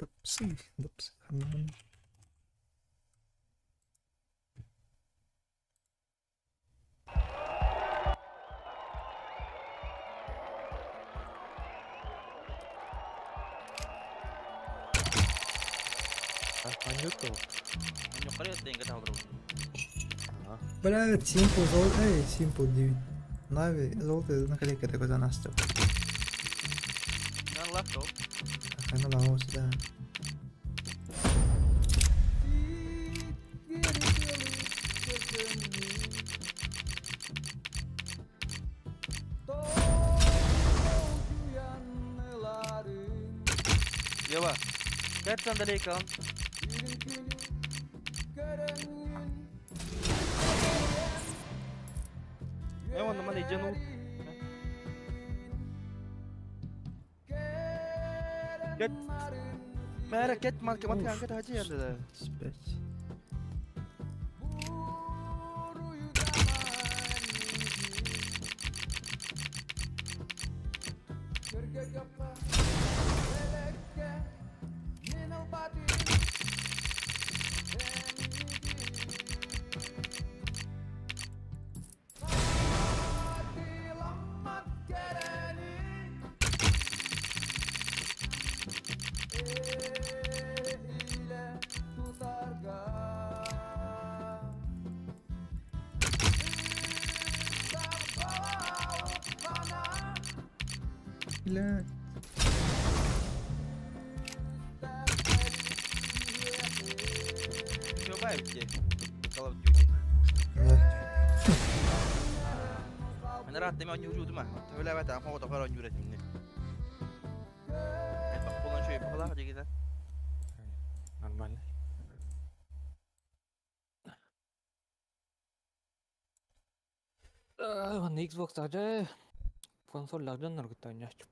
Да псы, да псы. Блядь, Simple золото, эй, Simple 9. Нави, золото наклейка такой за нас. Она да. Ева, кэт сандалейкаҕын. Э, онно ман иден уу. Кэт. Мээрэ кэт ман кемат канка тахачы ярды. Пять. Бля. Все бай Call of Duty. Да. Мен ыраатта эми оонньуурдума. Төһөлөөбөт аҕам оҕотохор оонньуур этим Элбэх буолан үчүгэй баҕалаах дьигитэ. Нормально. Манна Xbox дьэ консоль дьоннор кытта оонньооччу.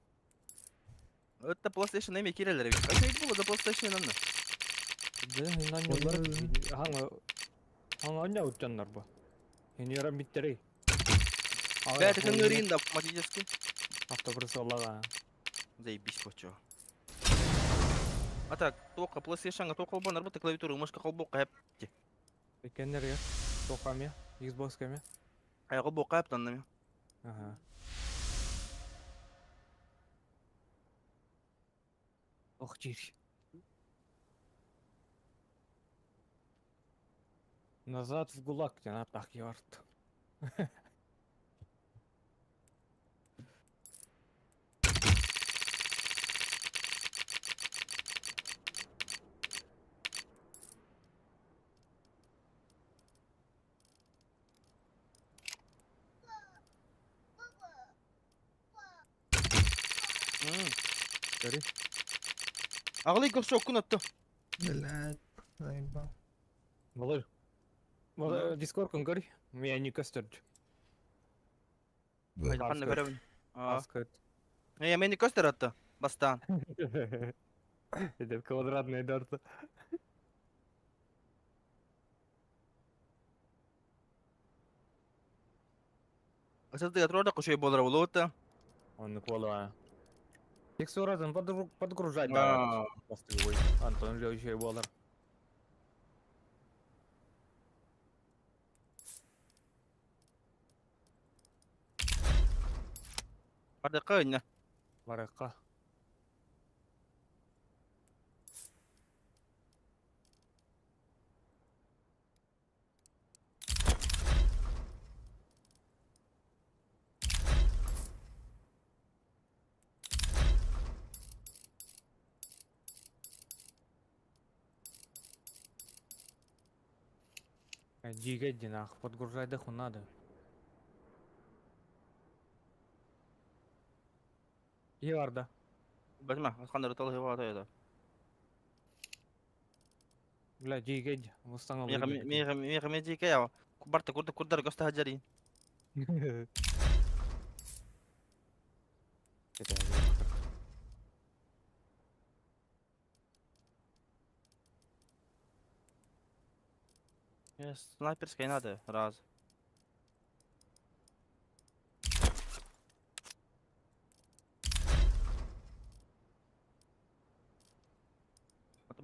Это PlayStation эми кирелер эбит. Качай була да PlayStation анна. Дьэ Олар хаҥа хаҥа оонньообут дьоннор бу. Иньоран биттэрий. Бэйэтэ кыҥырыын да автоматически. Автобрысаллаға. Заебись почё. А так, тоққа PlayStation-га тоқ холбонор бу клавиатура мышка холбоққа хэп. Иккеннерге тоққа Xbox кеме. Ай холбоққа хэп таннами. Ага. Ох, жир. Назад в ГУЛАГ, диэн ааттаах киһи барт. Көрүй. Аҕалый көрсөккүн отто. Блядь, заебал. Балыр. Балыр, Дискордкун көрүй. Меня не көстөрдү. Ханна көрөбүн. Аз көт. Э, мени көстөр отто. Бастаан. Это квадратная дарта. Асылтыга турар кошой болар болуотта. Он квала. Текстуразын подгружать да. Бастыгой. Антон Леонидович болар. Бардакка инна. Баракка. Дигәдди нах, подгружай деху надо. Еварда. Базма, асхандар тал хева да. Бля, дигәдди, мустаңа. Мега мега мега я. Барта курда курдар госта хаджари. Снайперская надо, раз.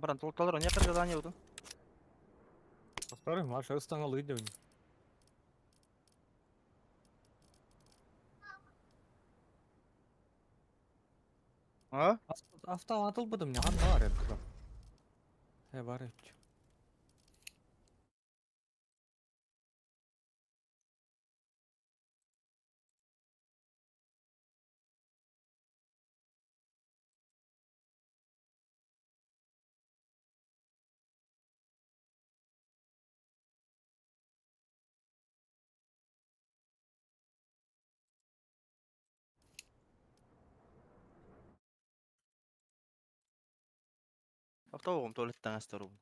Баран толталар не задание бутун. Повторы, Маша ыстаҥалыы дэбин. А? Автомат ылбытым не ханна бар эбит. Э бар эбит. Автоҕум туалеттан астарубун.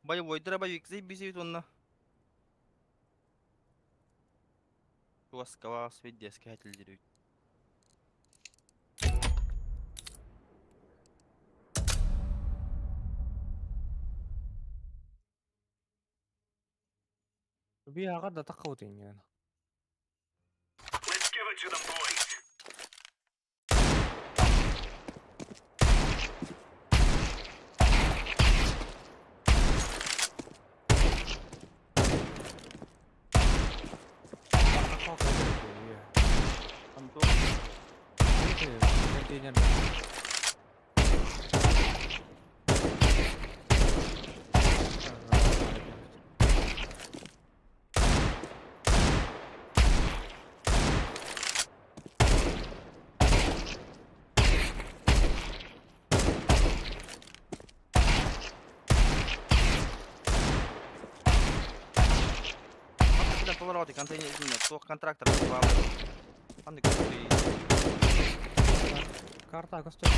Боевойдара боевик заебись уонна. Туоскалаах свидетельскэй этиллэр Биһаҕа да таххабыт инньэ. Антон. Контейнер. Аттан повороты, контейнер туох контрактор Ханнык Карта көстөр.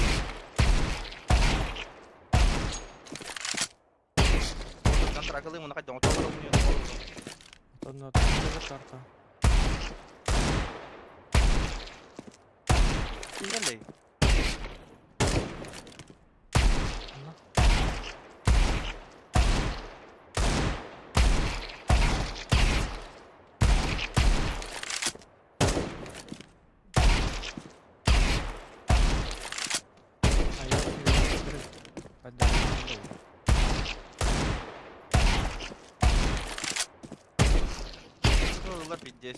Контракт ылыы муна хайдах оттолор. Онно карта. Кэллэй. Онно. А я поддерживаю. Ылар пиздец.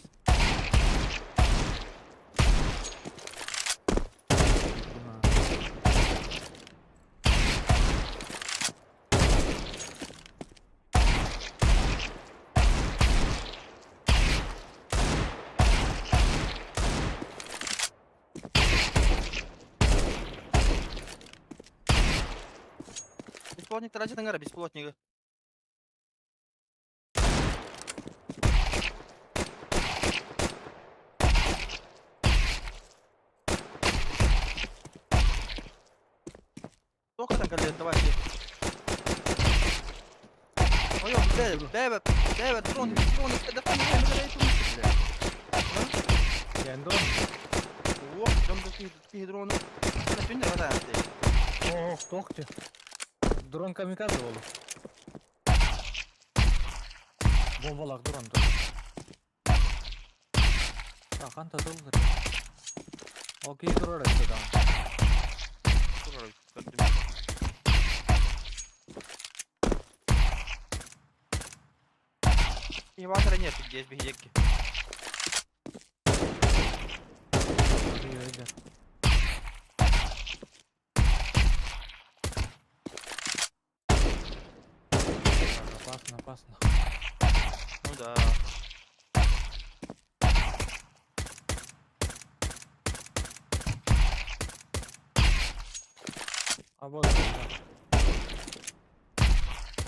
Бесплотник тратит ангара, бесплотник. Сколько там колет? Давай. Ой, блядь, блядь, блядь, дрон, дрон, да там не блядь. Я дрон. О, дьон такие дроны. На сегодня хватает. Ох, тохте. Дрон камикадзе болду. Бомбалаах дрон. Ахан татылдыр. Окей, дрон это да. Инватора нет, здесь бегеки. Ой, Опасно, опасно. Ну да. А вот, да.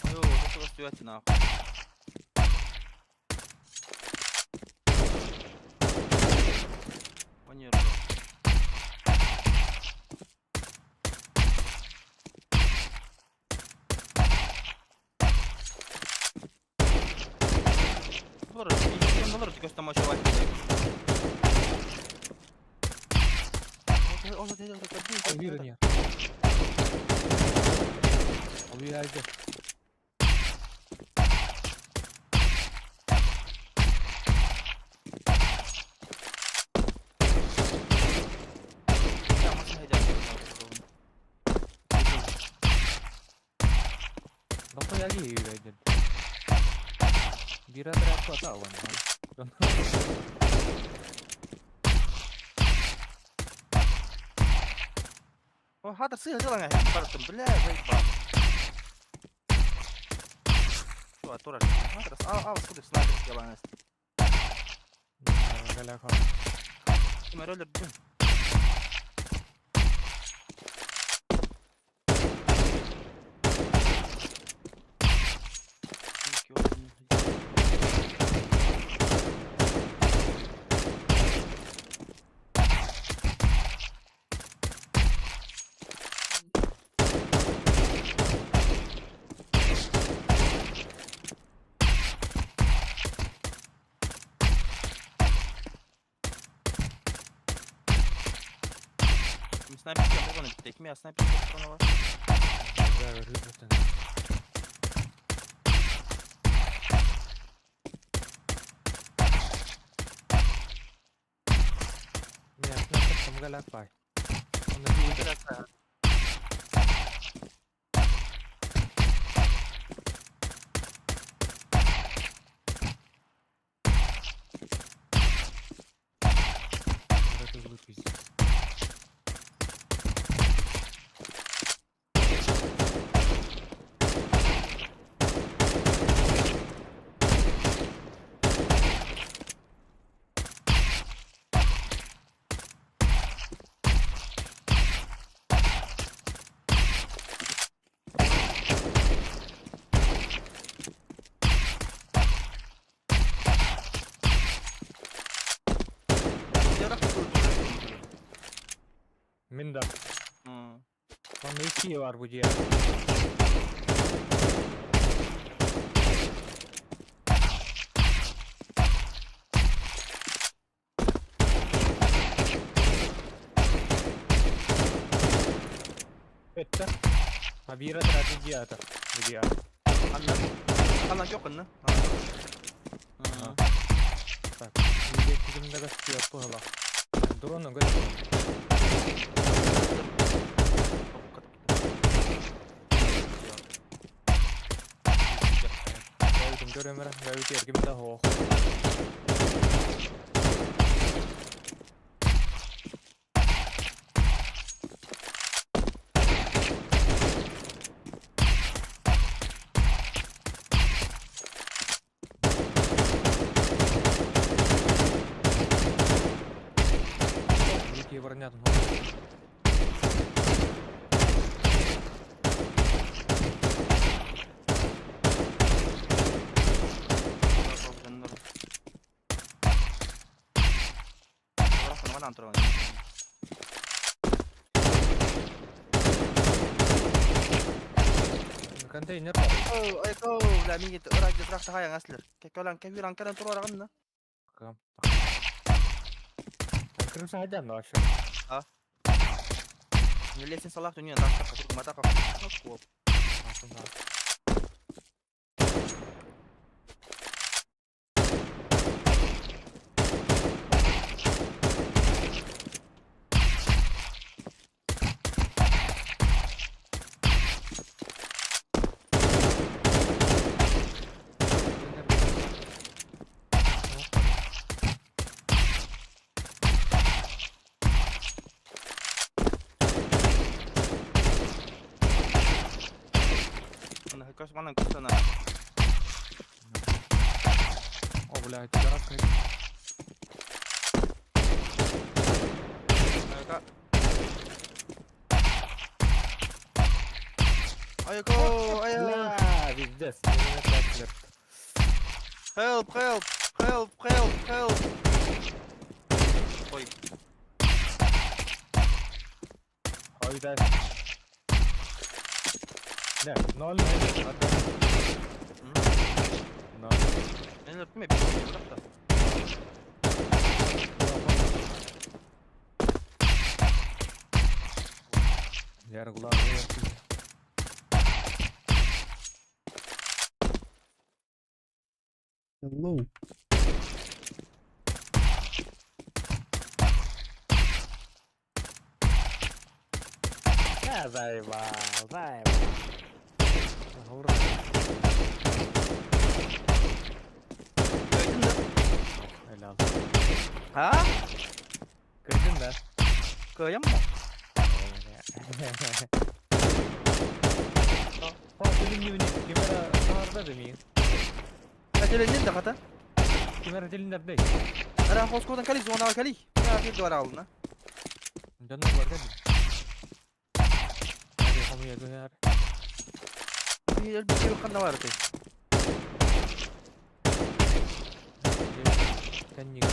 Ну, вот это стоять нахуй. Планирую. Олорор, көстөн машина. Уверен. Уверен. Бахуя юрайден. Бира трапа таван. О, хатыр сыһа дылаҥа барытын, бля, заебал. Чуа, турар. Хатыр, ал, ал, скудык снайпер делаҥа. Галяха. Ким роллер дүн. Снайперская патроны bitti. Kim ya снайперская патроны var? Да, рыбатын. Нет, снайпер там галяк пай. Он на Bir dakika. Это злой пиздец. Yarak öldürdü. Минда. Hı. Он найти var bu diye. Это. А бира трагедия-то. Где? Anla. Anla yok anla. Hı. Так, где кидим дагас пыгала. Дрона гостил. Гаутым көрөмөр, гаут эргим да хоох. Вики воронят. Контейнер бар. Ой, бля, миги ырак тракта хаяң аслер. Кеколан кевиран калан тур арагынна. Кырымса хадан вообще. Нелесин салах дүние тақта қасыр мата қап. Ана көс манан көстана. О, блядь, пидорас. Айка. Айко, ай. Бля, пиздец. Help, help, help, help, help. Ой, Ой, да. Не, ноль, ноль, ноль. Өлөртүм эбит бырахта. Яргулар. Hello. Да, заебал, заебал. Ура. Gördün mü? Helal. Ha? Kırdın da. Кыайан mı? Кимера саарда демейин. Кателенин да хата. Кимера телиннердей. Ара хоскодан кали зона кали. Я bir duvar alın. Дьоннор бар кэлин. Hadi хомуйа түһэр. Bir bir şey kanna var öte. Кэнник.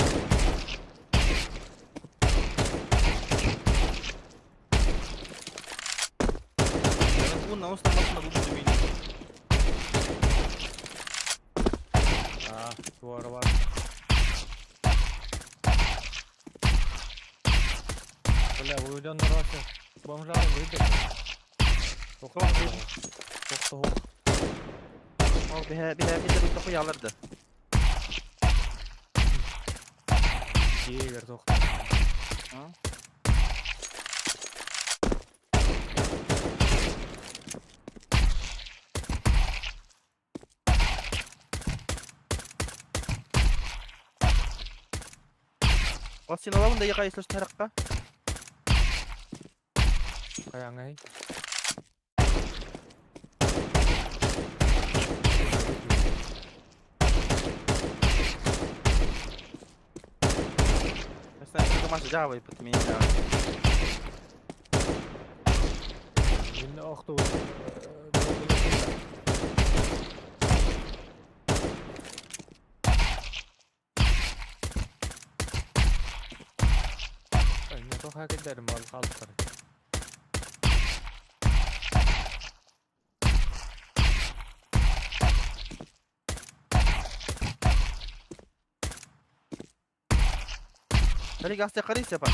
Bunun usta masına bu düğmeyi. Аа, туора бар. Бля, бу дьоннор вообще бомжары выйдет. Тохто. Тохто. Al bir bir bir de bu topu yalardı. Дегер тохто. Ha? Вакцина alalım da yakayı tarakka. Каяңай. Mesela şu maçı cevabı yapıp mı ya? Мин охту. Тоха кедерим ал калыптыр. Tarik gazete karıysa yapar.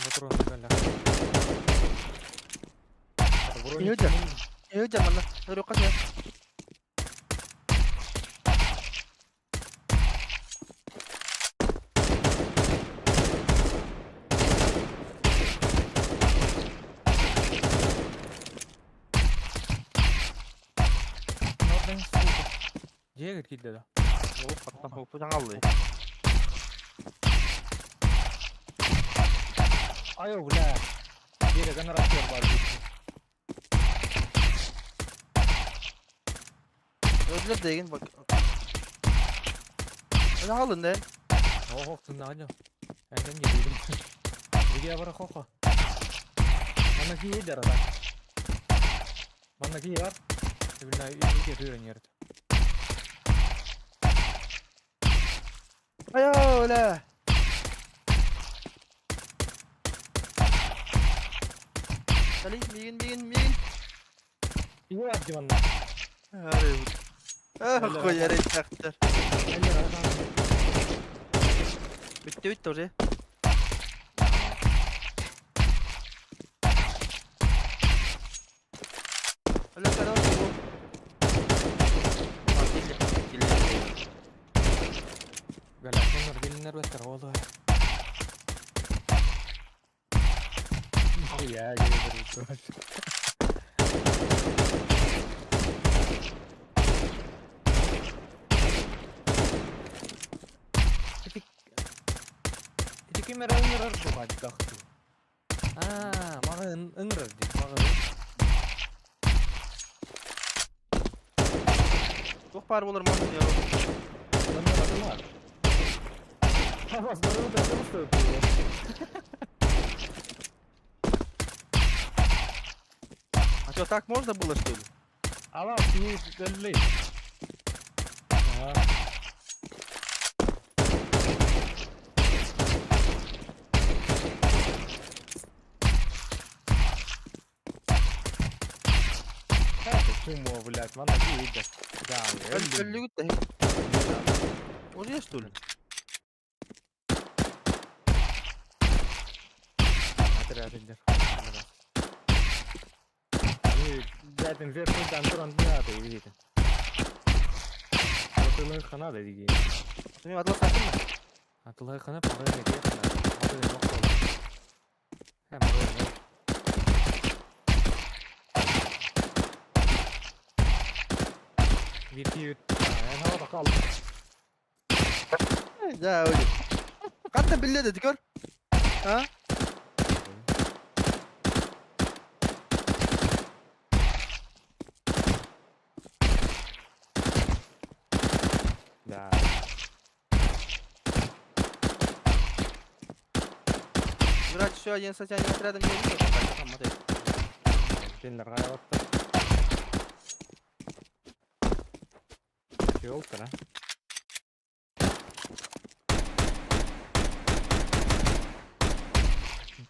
Патрон кэллэ. Yiyeceğim. Yiyeceğim anla. Öyle kaç ya. Дегер килде да. О, patlam hopu aldı. Айо, бля. Дегер генератор бар дейт. Öldüler degin bak. Öyle alın de. Ох, тыннаган. Әнген едим. Диге бара хоха. Мана ки едер ада. Мана ки яр. Билна иге түйрен ерд. Ayo öyle. Tarik migin migin migin. Иге бар диванна. Arı bu. Ah koyar çaktır. Bitti bitti oraya. Öyle kadar bu. Ah, dilli, dilli. Галактоннор билинер беттер олы. Я гейдер. Ити кимер ыңырар бугаддахту. Аа, мага ыңырар ди, мага. Çok par olur mu ya? Донор атылар. Хамас дорогу А что, так можно было, что ли? Ала, ти дөллей. Аа. Тумо, блядь, манна киирдэ. Да, өллүм. Өллүгүт да. Уже что ли? Отряд Блядь, инверсный туран надо, видите. Атылы хана да диги. Мен атлас аттым ба? Атылы хана пагы неге хана. Атылы yok болду. Hem yok. Bir Эн хава кал. Да, öyle. Катта билле деди көр. А? Да. Врач еще один с этим отрядом не видел. Там модель. Кинилер хайабаттар. Ёлтара.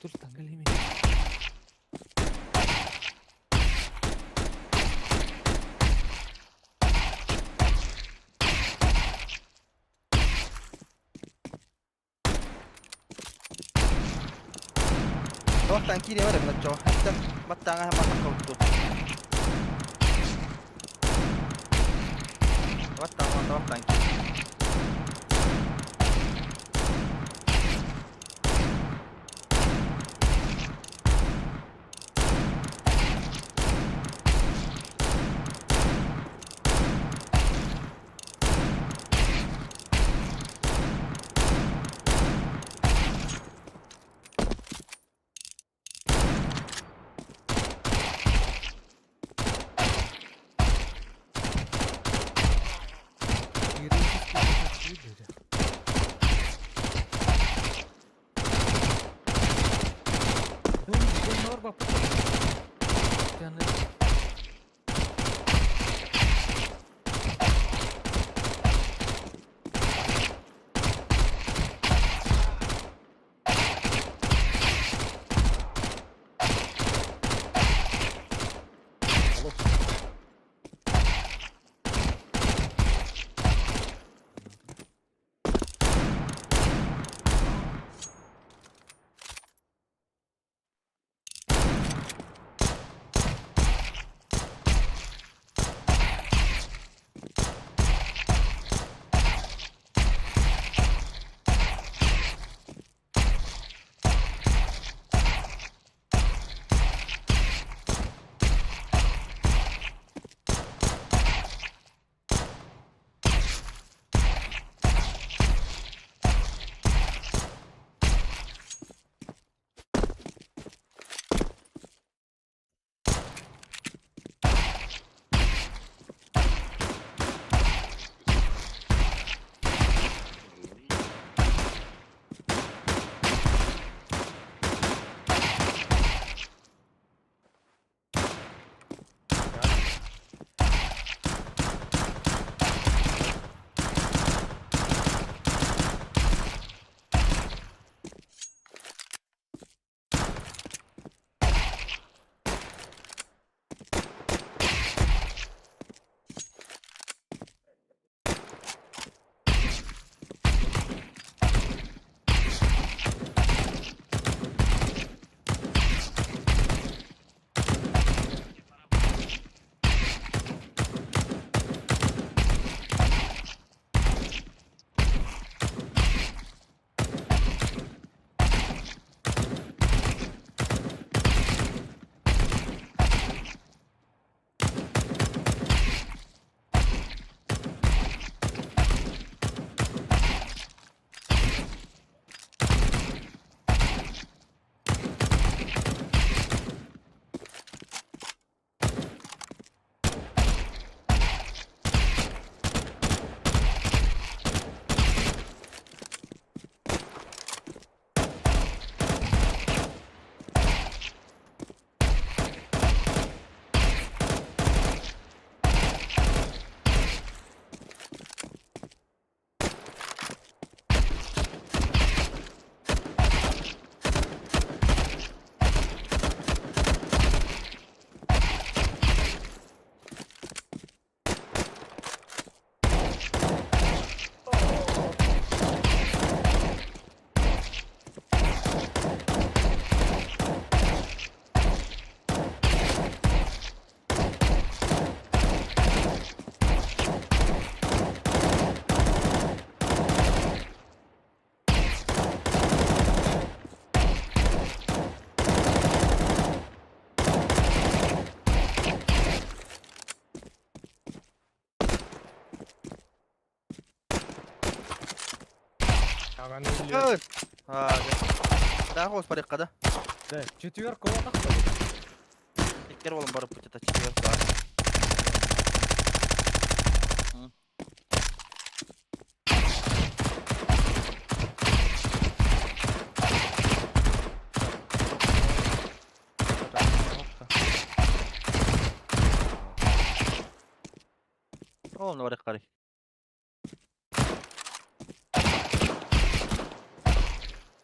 Тур тангалеми. Тоқтан кире бар мына жо. Хаттан маттаңа маттан кауту. Маттаңа тоқтан кире. Аҕаны өлүө. Аа, да, хос парикка да. Да, четверка отах Иккер болон барып бут это четверка бар. Ол на барык карый.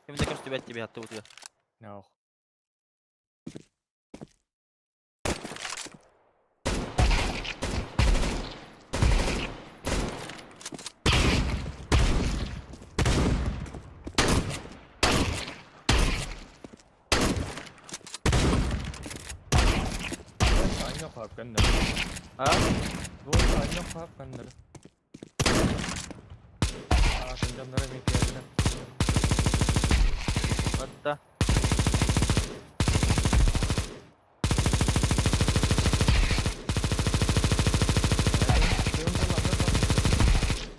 Ким де көстүбэт тебе атты бутуга. No. А? Атта.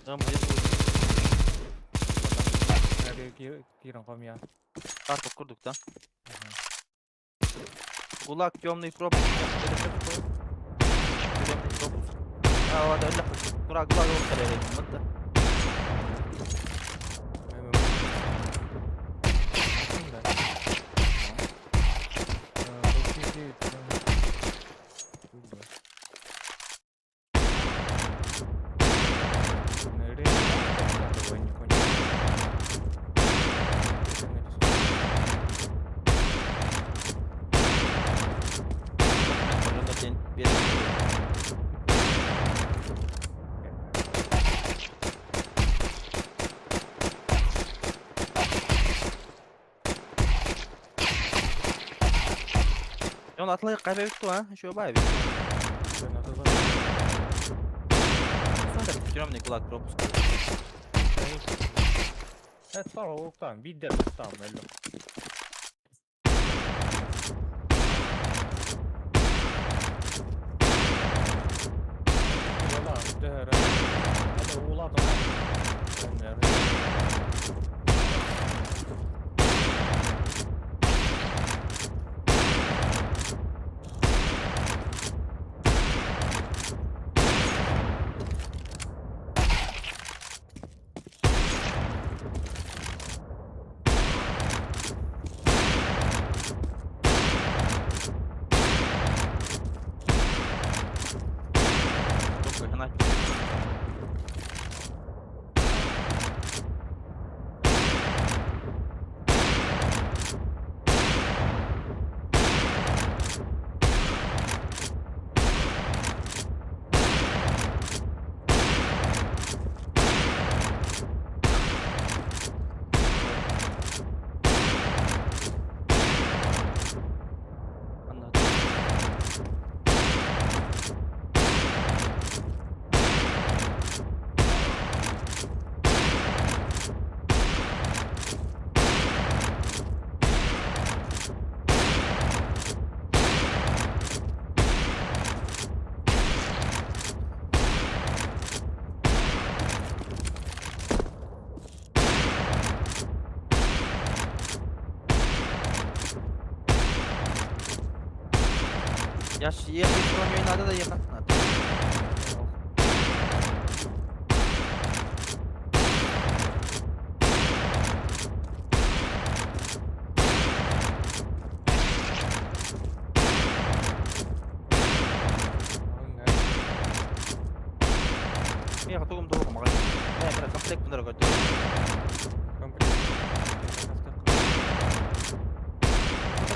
Там Карта курдук, да? Кулак, темный пропуск. Это что такое? Темный пропуск. А, ладно, ладно. Курак, гулаг, вот да. Он атлай кайбебит а? Еще бай. Темный кулак пропуск. Только она. Она. Я ж ехать кроме надо доехать надо. Я готов долго могу. Я прям комплект дорогой.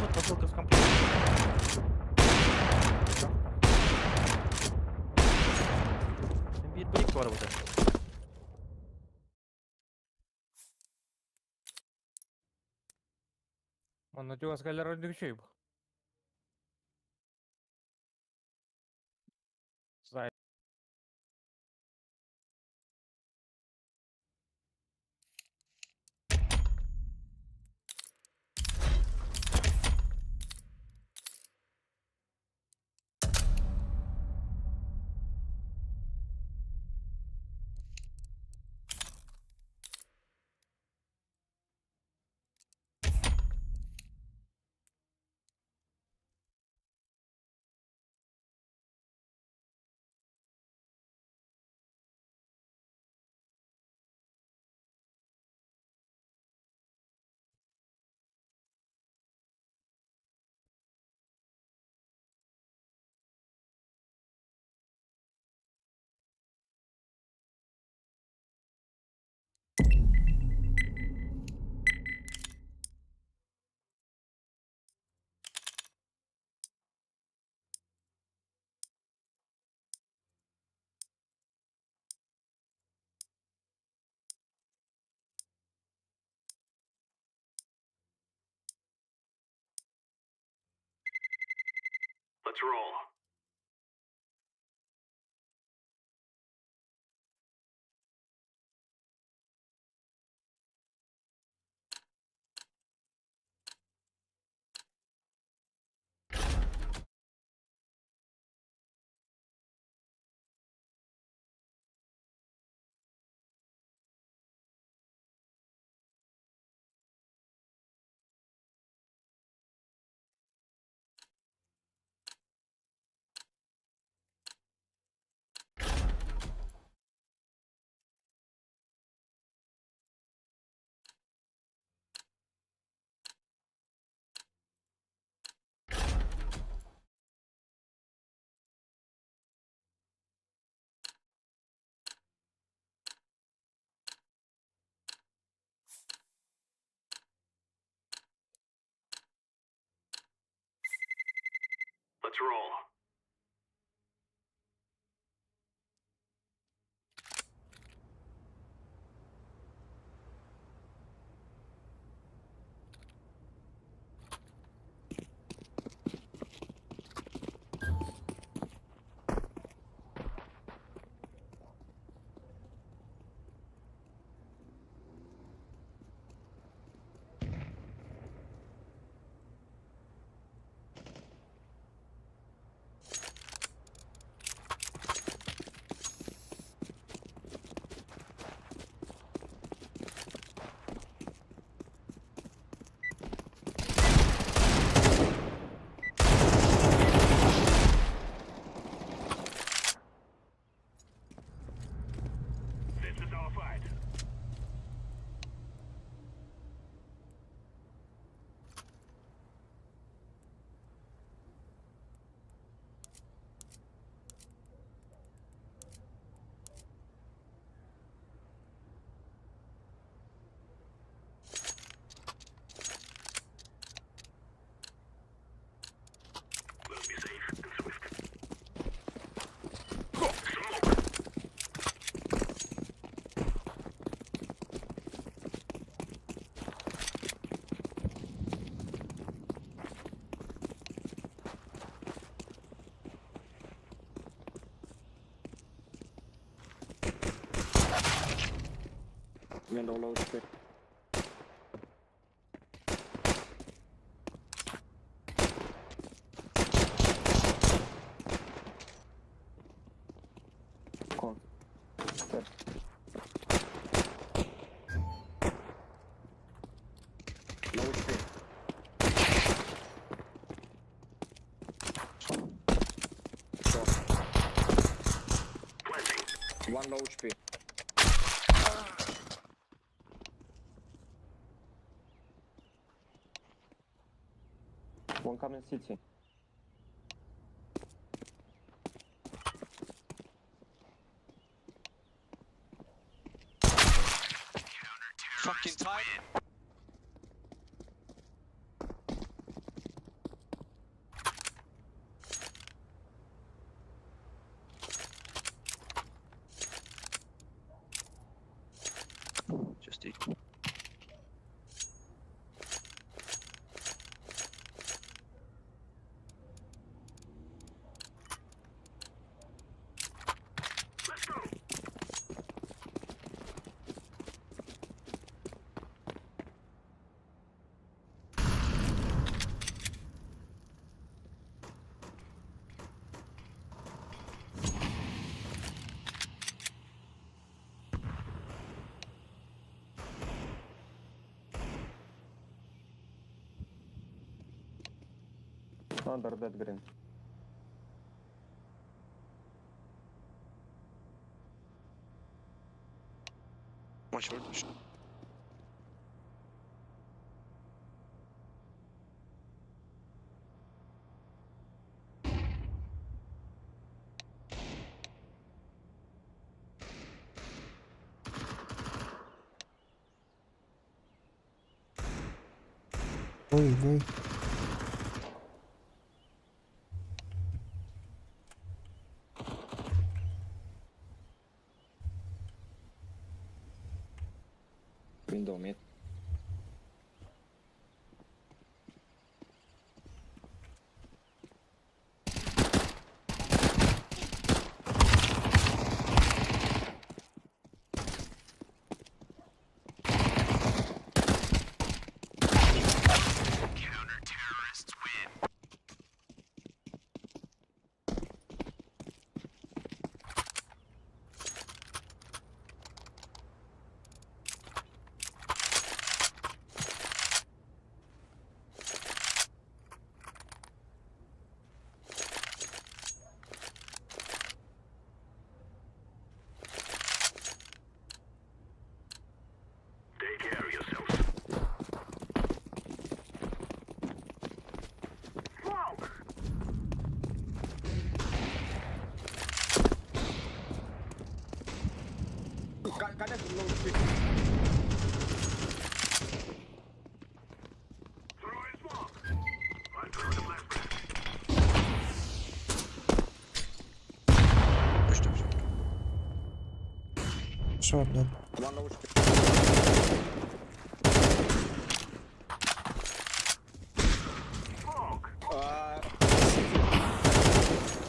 Вот посылка с комплектом. Bir bıyık var burada. Онно чугас кэлэр ордук үчүгэй бу. Зай. Window low spit. Con. Step. Low spit. Short. One low HP. One coming city. Fucking time. Just eat. Under dead green. One short. Ой, ой. Window mid. Connector low HP. Push them, short. Short dead. One low HP.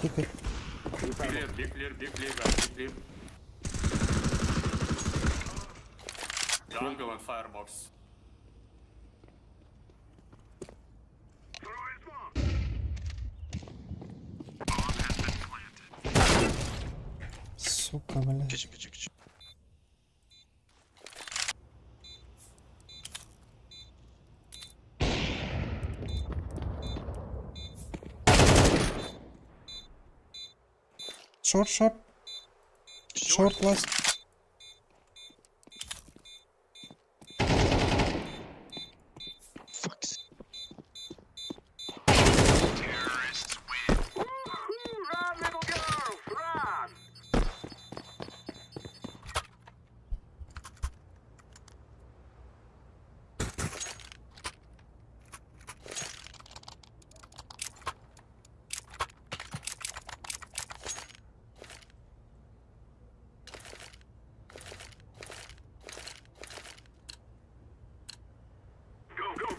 Keep it. Be clear, be clear, be clear, guys, be clear. Jungle and firebox. Сука, блядь. Kitchen, kitchen, kitchen. Short, short. Short last. Fuck. Jungle.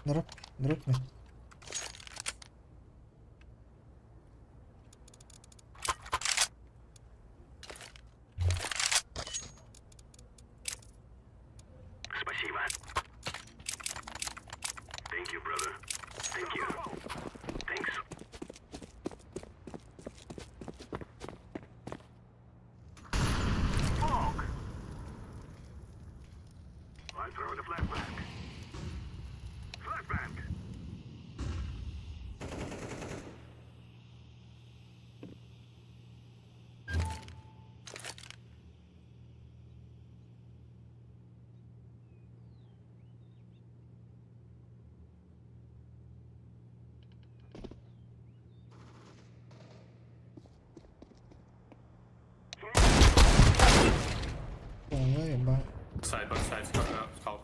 Drop, drop me. О, я ебать. Side, back side, scout.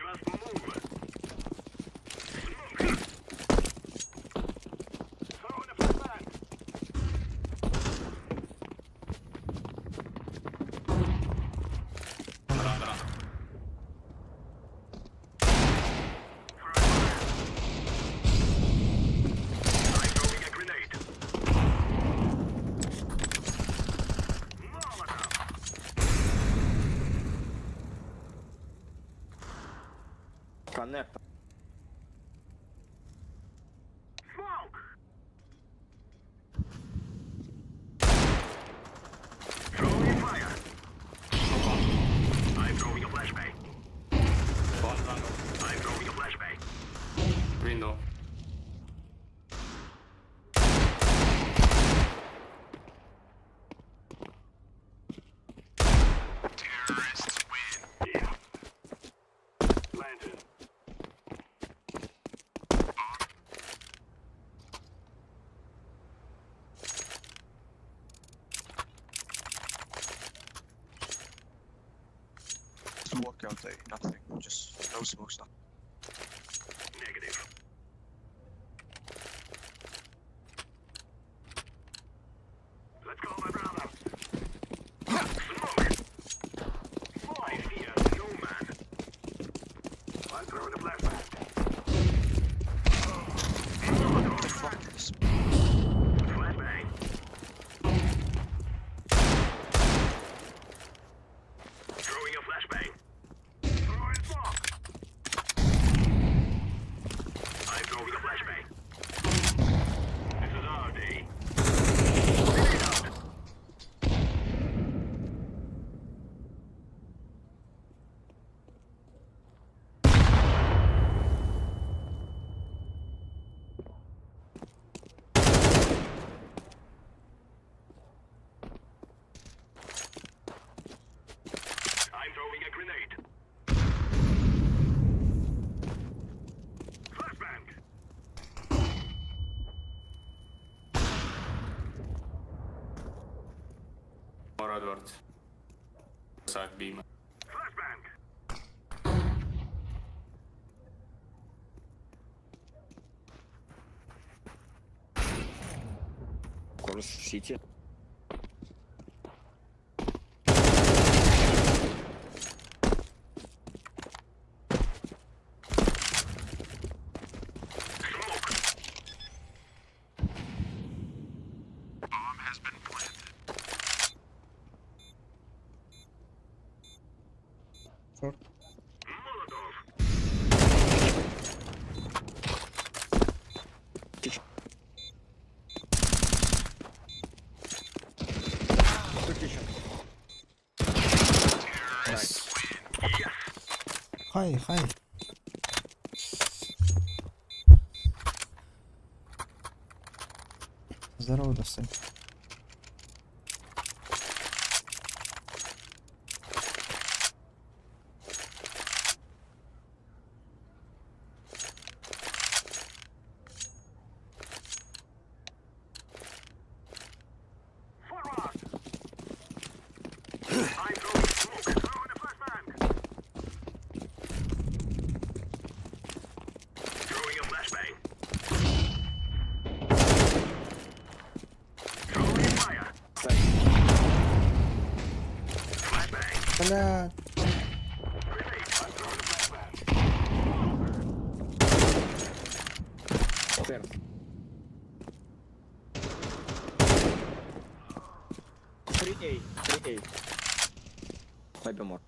Run, run. Connector. Window. Just walk out there, nothing. Just no smokes, nothing. What the fuck is More Edward. Side beam. Корс Сити. Short. Two kitchen. Nice. Хай, хай. Здорово, Достань. Side. Бля, Stairs. 3A, 3A. Maybe more.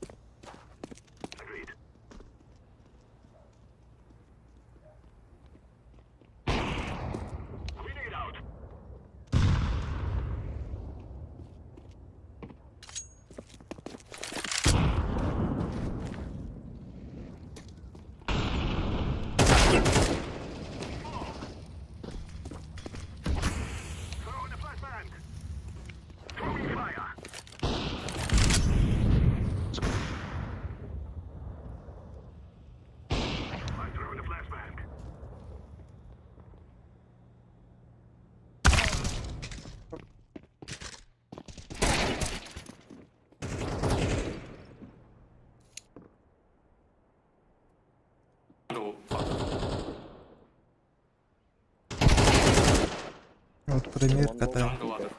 Window. Fuck. вот пример, One когда more. Jungle ladder.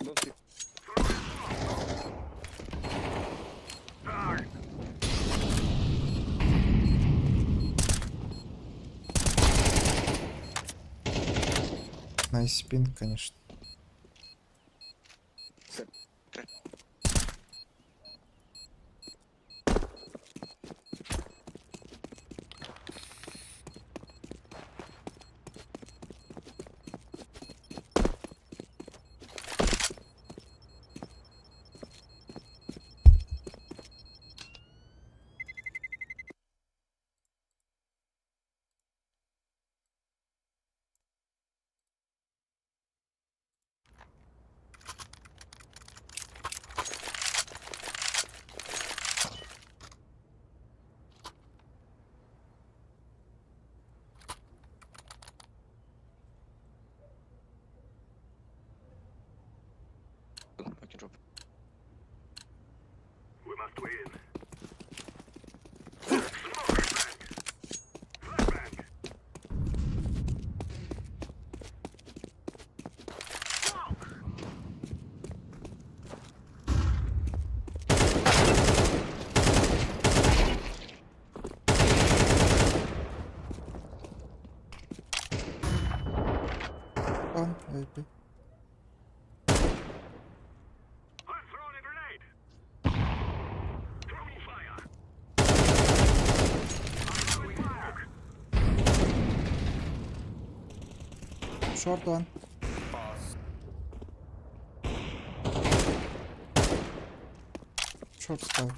Don't see. Nice пинг, конечно. Short one. Pass. Short scout.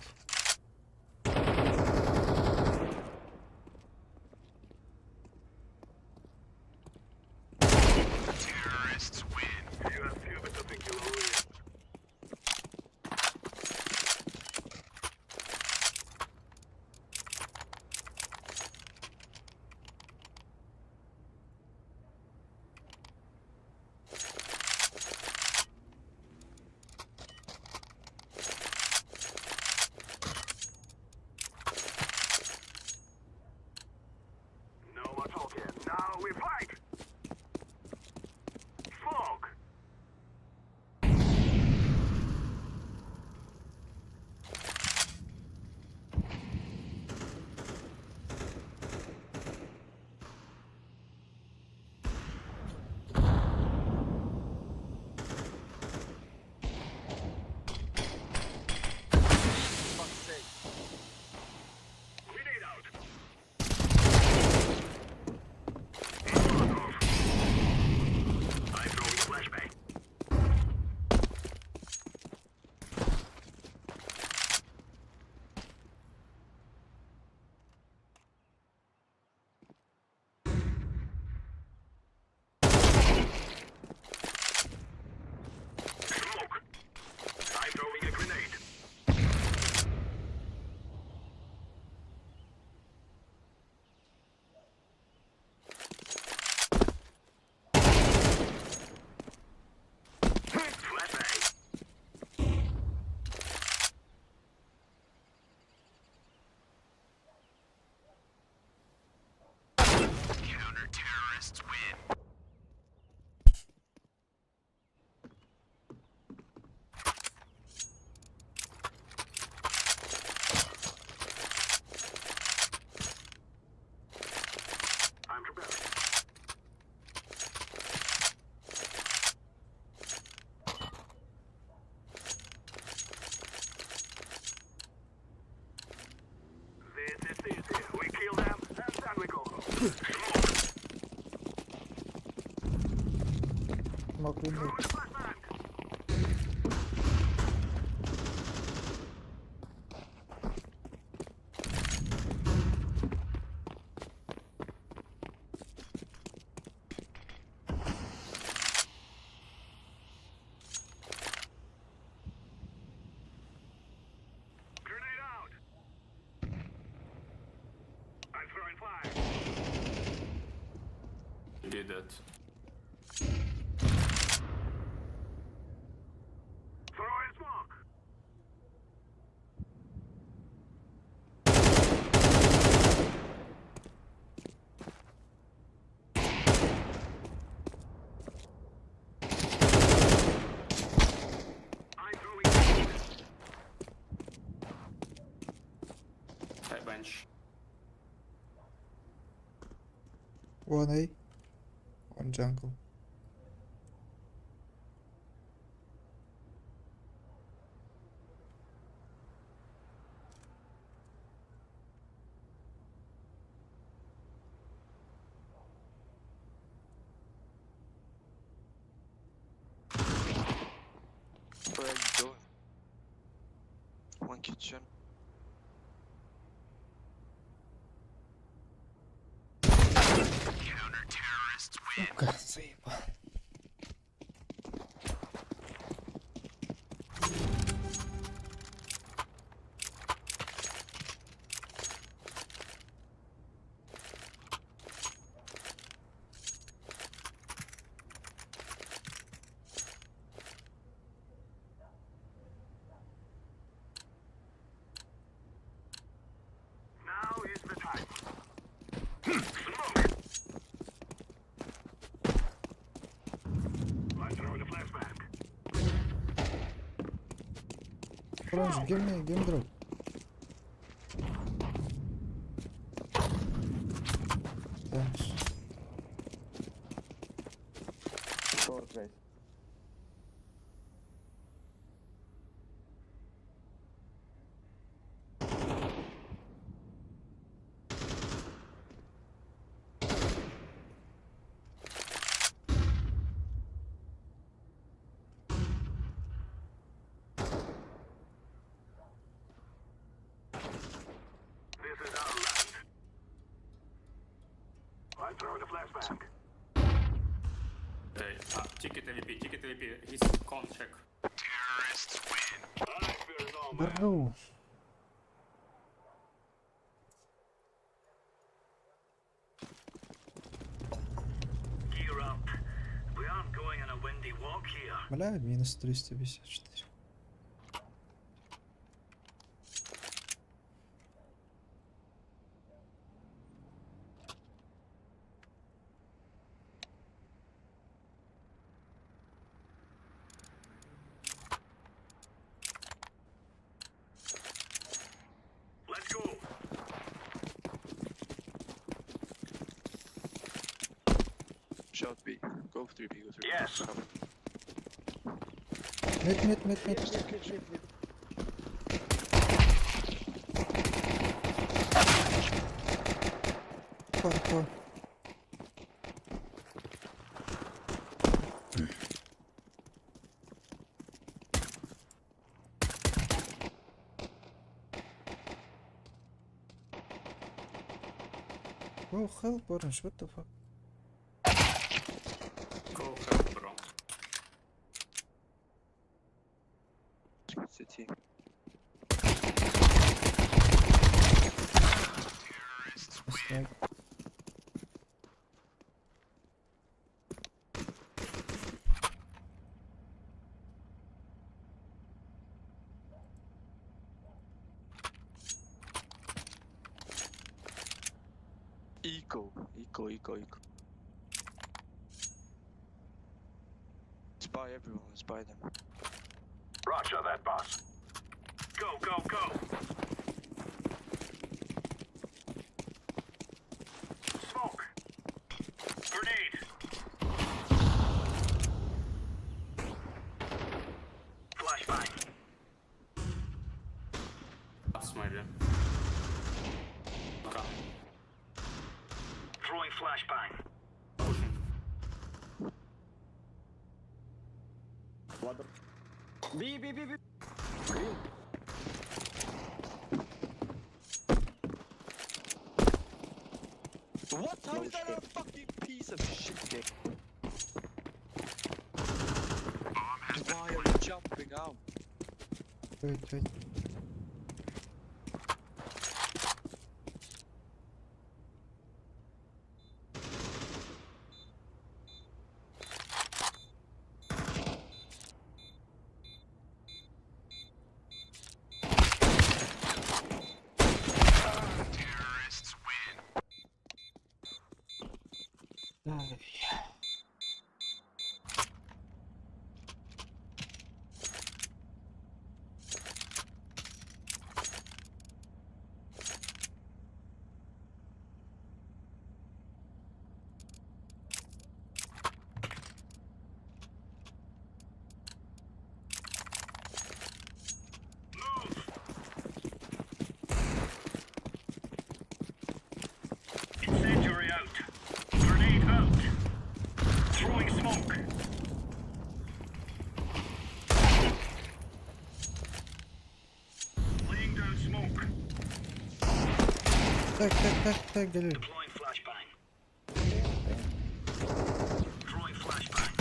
Fuck's sake. Smoke window. Did that. I bench. One A. One jungle. Where are you going? One kitchen. Сука, заебал. Orange, give me drop. Thanks. Short, guys. They, ticket AVP, ticket AVP. He's con check. Bro. Gear up. We aren't going on a windy walk here. Бля, мінус 354. Let's go. Shout B. Go 3B, go 3B. Yes. Cover. Mid, mid, mid, mid. Mid, mid, mid. Four, four. Oh, help, orange, what the fuck? Go help, bro. City. Just like- Eco. Eco, eco, eco. Spy everyone, spy them. Roger that, boss. Go, go, go. Smoke. Grenade. Flashbang. Us maybe. Come. Throwing flashbang. Pushing. Ladder. B, B, B, B. Green. What? How No is that shit. a fucking piece of shit game? Why are you jumping out? Wait, wait. Ay. Move. Incendiary out. Grenade out. Throwing smoke. Laying down smoke. Так, так, так, так, Галиль. Deploying flashbang. Throwing flashbang.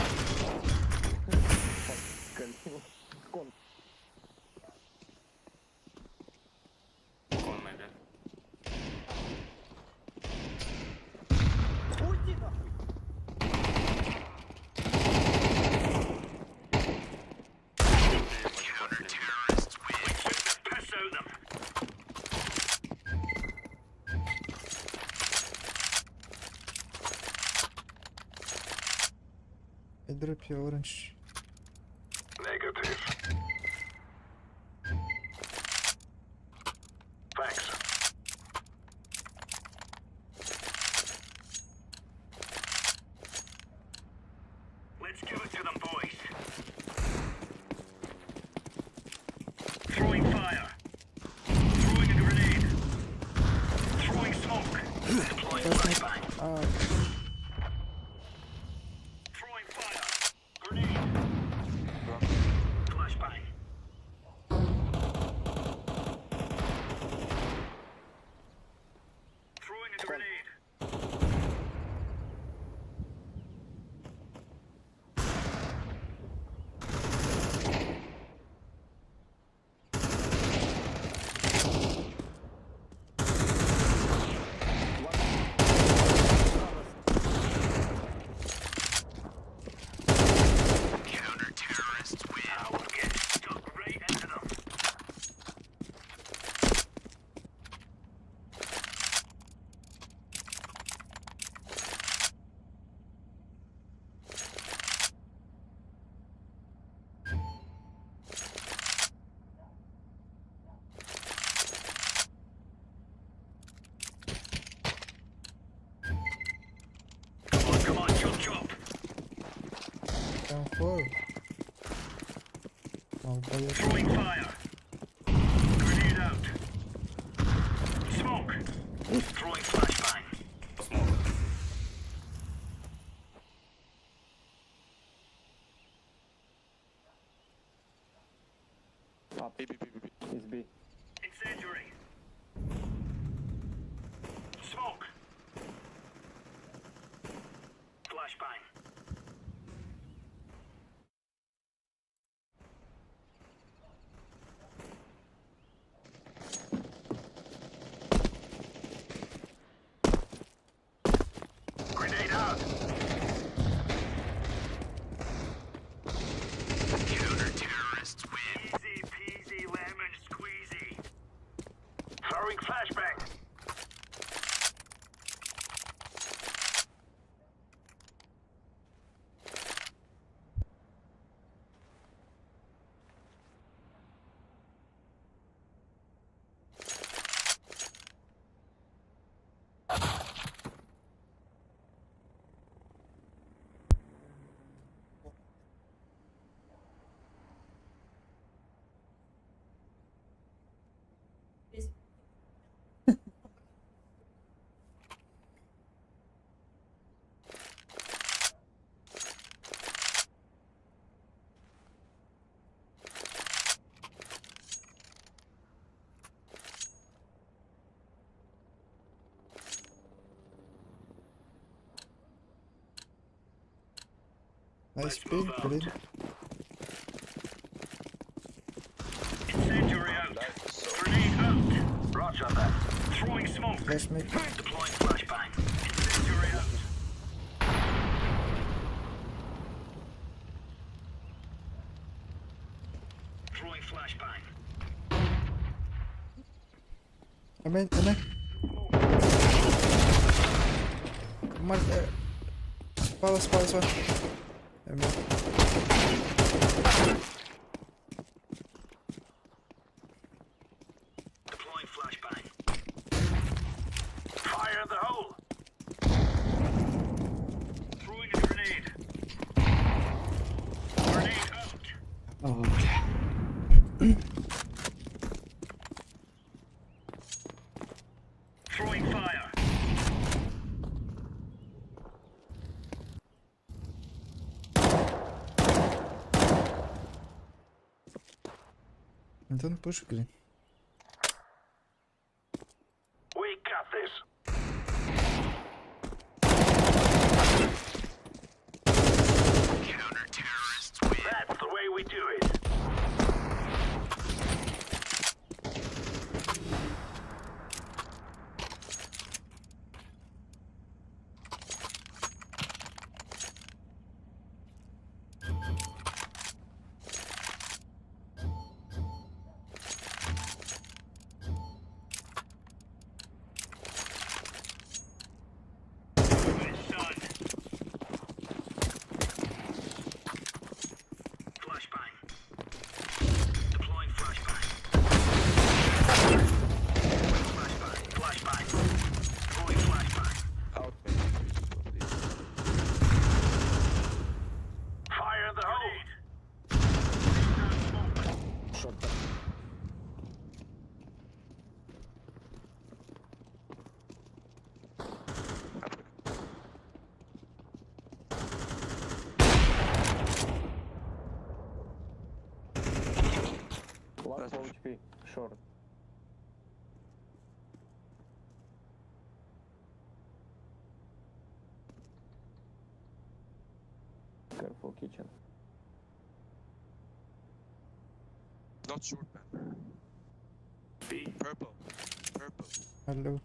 Con. Con maybe. Уйди нахуй! Took the piss out of them. I drop you orange. Negative. Thanks. Let's give it to them, boys. Throwing fire. Throwing a grenade. Throwing smoke. Deploying flashbang. А, Throwing fire. Grenade. Flashbang. Долбоёб. Throwing fire. Grenade out. Smoke. Throwing flashbang. Smoke. Up. B, B, B, B, B. It's B. Incendiary. Smoke. Flashbang. Grenade out. Counter-terrorists win. Easy peasy lemon squeezy. Throwing flashbang. Nice pin, green. Incendiary out. Grenade out. Roger that. Throwing smoke. Flash mid. Deploying flashbang. Incendiary out. Throwing flashbang. Amen, amen. Mar Palace, palace one. Amen. Deploying flashbang. Fire in the hole. Throwing a grenade. Grenade out. Oh, бля. Throwing fire. Don't push green. We got this. Counter-terrorists win. That's the way we do it. Son. Flashbang. Deploying flashbang. Flashbang. Flashbang. Throwing flashbang. Out maybe. Please. Fire in the hole. Short. Africa. One That's low HP. Short. Careful kitchen. Not short, man. B. Purple. Purple. Hello.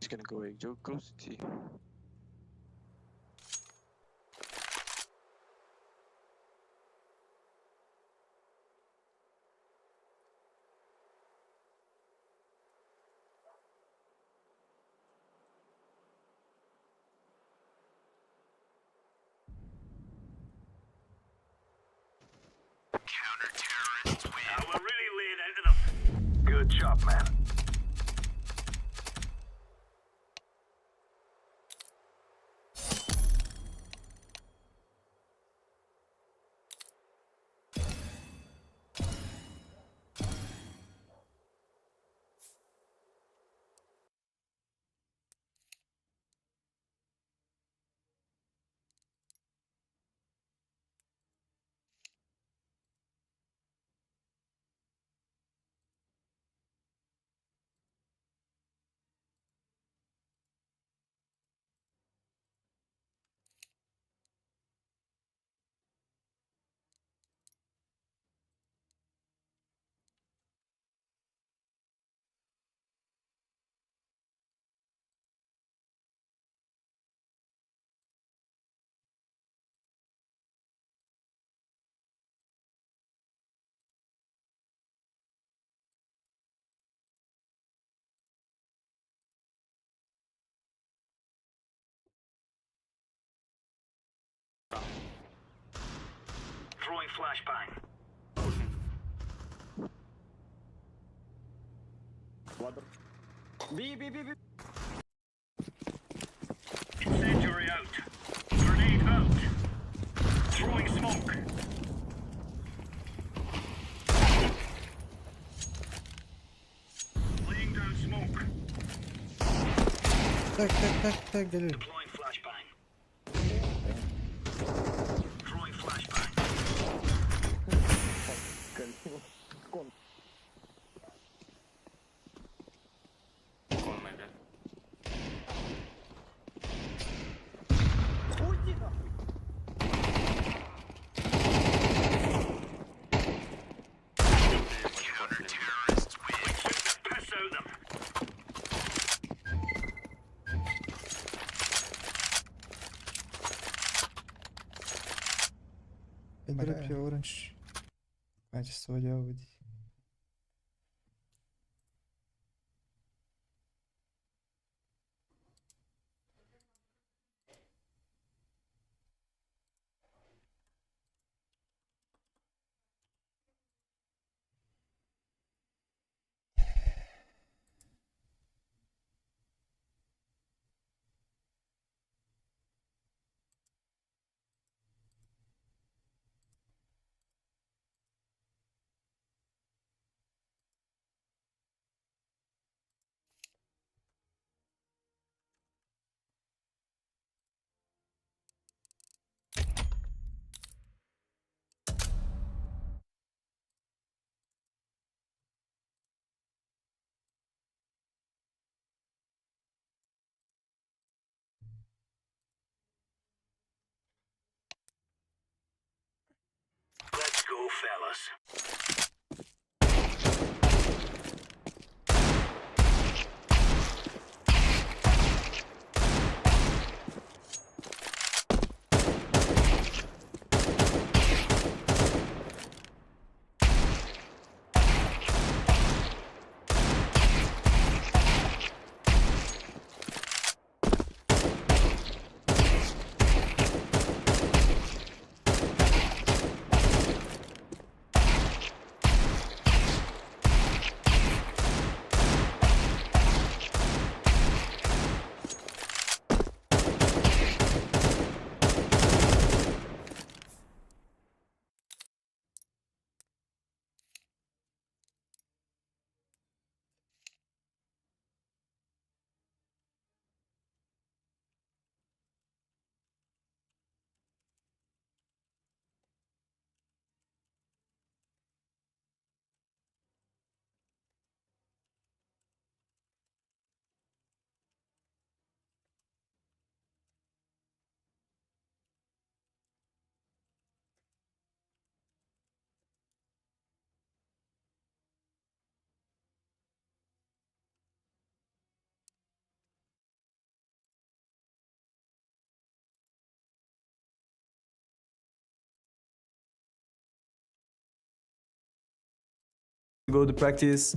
He's gonna go away. Joe, go CT. Counter-terrorists win. We're really laying into them. up, man. Throwing flashbang. Pushing. Ladder. B B B B. Incendiary out. Grenade out. Throwing smoke. Laying down smoke. Так, так, так, так, Галиль. Deploying flashbang. Throwing flashbang. Галил. Кон. Con maybe. Уйди нахуй. Took the piss out of them. اضرب في اورنج. Качество делать. Let's go, fellas. Go to practice.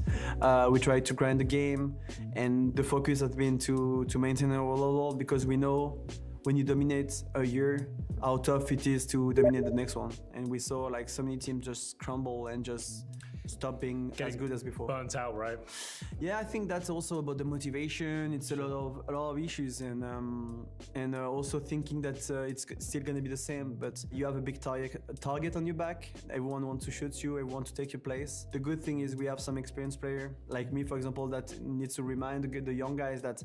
We try to grind the game, and the focus has been to maintain our level because we know when you dominate a year, how tough it is to dominate the next one. And we saw like so many teams just crumble and just stop being as Getting good as before. Burnt out, right? Yeah, I think that's also about the motivation. It's a lot of issues, and also thinking that it's still gonna be the same. But you have a big target on your back. Everyone wants to shoot you. Everyone to take your place. The good thing is we have some experienced player like me, for example, that needs to remind the young guys that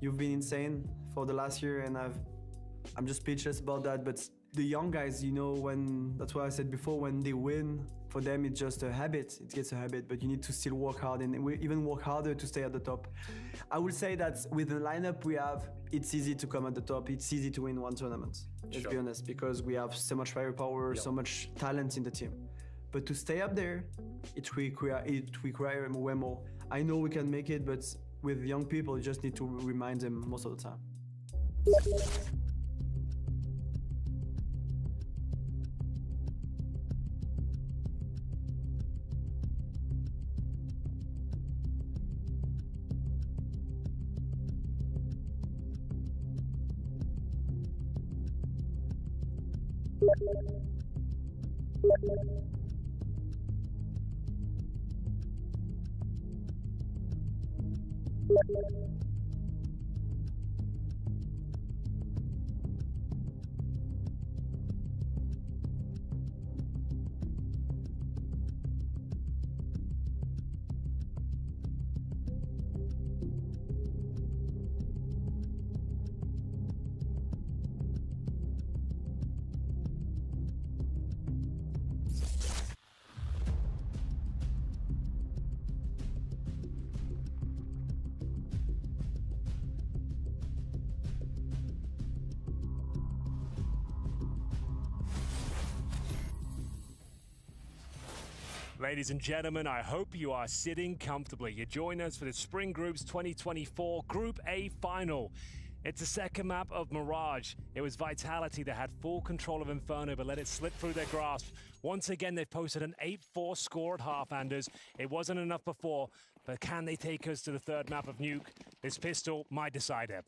you've been insane for the last year, and I'm just speechless about that. But the young guys, when that's what I said before, when they win, for them it's just a habit. It gets a habit, but you need to still work hard and we even work harder to stay at the top. I would say that with the lineup we have, it's easy to come at the top. It's easy to win one tournament. Let's be honest, because we have so much firepower, so much talent in the team. But to stay up there, it require way more. I know we can make it, but with young people, you just need to remind them most of the time. Ladies and gentlemen, I hope you are sitting comfortably. You join us for the Spring Groups 2024 Group A final. It's the second map of Mirage. It was Vitality that had full control of Inferno, but let it slip through their grasp. Once again, they've posted an 8-4 score at half, Anders. It wasn't enough before, but can they take us to the third map of Nuke? This pistol might decide it.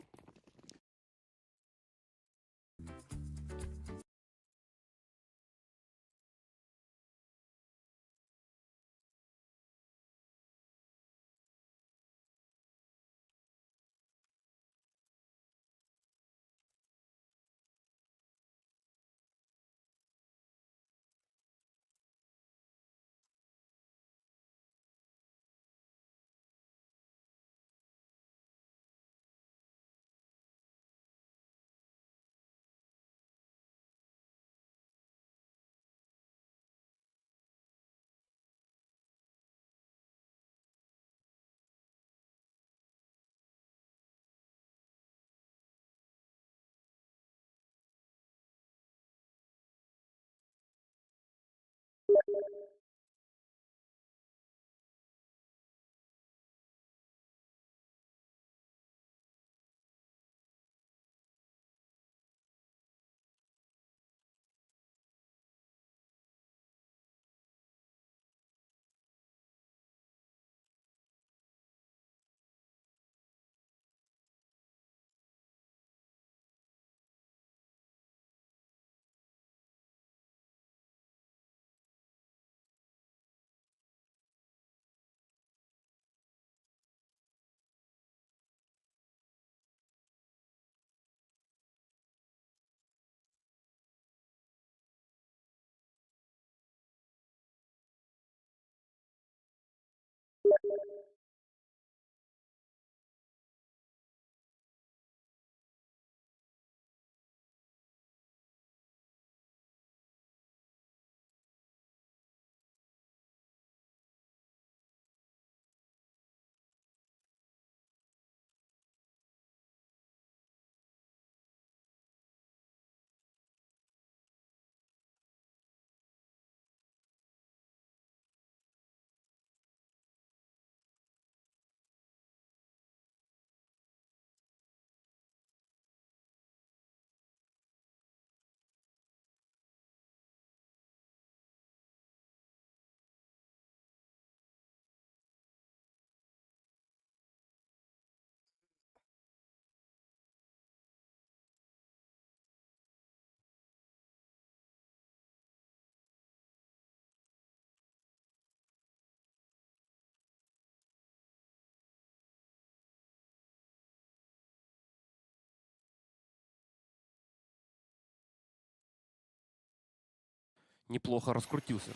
Неплохо раскрутился.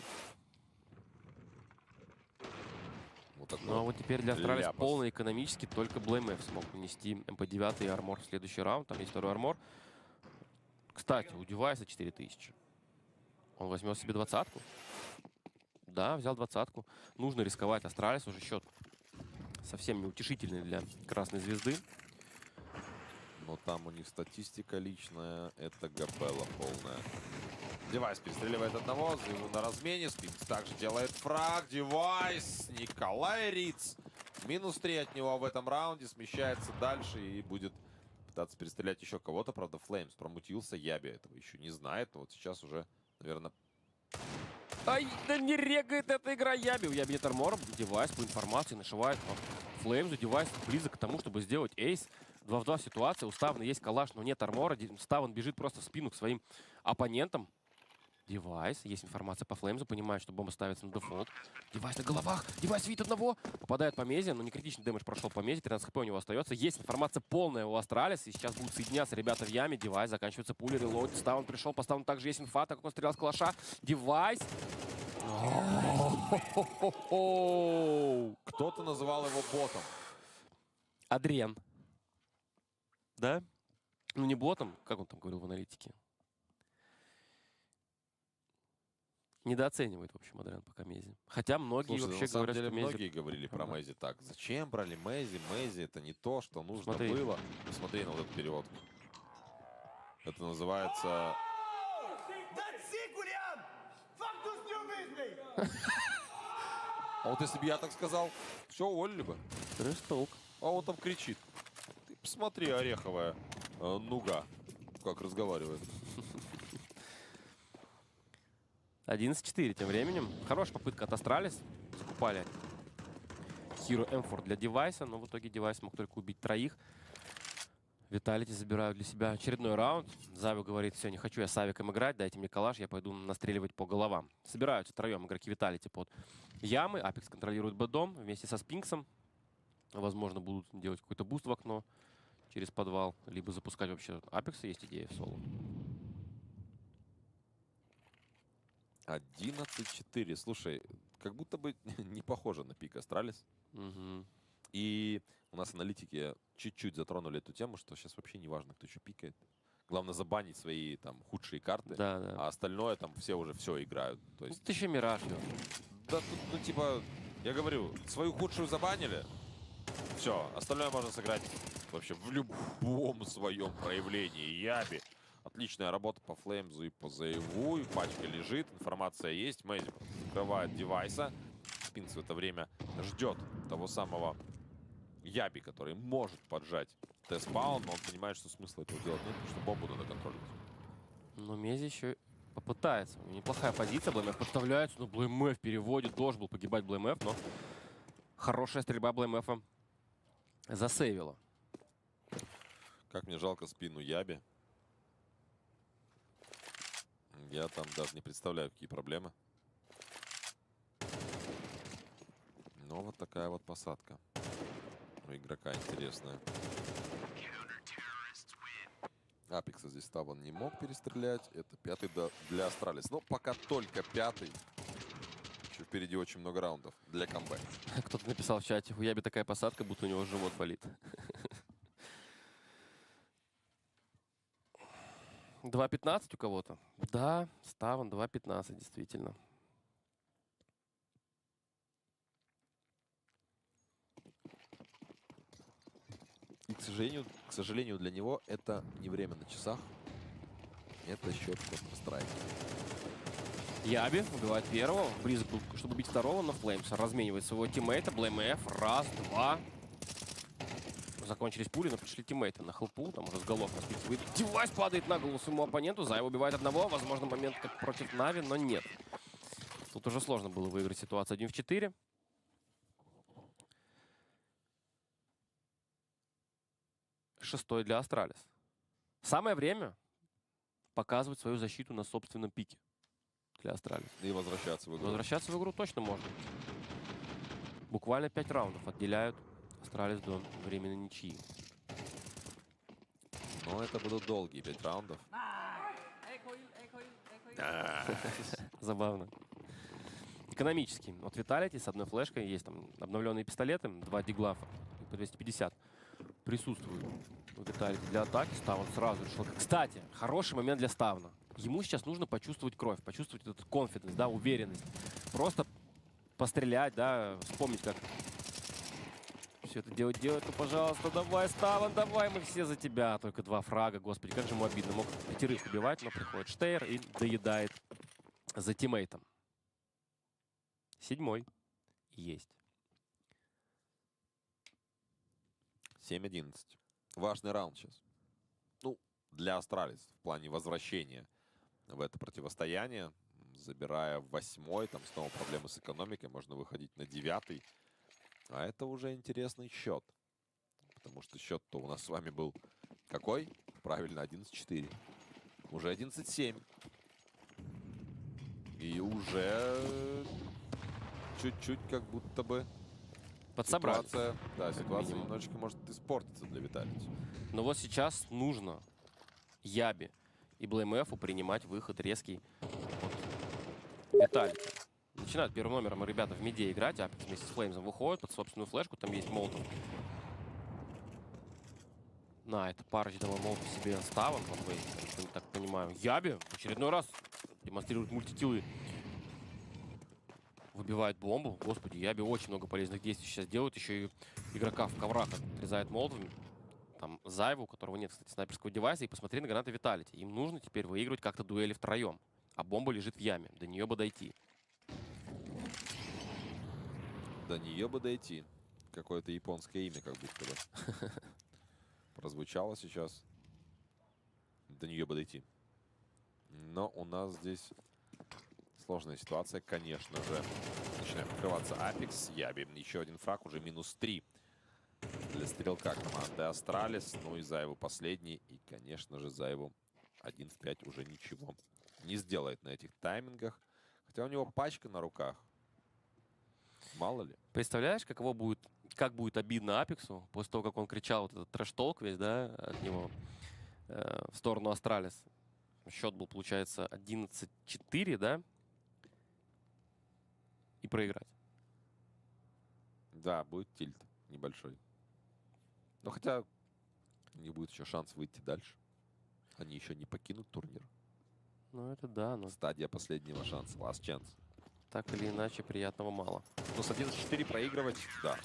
Вот такой Ну а вот теперь для Астралис ляпас. полный экономически только blameF смог унести МП-9 и armor в следующий раунд. Там есть второй armor. Кстати, у Девайса 4000. Он возьмет себе двадцатку. Да, взял двадцатку. Нужно рисковать. Астралис уже счет совсем неутешительный для Красной Звезды. Но там у них статистика личная. Это габела полная. Девайс перестреливает одного. Зайву на размене. Спинкс также делает фраг. Девайс. Николай Риц. Минус 3 от него в этом раунде. Смещается дальше и будет пытаться перестрелять еще кого-то. Правда, Флеймс промутился. Яби этого еще не знает. Но вот сейчас уже, наверное... Ай, да не регает эта игра Яби. У Яби нет armor а. Девайс по информации нашивает Флеймзу. Девайс близок к тому, чтобы сделать ace. 2 в 2 ситуация. У Ставна есть калаш, но нет armor а. Ставн бежит просто в спину к своим оппонентам. Девайс. Есть информация по Флеймзу. Понимает, что бомба ставится на дефолт. Девайс на головах. Девайс видит одного. Попадает по Мезе, но не критичный damage прошел по Мезе. 13 хп у него остается. Есть информация полная у Астралис. И сейчас будут соединяться ребята в яме. Девайс. Заканчивается пули. Reload. Ставн пришел. По Ставну также есть инфа, так как он стрелял с калаша. Девайс. Кто-то называл его ботом. Адриан. Да? Ну не ботом, как он там говорил в аналитике. Недооценивает, в общем, Адриан пока Мези. Хотя многие Слушай, вообще на самом говорят, деле что Мези... многие говорили про Да. Мези так. Зачем брали Мези? Мези это не то, что нужно Смотри. было. Посмотри на вот эту переводку. Это называется... А вот если бы я так сказал, все, уволили бы. Trash talk. А он там кричит. Ты посмотри, ореховая нуга, как разговаривает. 11-4 тем временем. Хорошая попытка от Астралис. Закупали Hero M4 для Девайса, но в итоге Девайс мог только убить троих. Виталити забирают для себя очередной раунд. Зави говорит, все, не хочу я с Авиком играть, дайте мне калаш, я пойду настреливать по головам. Собираются втроем игроки Виталити под ямы. Апекс контролирует Б-дом вместе со Спинксом. Возможно, будут делать какой-то boost в окно через подвал, либо запускать вообще Апекса, есть идея в соло. 11-4. Слушай, как будто бы не похоже на пик Астралис. Мгм. И у нас аналитики чуть-чуть затронули эту тему, что сейчас вообще не важно, кто что пикает. Главное забанить свои там худшие карты, Да, да. а остальное там все уже все играют. То Ну, есть, тут еще Мираж, Лёш. да тут, ну типа, я говорю, свою худшую забанили, все, остальное можно сыграть вообще в любом своем проявлении. Яби. Отличная работа по Флеймзу и по Заеву. И пачка лежит, информация есть. Мэйзи закрывает девайса. Спинс в это время ждет того самого Яби, который может поджать Т-спаун, но он понимает, что смысла этого делать нет, потому что бомбу надо контролить. Но Мези еще попытается. У него неплохая позиция. blameF подставляется, но blameF переводит. Должен был погибать blameF, но хорошая стрельба blameF засейвила. Как мне жалко спину Яби. Я там даже не представляю, какие проблемы. Но вот такая вот посадка у игрока интересная. Апекса здесь Табан не мог перестрелять. Это пятый для Астралис. Но пока только пятый. Еще впереди очень много раундов для камбэка. Кто-то написал в чате, у Яби такая посадка, будто у него живот болит. 2.15 у кого-то? Да, Ставан 2.15, действительно. И, к сожалению, для него это не время на часах. Это счет Counter-Strike. Яби убивает первого. Близок был, чтобы убить второго, но Флеймс разменивает своего тиммейта. blameF. Раз, два. Закончились пули, но пришли тиммейты на хелпу. Там уже с голов распихивает. Девайс падает на голову своему оппоненту. Зайв убивает одного. Возможно, момент как против Нави, но нет. Тут уже сложно было выиграть ситуацию 1 в 4. Шестой для Астралис. Самое время показывать свою защиту на собственном пике для Астралис. И возвращаться в игру. Возвращаться в игру точно можно. Буквально 5 раундов отделяют Астралис до временной ничьи. Но это будут долгие 5 раундов. Забавно. Экономический. От Vitality с одной флешкой есть там обновленные пистолеты, два дигла по 250 присутствуют у Vitality для атаки. Ставн сразу решил. Кстати, хороший момент для Ставна. Ему сейчас нужно почувствовать кровь, почувствовать этот confidence, да, уверенность. Просто пострелять, да, вспомнить, как все это делать, делать. Ну, пожалуйста, давай, Ставан, давай, мы все за тебя. Только два фрага, господи, как же ему обидно. Мог пятерых убивать, но приходит Штейр и доедает за тиммейтом. Седьмой есть. 7-11. Важный раунд сейчас. Ну, для Астралис в плане возвращения в это противостояние. Забирая восьмой, там снова проблемы с экономикой, можно выходить на девятый. А это уже интересный счет. Потому что счет-то у нас с вами был какой? Правильно, 11-4. Уже 11-7. И уже чуть-чуть как будто бы Подсобрали. ситуация, да, ситуация минимум. немножечко может испортиться для Vitality. Но вот сейчас нужно Яби и blameF принимать выход резкий от Vitality. Начинают первым номером ребята в миде играть. Апекс вместе с Флеймзом выходит под собственную флешку. Там есть Молотов. На, это парочка дала Молотов себе ставом. Я так понимаю. Яби в очередной раз демонстрирует мультикилы. Выбивает бомбу. Господи, Яби очень много полезных действий сейчас делает. Еще и игрока в коврах отрезает молотовым. Там Зайву, у которого нет, кстати, снайперского девайса. И посмотри на гранаты Vitality. Им нужно теперь выигрывать как-то дуэли втроем. А бомба лежит в яме. До нее бы дойти. До нее бы дойти. Какое-то японское имя как будто бы. Прозвучало сейчас. До нее бы дойти. Но у нас здесь сложная ситуация, конечно же. Начинаем открываться Апекс. Яби. Еще один фраг, уже минус 3 для стрелка команды Астралис. Ну и Зайву последний. И, конечно же, Зайву 1 в 5 уже ничего не сделает на этих таймингах. Хотя у него пачка на руках. Мало ли. Представляешь, каково будет, как будет обидно Апексу после того, как он кричал вот этот trash talk весь, да, от него в сторону Астралис. Счет был, получается, 11-4, да? И проиграть. Да, будет tilt небольшой. Но хотя у них будет еще шанс выйти дальше. Они еще не покинут турнир. Ну, это да, но Стадия последнего шанса. Last chance. так или иначе приятного мало. Но с 11-4 проигрывать, да.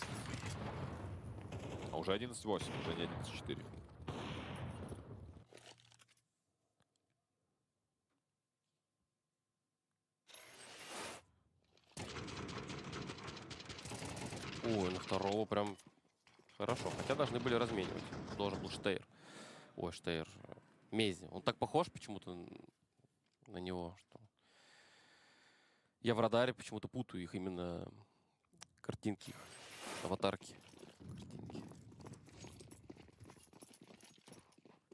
А уже 11-8, уже не 11-4. Ой, на второго прям хорошо. Хотя должны были разменивать. Должен был Штейр. Ой, Штейр. Мези. Он так похож почему-то на него, что... Я в радаре почему-то путаю их именно картинки, их, аватарки. Картинки.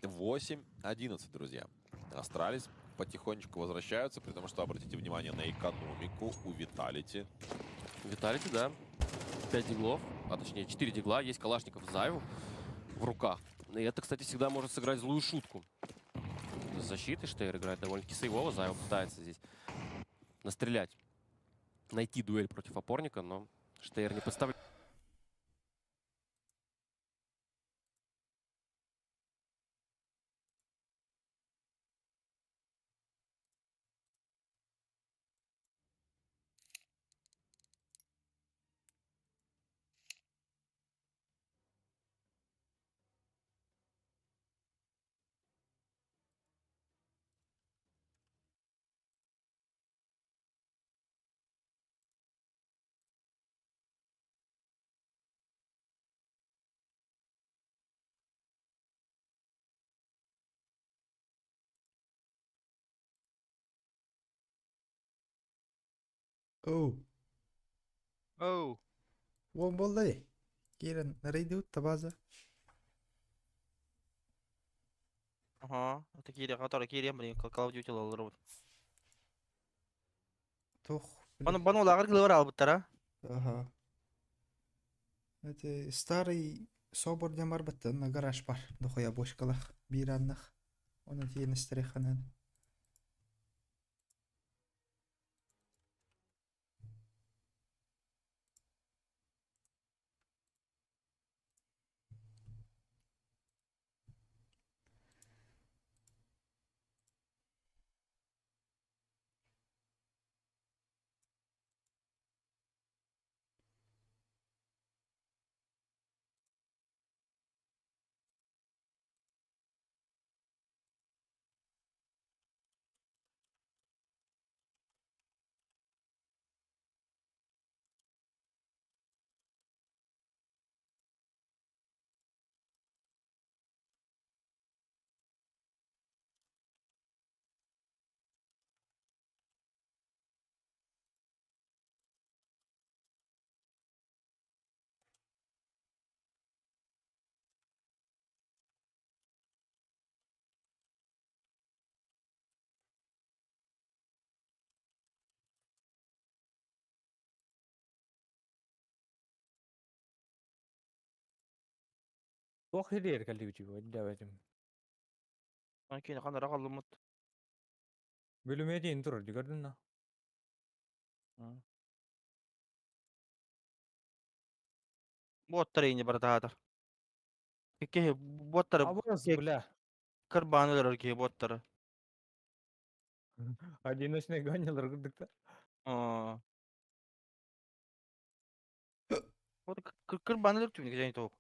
8-11, друзья. Астралис потихонечку возвращаются, при том, что, обратите внимание на экономику у Vitality. Vitality, да. 5 диглов, а точнее 4 дигла. Есть Калашников Зайву в руках. И это, кстати, всегда может сыграть злую шутку. С защиты Штейр играет довольно-таки сейвово. Зайва пытается здесь настрелять, найти дуэль против опорника, но Штейр не подставляет. Оу, Оу. Уон буолла дии. Киирэн рейдиут табаза. Ага. Это кири, который кири, блин, Call of Duty лолор. Туох, Баны блин. баны лагыр кылы бар албыттар, Ага. Это старый собор диэн барбыт на гараж бар. Дохуя бочкалах, биир аннах. Оны тиэн истереханан. Туох сиригэр кэллибитий бу өйдөөбөтүм. Кини ханара халлыммыт. Бөлүмүөтүн турар дии көрдүн да. Буоттар ини барытаатар. Киһи буоттары Абырас, бля. кырбаан өлөрөр киһи буоттары. Одиночный гонялар курдук да. Вот кырбаан өлөр түбүн кижени тоок.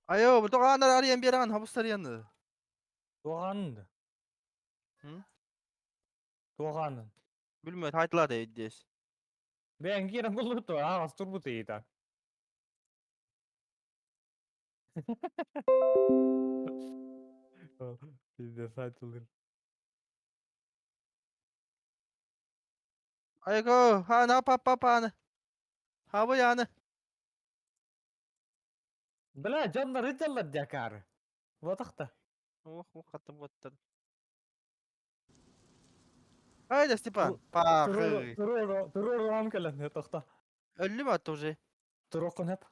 Айо, бу тоҕаанар арыйан биэрэҕин хабыстарыйаны. Туохаанын да? Туохаанын? Билмэт хайтылаата эйдиэс. Бэйэҥ киирэн буллубут аҕас турбут ыйыта. Пиздец, айтылыр. Айго, хана папа паны. Хабы яны. Бля, дьоннор ыдьаллар дьакаары. Буотахта. Ох, ох, хаттым буоттар. Haydi Степан. Пахы. Туруору кэлэн тохто. Өллүм атты уже. Туруоххун сөп.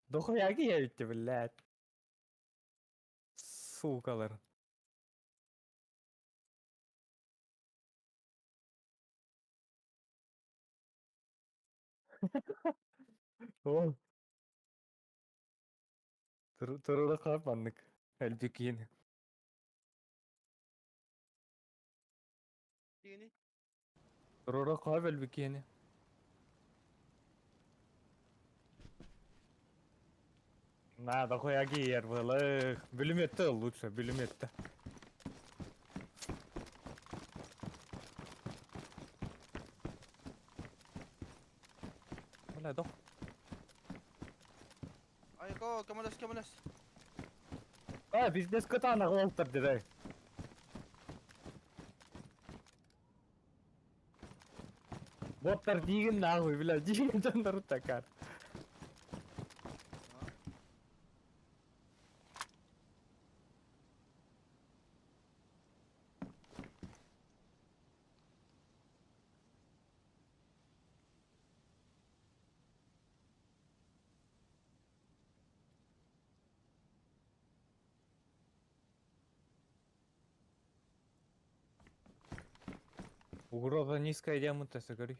Дохуя киһи блядь. Сукалар. Ол. Туруора хаап маннык. Элбикиин. Туруора хаап элбикиини. На, дохуя киһи былых. Бүлүмөттө лучше, бүлүмөттө. Бля, дох. Айго, көмөлөс, көмөлөс. А, бизнес кытаанах уолтар деді. Боттар диигин нахуй, бля, диигин дьоннору такар. Угроза низкая диаманта, говори.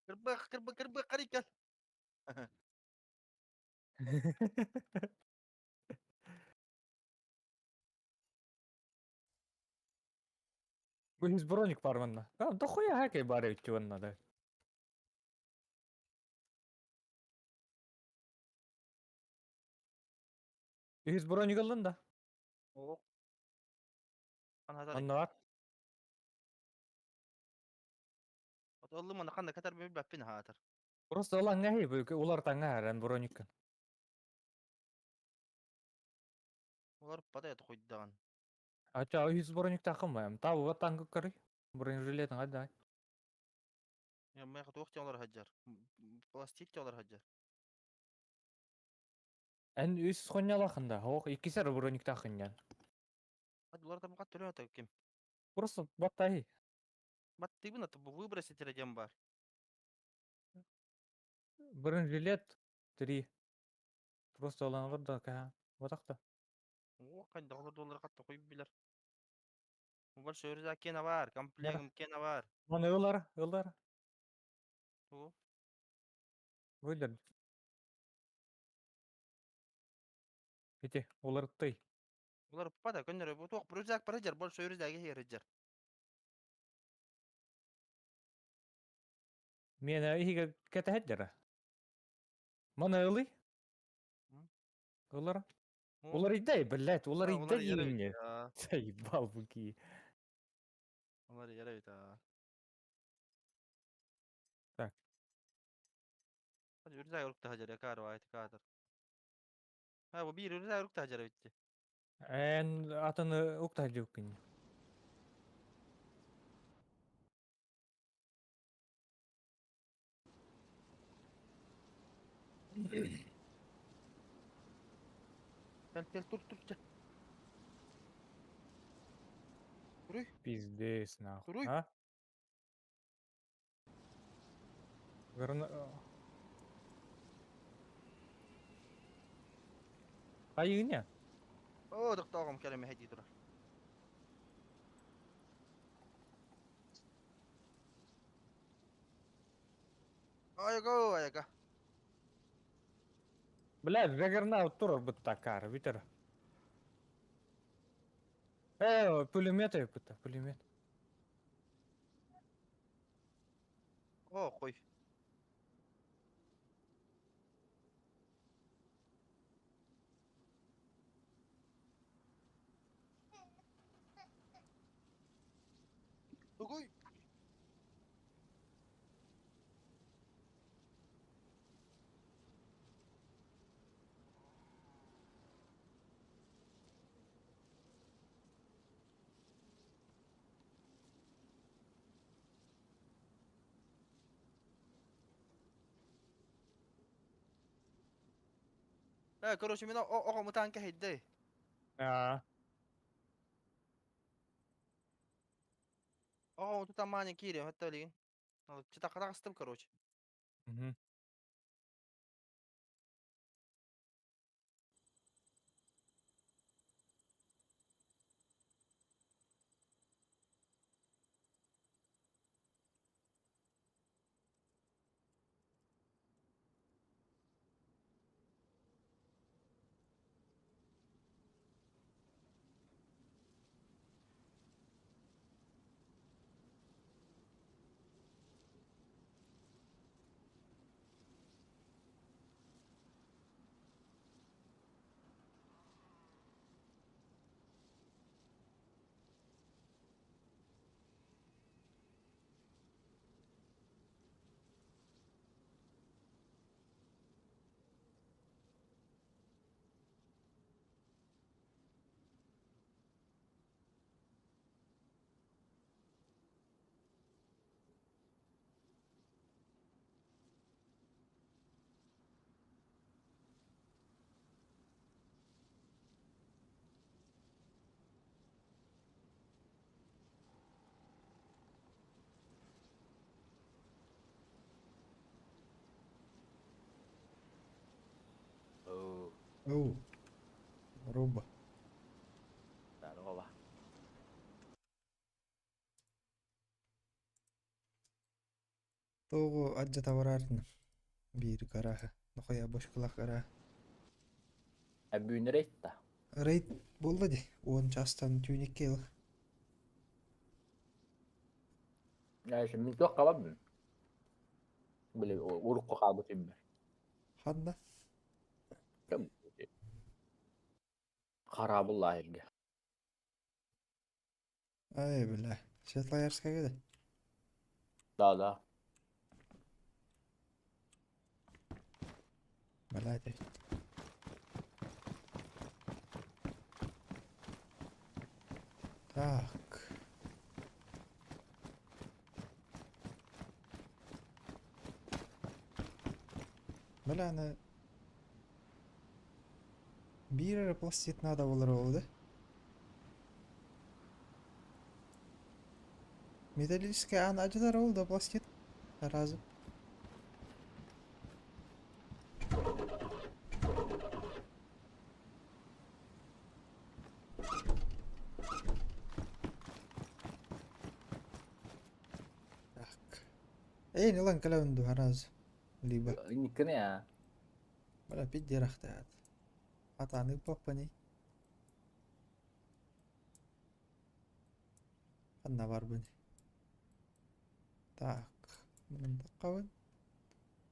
Кырбах, кырбах, кырбах, карик кел. Бу броник бар манна. А, дохуя хакей бар эбит манна да. Үһүс броник ыллын да. О. Ана Манна бар. Отоллу мана ханна катар бир баппин хаатар. Просто ылан ңәһи, бу улар таңа әрән брониккын. Олар падает хуйдаган. Ача үһүс броник тақым баям. Табы таңгы көрүй. Бронежилетин кайда? Я мэ туох олар хаджар. Пластик олар хаджар. Эн үс хонялахында, хоқ иккисер броник тақынян. Улар там кат төлөтө ким. Просто баттай. Баттыбын аты бу выбросить дем бар. Бронежилет 3. Просто ылан да ка. Батақта. О, кайда олар доллар катты коюп билер. Большой рюкзак кена бар, комплектом кена бар. Маны ылар, ылар. О. Вылер. Ити, олар тый. Улар пада көннөрө бу туох рюкзак бар жар, большой рюкзак хережер. Миэнэ иһигэр кэтэһэрдэрэ. Маны ылый. Ылара. Уларыйда, блядь, уларыйда диигиннэ. Заебал бу кии. Уларыйар эбит аа. Так. Үрдэ урукта хажар каар каатар. Ha бу биир үрдэ урукта хажар эбит. Эн атын укта хажуккин. Кел кел тур тур чэ. Туруй. Пиздец нахуй. Туруй. А? Грана... Айыня. Оо, тохтоогум кэлэн мэһэйдии турар. Айга, айга. Бля, Джаггернаут турар бытта кар, витер. Пулемет бытта, пулемет. Оо, кой. Тугуй. Короче, мин оҕо мутаан кэһэйдэй. А, Оҕо тутан маанин киириэм хатта билигин. Чытаккатаҕыстым, короче. Мгм. Оу. Руба. Здорово. Тоҕу аддьата бараарын. Биир гарааһы. Нохуя бошкалах гараа. Бүгүн рейд да. Рейд буолла дии. 10 чаастан түүн 2 ыл. Мин туох хабабын. Били урукку хаалбыт иммер. Ханна? Харабыллаа иргэ. Ай, бля. Светлоярскайга да. Да, да. Блядь. Так. Бля, аны биир эрэ пластид надо буолар ол да. Металлический аан адьатар ол да пластид. Разы. Так. Эй, не лан кэлэбин дуу араас. Либо. Инниккини аа. Бля, пиддиэрахтаат. Хатааны ыппаппыный. Ханна барбын. Так. Мындаккабын.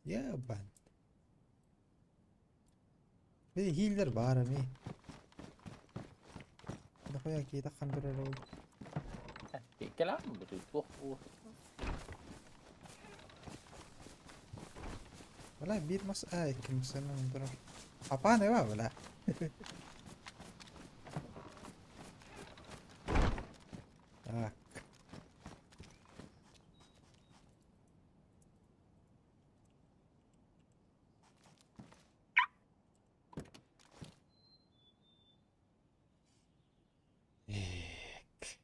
Ебан. Bir healer бар эми. Дохуя киһи таххан турар ол. Кэлэм бу туох Бля биир мас аа икки массыына турар. Апаан эба бля. Так. Эк.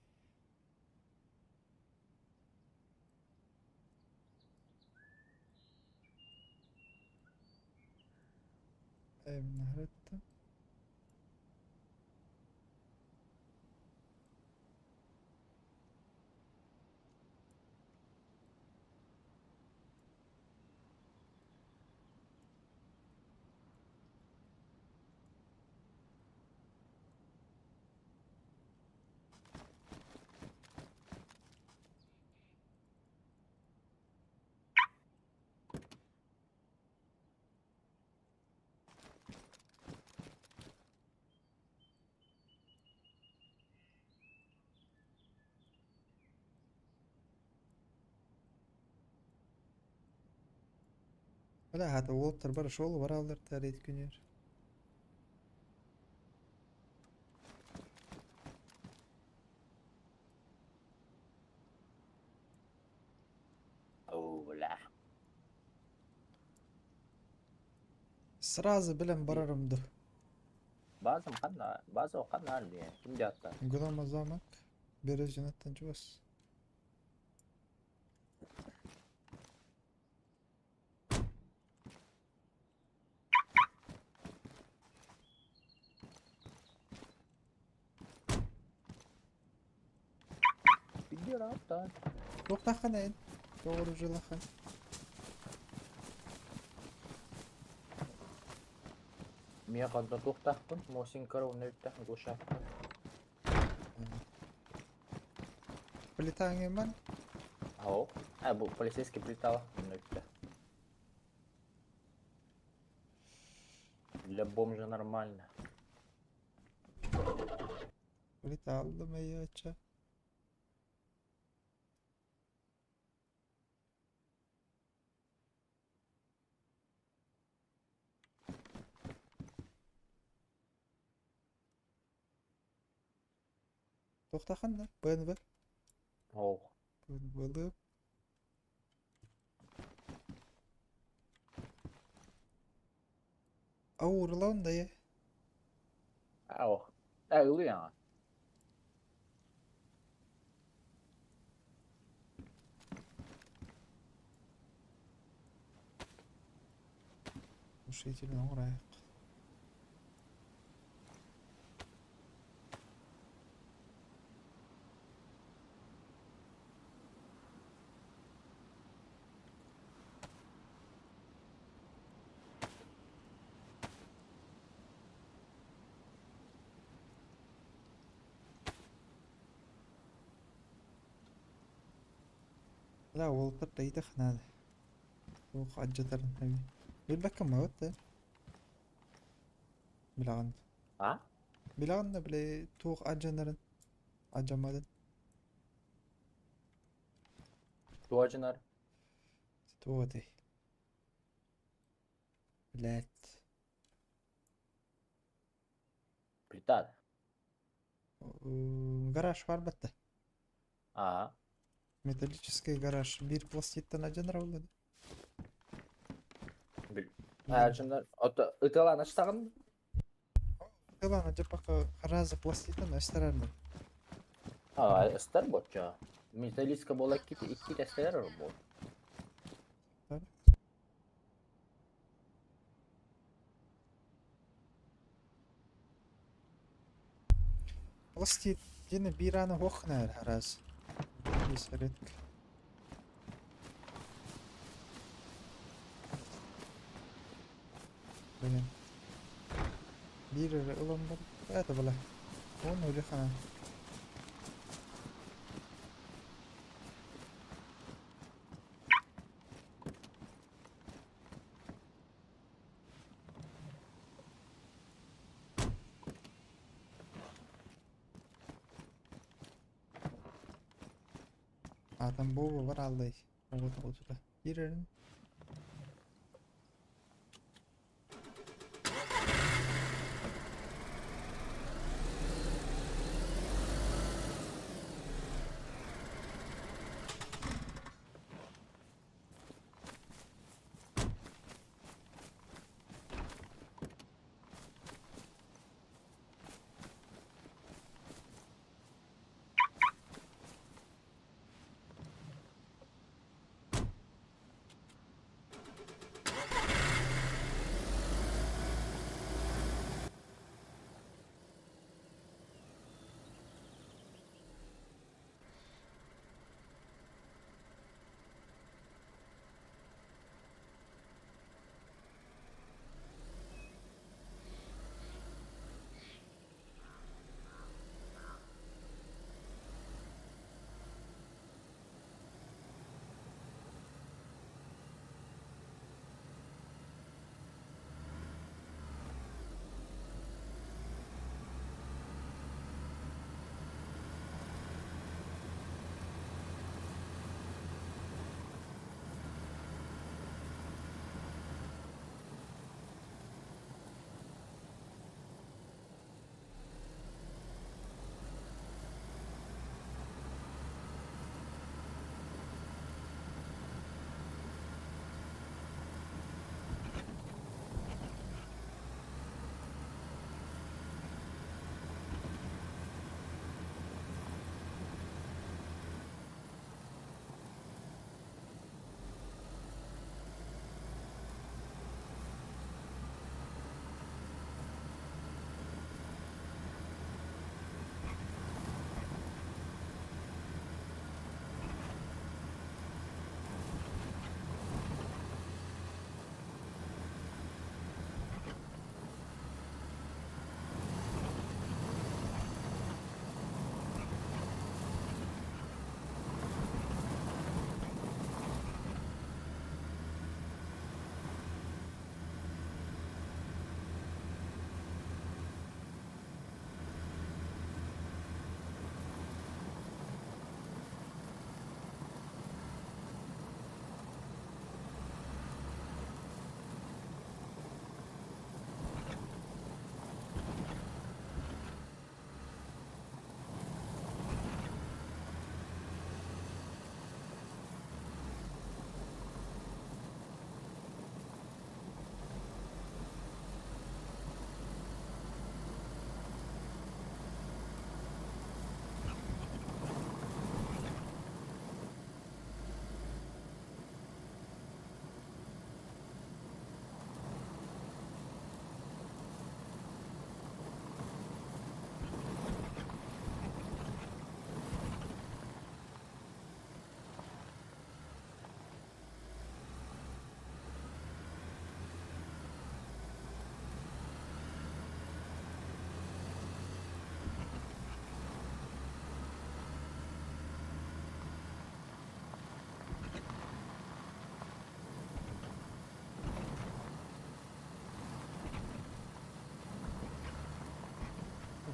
Эм, Бля, хата уолаттар бары шолу бараллар таарыйт күнүөр. Оо, бля. Сразу билэн барарым ду. Базам ханна, база ханна диye. Ким диатта? Грома замок. Березинаттан чугас. Biliyor hatta. Туохтааххын эн? Тоҕуружилаххын. Мия ханна туохтаахпын, Мосин кара уна үттэх гошаахпын. Плитаҥы ман. Ао. А, бу полицейский плитала уна үттэх. Для бомжа нормально. Плита алдым эйяча. Туохтааххын да? БНВ. Оо. БНВ. Ауырлаун да е. Ао. А, ылыян. Глушитель оҥорайык. Ла уолаттар тайдах наада. Туох алдьатарын эбит. Билбэккин маҕыт Билэҕин. А? Билэҕин да били туох алдьанарын алдьамматын. Туожинар. Туох этэй? Блядь. Плита. Гараж бар батта. А. Металлический гараж. Биир пластиттан алдьанар буолла. Бил. А, Ото ытылан ачтагын. Ылан адьаппакка раза пластиттан астарармын. А, ыстар боча. Металлическая буола икки икки тестер бу. Пластит диэн биир ааны суох гынар раз. Есть редко. Блин. Биир эрэ ылан бар. Это бля. Он улахан. Аатан буо бар аллай. Оҕото отута. Киирэрин.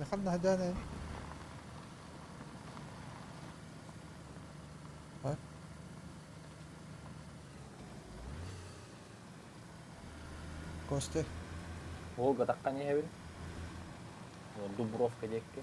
دخلنا هدانا. طيب Костя. Волга таххан иһэбин. Дубровка диэки.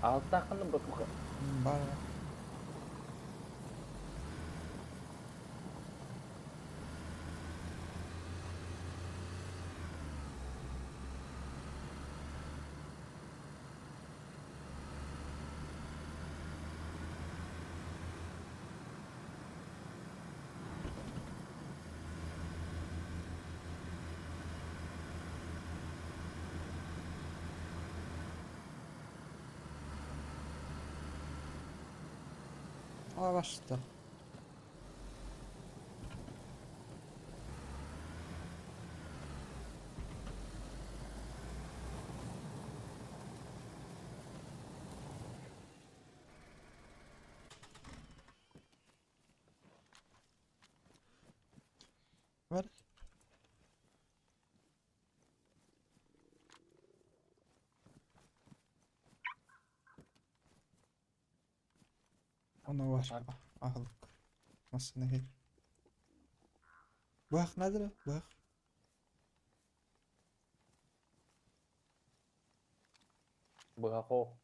Алтааххын братуха. Бар. Avasta. Ver. Она var. Аһылык. Массыына иһит. Быһах наада быһах. Быһах о.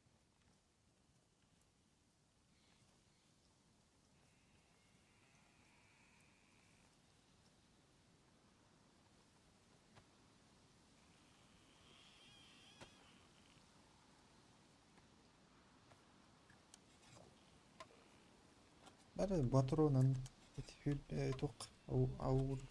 Бары батронан туох ауырг.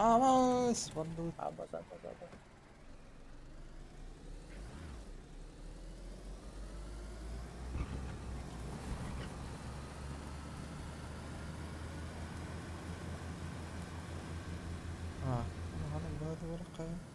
Awas, wandu. Абас, абас, абас. А, أنا بهذا ورقة.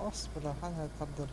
اصبر حالها تقدر.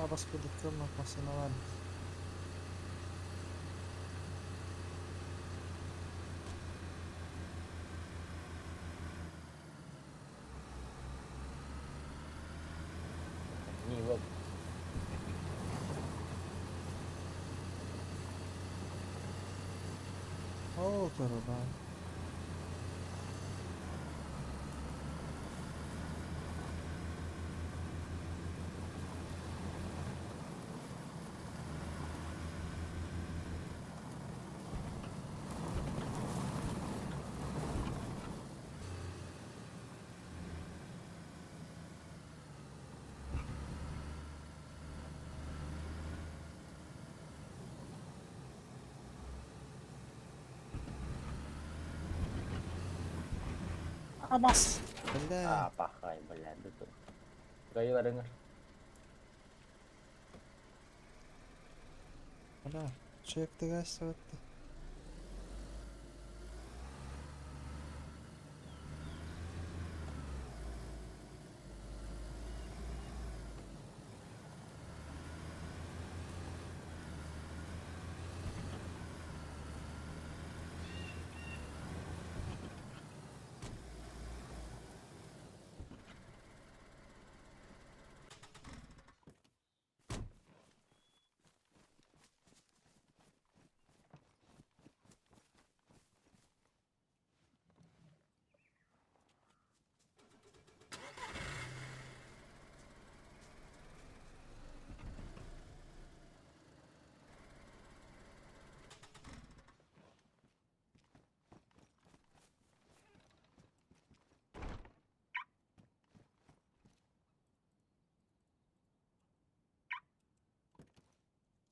Абас курдук кыаммат массыыналаах эбит. Нива. Ол турба. Абас! Бля. А, пахай, бля, тут. Кайыларыңыр. Бля, человек өттө.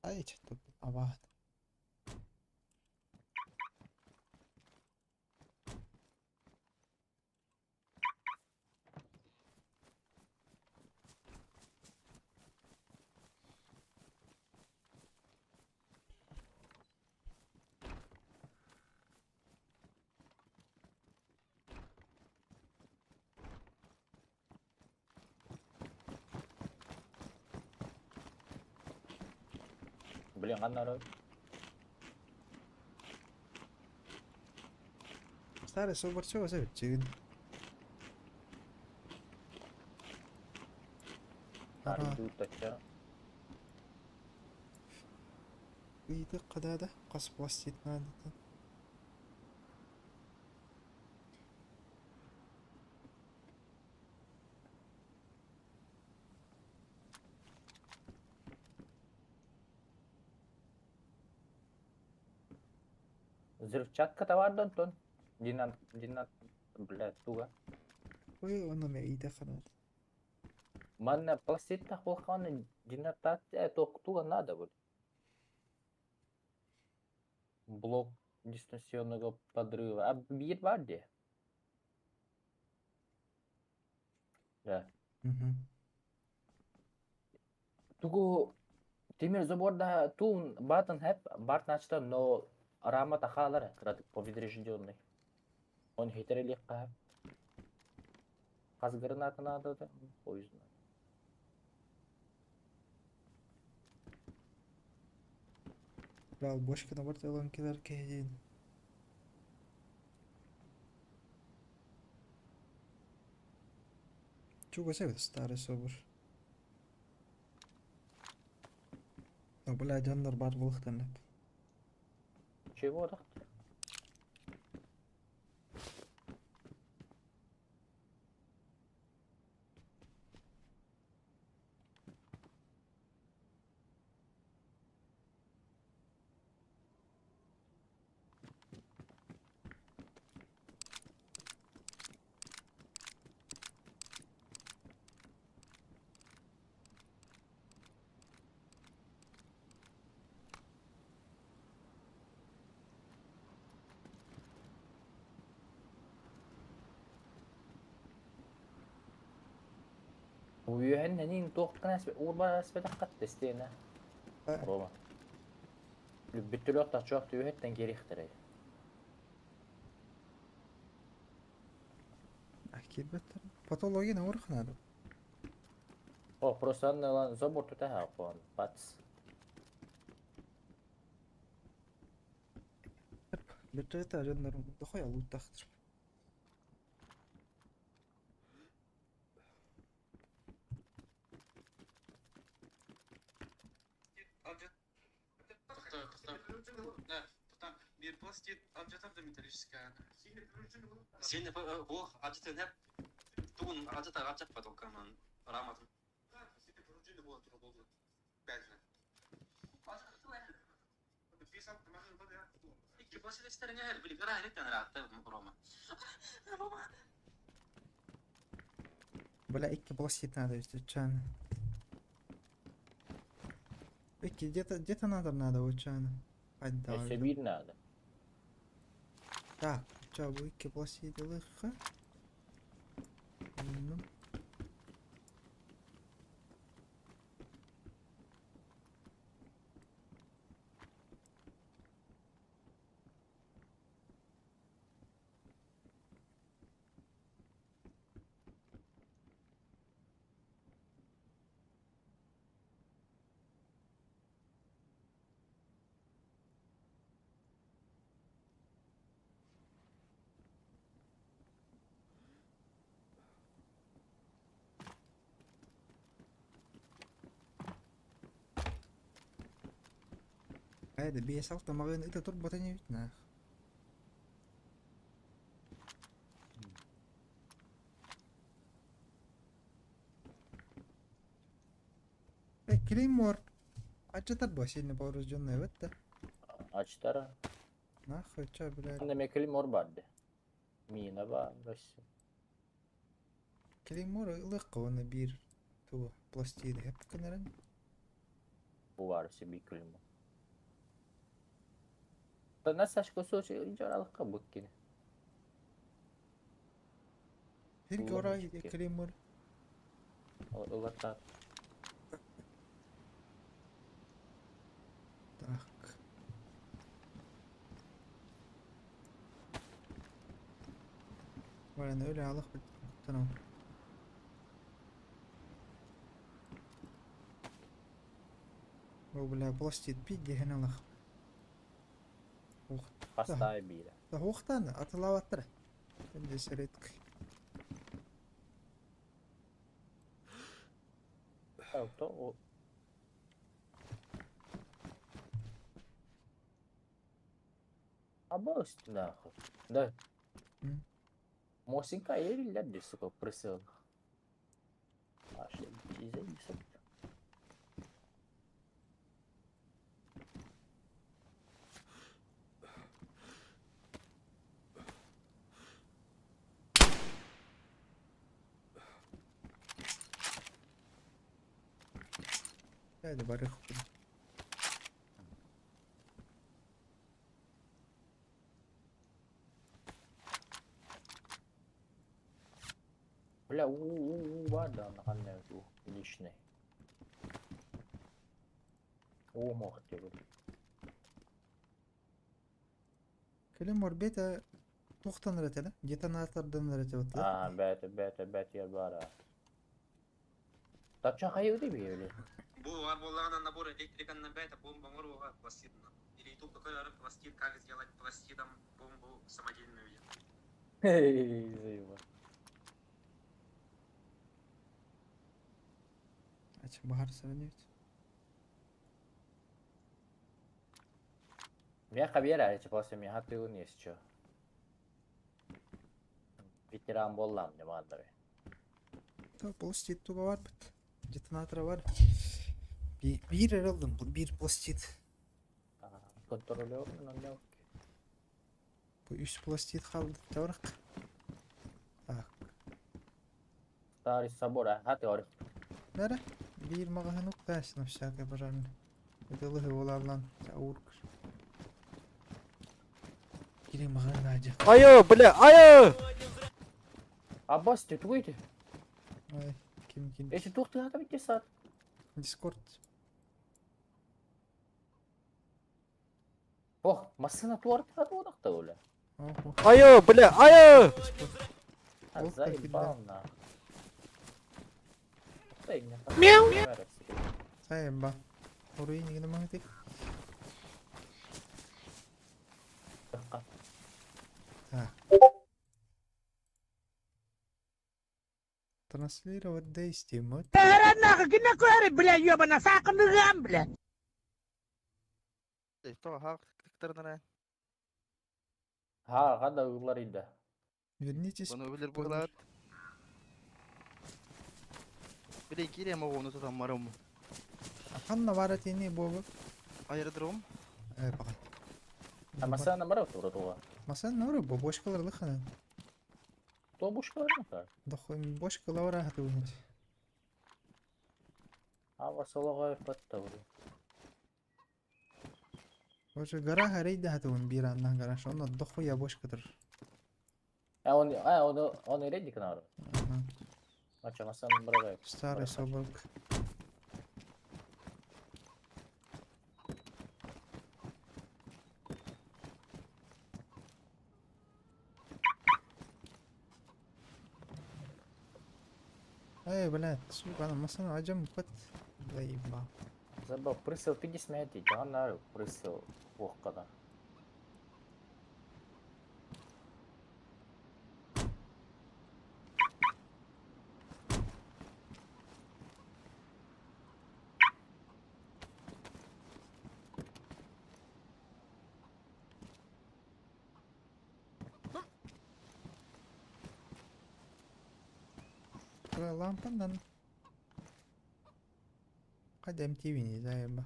Ай, что-то абаат. Блин, аннары. Старый собор чего зовут? Чигин. Ара. Тут Ыйды қадада қас пластитна надо. Взрывчатка товардан тон. Динан, динан, блядь, туга. Ой, оны ме ыйды қадада. Манна пластитта холханы динатация туга надо будет. Блок дистанционного подрыва. А бир бар де? Да. Угу. Тугу темир заборда тун батын хеп барт начта, но рама тахалар кратик поврежденный. Он хитрый хап. Хаз граната надо, да? Хуй знает. Бля, бочка на борт алан килер кейдин. Чего себе старый собор. Да, бля, дьоннор бар булыктан деп. Чего так? Уйһэн нин туохтан урба аспетаққат тестена. Рома. Бүттүлөк тачуак түйөттен керихтере. Акир беттер. Патология урых надо. О, просто анна забор тутаха он бац. Бертолета дьоннорум дохуя лууттаахтар. Бля, икки пластид надо чан. Икки где-то детонатор надо учан. Өссө биир наада. Так, ча бу икки пластид ылыхха. Ну. Хайда биэс алта маҕын ыта турбата небит нах. Э, Клеймор. Ачатар бо сильно поврежденный вот да. Ачтара. Нахуй, чё, блядь. Анда ме клеймор барды. Мина бар, өссө. Клеймор ылык оны бир ту пластиды хеп кынарын. Бу бар себе клеймор. Та на Сашка сочи жаралыкка буккини. Бир Улам гора чикке. клеймор. Ылаттар. Так. Вараны öyle алых бит. О, бля, пластид пить дehen алых. Ух, Хастай бире. да хуқтан атылаваттыр. Енді серетк. Авто о Абос нахуй. Да. М. Мосинка ериллер сука прысыл. Аш изей Hadi bari хуй. Бля, у у у бар да на у личный. О, мох тебе. Клеймор бета тухтан ретеле. Детонатордан рете вот. А, бәт бәт бәт ер бар. Тача хайы ди били. Бу бар боллаҕына набор электриканна бэйта бомба оҥоруоҕа пластидна. Или ютубка көрөрүм пластид, как сделать пластидом бомбу самодельную. Эй, заеба. Ач бахар сравнивать. Меня хабера, эти после меня хаты есть чё. Ветеран боллам не мандавы. То пластид туга бар бит. Детонатор бар. Bir aldım. Bir пластид. Контролер на мелкий. Bu üç пластид kaldı. Таврак. Так. Старый собор, а хаты ор. Нere? Bir магазин уктас на всякое пожарное. Это лыгы оларлан. Аурк. Кири магазин ажы. Айы, бля, айы! Аббас, ты туйте. Ай, ким ким. Эти тух ты хата бит сат. Дискорд. Ох, машина туар хата одакта оля. Охо. Айы, бля, айы! Дискорд. А Ох, как заебал на. Мяу. Сайба. Уруй нигини маңытый. Так. Транслировать действие мод. Ha, kada ыллар иде. Вернитесь. Bunu bilir buralar. Bir de gireyim onu tutan varım. Ханна бара тени бобу. Ayrıdırım. Э, бага. Масана барау тура туга. Масан нору бо бошкалар лыхана. То бушкалар ма? Дохой бошкалар рахат уйнать. Ава солога патта. Уже гора харейда хатун бира на гора, что он дохуя бошкатыр. А он редик нар. Ага. Ача масана барау. Старый собак. Эй, блядь, сука, она масана аджам пат. Заеба. Забыл, прысыл 50 ана прысыл охкада. Лампандан. Кадем ТВ не заеба.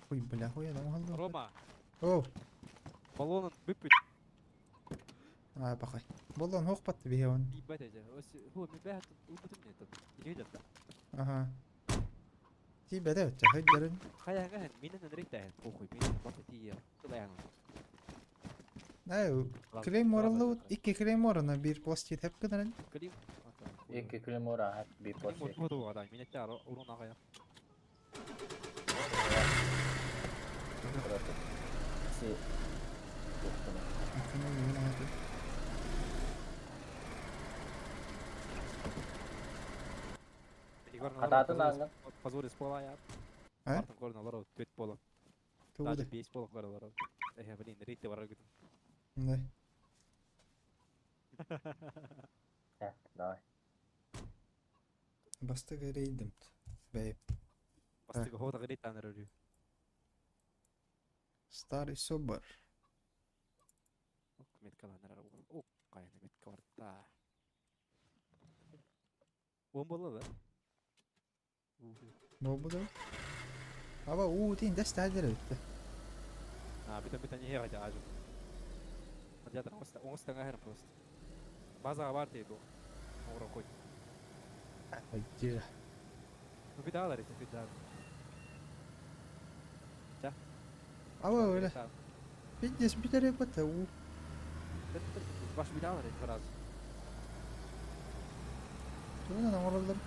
Ой, бля, хуя там голова. Рома, О, баллонын выпить а, бахай. Болон хох патты бихеван. ебать эти. Ху, ми бэхат убытым нет. Иди да. Ага. Ти бәдә өтчә, хәҗәрен. Хая гаһен минен нритәһен. Похуй, минен бата тия. Тылаyan. Ай, клейморалы ике клейморына бир пластит хеп кенә. Клим. Эки клеймора хат би пластик. Вот да, мине тя урон агая. Си. Хататын аңын. Позор испола я. А? Артын корна ларо төт пола. Тугы. Даже бес пола кора ларо. Эх, блин, рейте бар гүтүм. Да. Э, давай. Бастык рейдем. Бәй. Бастык хода рейт аныр өрү. Старый собор. Меткаланыр. О, кайны метка бар да. Он бола да. Бу да. Аба уу тин даст хәҗәр өттә. А, битен битен не хәҗә ажы. Театр оңыстан ахыр просто. Базага бар дейди. Оңро кой. Хәҗәр. Ну бит алар ите бит Ча. Аба öyle. Бидес битере бата уу. Баш бит алар ите сразу. Туна наморалдар.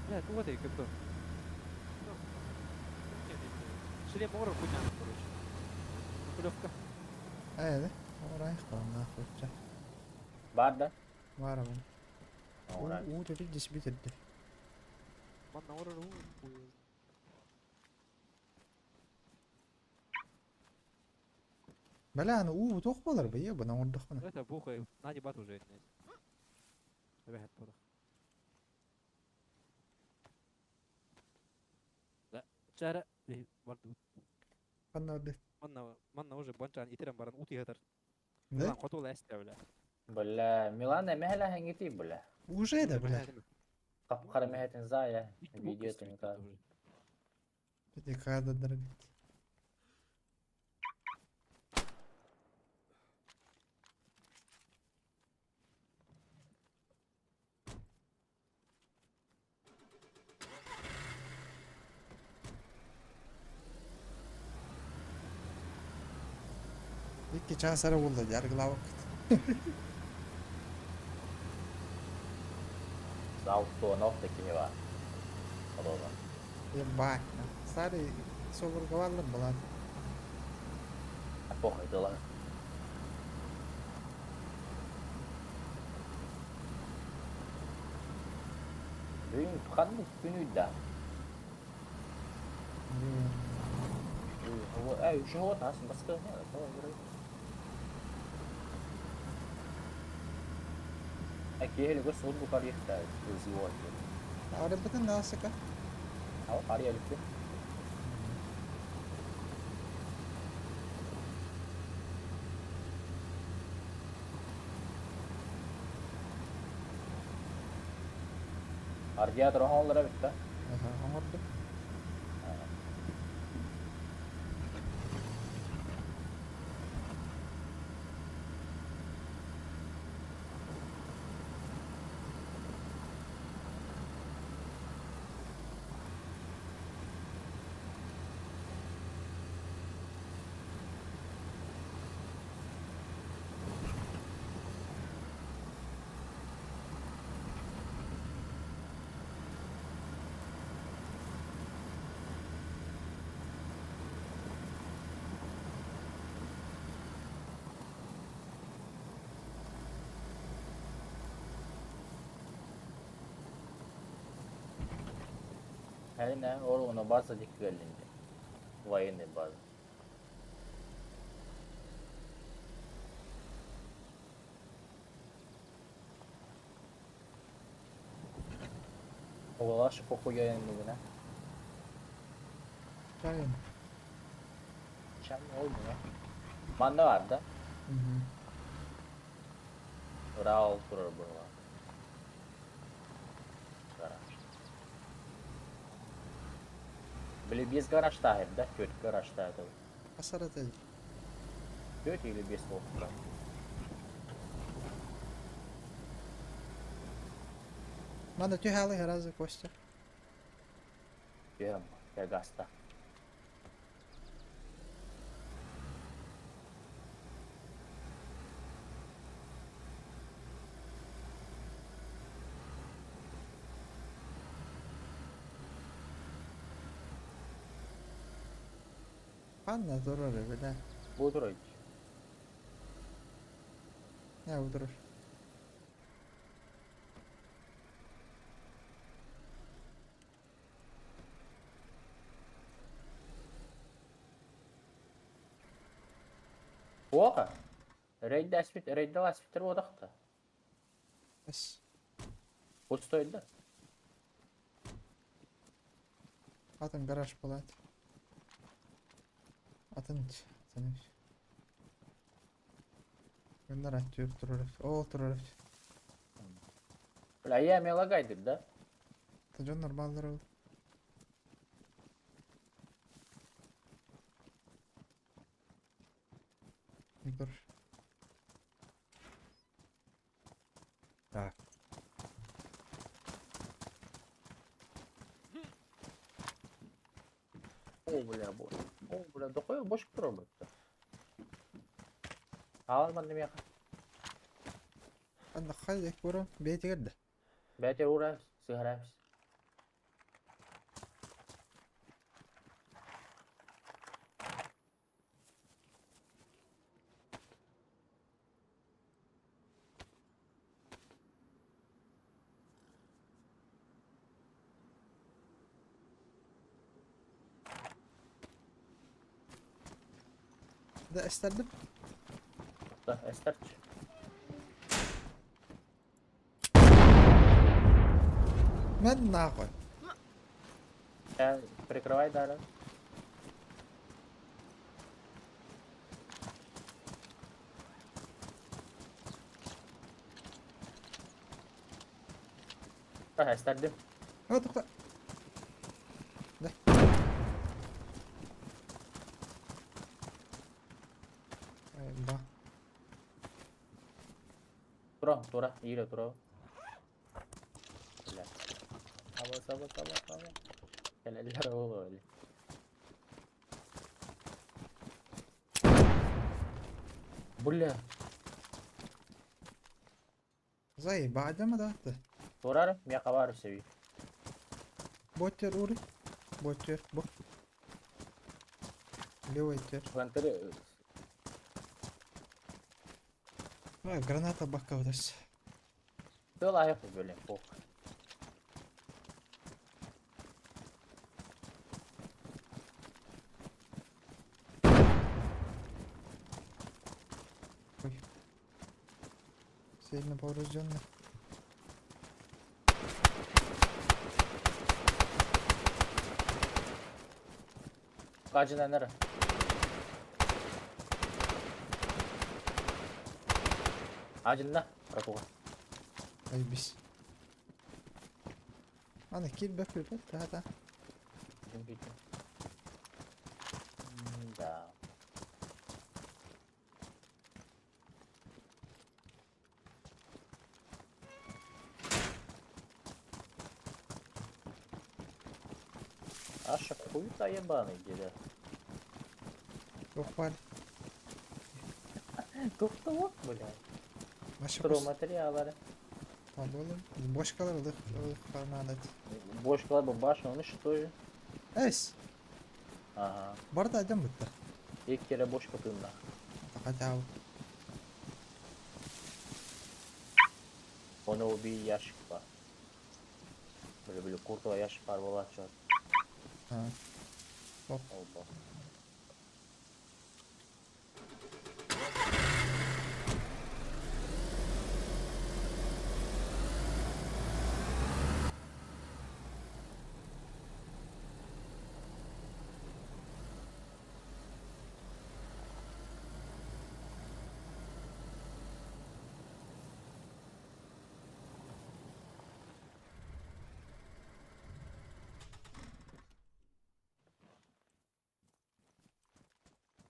Бля, туга дейди көптө. Шлем оңро хуйня, короче. Клевка. Әйде. Орай кална хоча. Бар да? Бар мен. Орай. Уу да бидес битерде. Манна оңро Бәлә аны уу тоқ болар бу, е, бuna ордық бuna. Это бухай, нади бат уже нет. Эбэхет бодох. Да, чара бар Канна орды. Манна манна уже банчан итерен баран ути хатар. Да? Милан котул эсте бля. Бля, Милан эмэхэлэ хэнгити бля. Уже да, бля. Капкара мэхэтин зая. Видео тунка. Декада дорогие. Икки часара булды, жаргыла вакыт. Алтонов да киһи баар. Олоҕо. Ебать. Старый соборга бааллар балаат. Похуй дыла. Бүгүн ханнык күнүй да? Үчүгэй таас баска Киһи суут бу карьерта Арыбытын наасыка. Ау, карьерикпин. Радиатор оҥоһуллара бүттэ. Оҥордум. Aynen orada база диккелинде. Военный база. Оҕолор похуя иннигинэ. Правильно. Чем olmuyor. Манна бар да? Ыраал турар буолла. Гараж. Били без гаражта да? Төрт гаражта это. Асарата. Төрт или бес болуп Мана түһәлі разы Костя. Түһэм, я гаста. Ханна турар бile. Бу турар. Не удурur. Оға. Рейді әспет, рейді әспеттер одақта. Бس. Пустой да. Атын гараж болады. Атын, атын. Bunlar atıyor турар. О, турар. Бля, я мелагайдыр да? Тажон нормалдар ол. Dur. Так. О, бля, бо. О, бля, дохуя бошка турар Аалман немеха. Анда хайдек бура бейтигерде. Бәтер урас, сыграбс. Да эстердим. Да, эстерч. Мен нахуй. Я прикрывай далі. Ага, эстердим. О, тоқта. Да. Ай, ба. Тура, тура, ире тура. Бля. Саба, саба, саба, саба. Кэлэллэр ол öyle. Бля. Заебадема да ты. Турар, миэхэ баар сөбүй. Боттер ури. Боттер, бу. Левый тер. Хантыры А, граната бакка вдас. Тыл айық бөлем, пох. Ой. Сильно поврежденный. Каждый нары. Ажынна, братуха. Айбис. Аны кил бэк бэк да да. Да. Аша хуй-то ебаный деда. Ох бар. Тухты вот, бля. Маша Стройматериаллары. Алолым. Бошкалар ылых ылых барманат. Бошкалар бу башня, оны что же? Эс. Ага. Барда адам бутта. Екі kere бошка тынна. Хотя Оны убий ящик бар. Бile бile куртова ящик бар болады чат. А. Оп. Опа.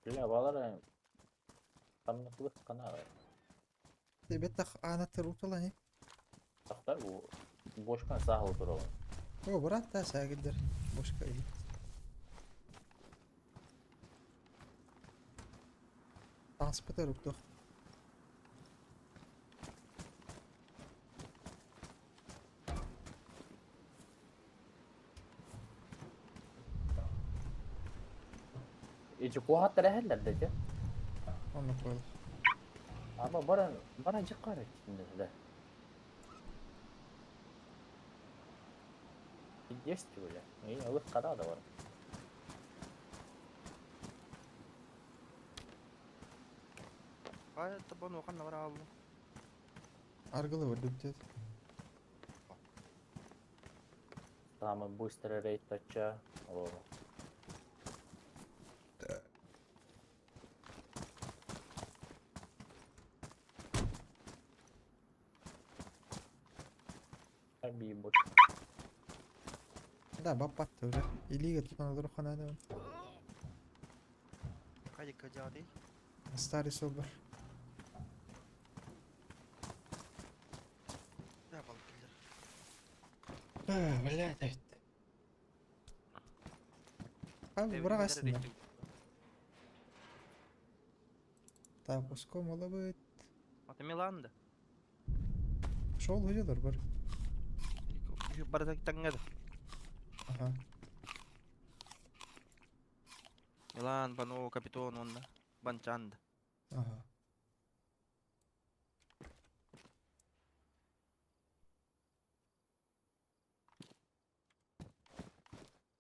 Бля, балар тамнықлық қана. Беттах анаттыр утала не? Тақтар bu бошкан сахыл туралы. О, брат, да, сагилдер. Бошка ит. Транспортер уктух. Ичи кухаттар әһәлләр дә. Оны koyalım. Ama баран баран жыққар да. Есть бля. И ылық қара да бар. Кая табан оқан бар алды. Аргылы бар деп. Самый быстрый рейд тача. О. Би больше. Да, баппатты уже. Илиге тутан олар ханады. Кая кajadi. Старый собор. Да балык келер. А, блядь, айт. Abi bırak aslında. Так, куском olabilir. Ата Миланда. Шол hocalar бар. Барда таңгады. Ага. Милан, Бано, Капитон, онда. Банчанда. Ага.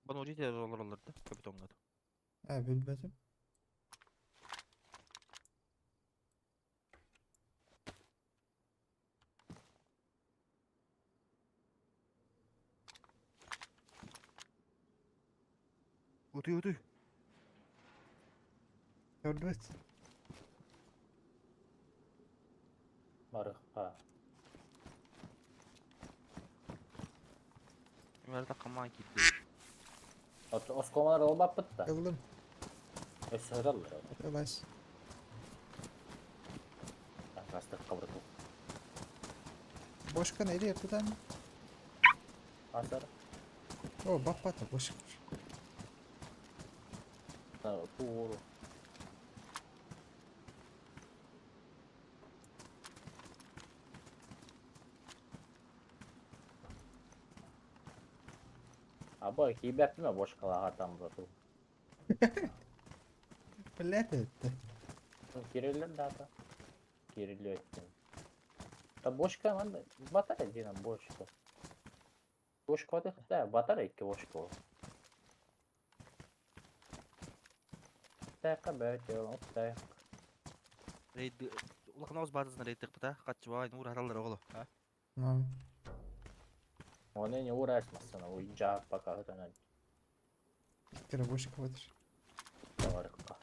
Бано жете олар олар да, Капитонга. Ha, bilmedim. Утуй, утуй. Көрдүбүт. Барыққа. Мэрда каман китти. Оскомалар олбап бітті. Ылдым. Өсіралар. Ылас. Растық қабырту. Бошкан эли ертедан. Асар. О, баппаты бошка. Тууру. Аба киирбэппин ээ бочкалааҕа там брату. Блядь это. Кириллер дата. Кириллер. Та бочка манна батар диэн бочка. Бочка да батар икки бочка. Тайка бөтө, тай. Рейд улахан оҕус баатызына рейд тыкпыта. Катчыбай нуур хараллар оҕоло. А? Ну. Оны не урасмасына, уйджа пока это Кира бочка хватишь. Товарка.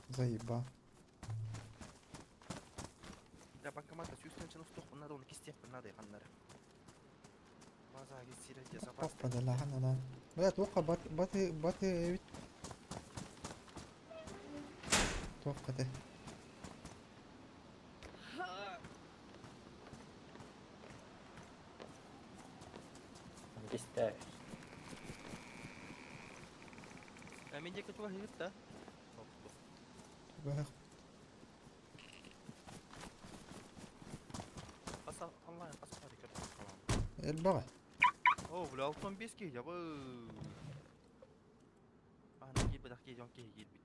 Заеба. Я банкоматта сүүстэн устуох надо оны кистиэх надо ханнары. База кистире же запас. Опа, да ла да. Бля, توقع بات بات بات توقع ده. Кистэ. Мен жеке туга хит да. Аса онлайн кас бар экен. Элбаҕа. О, бля, 65 ки жабы. Ана киир бедах ки жон ки киир бит.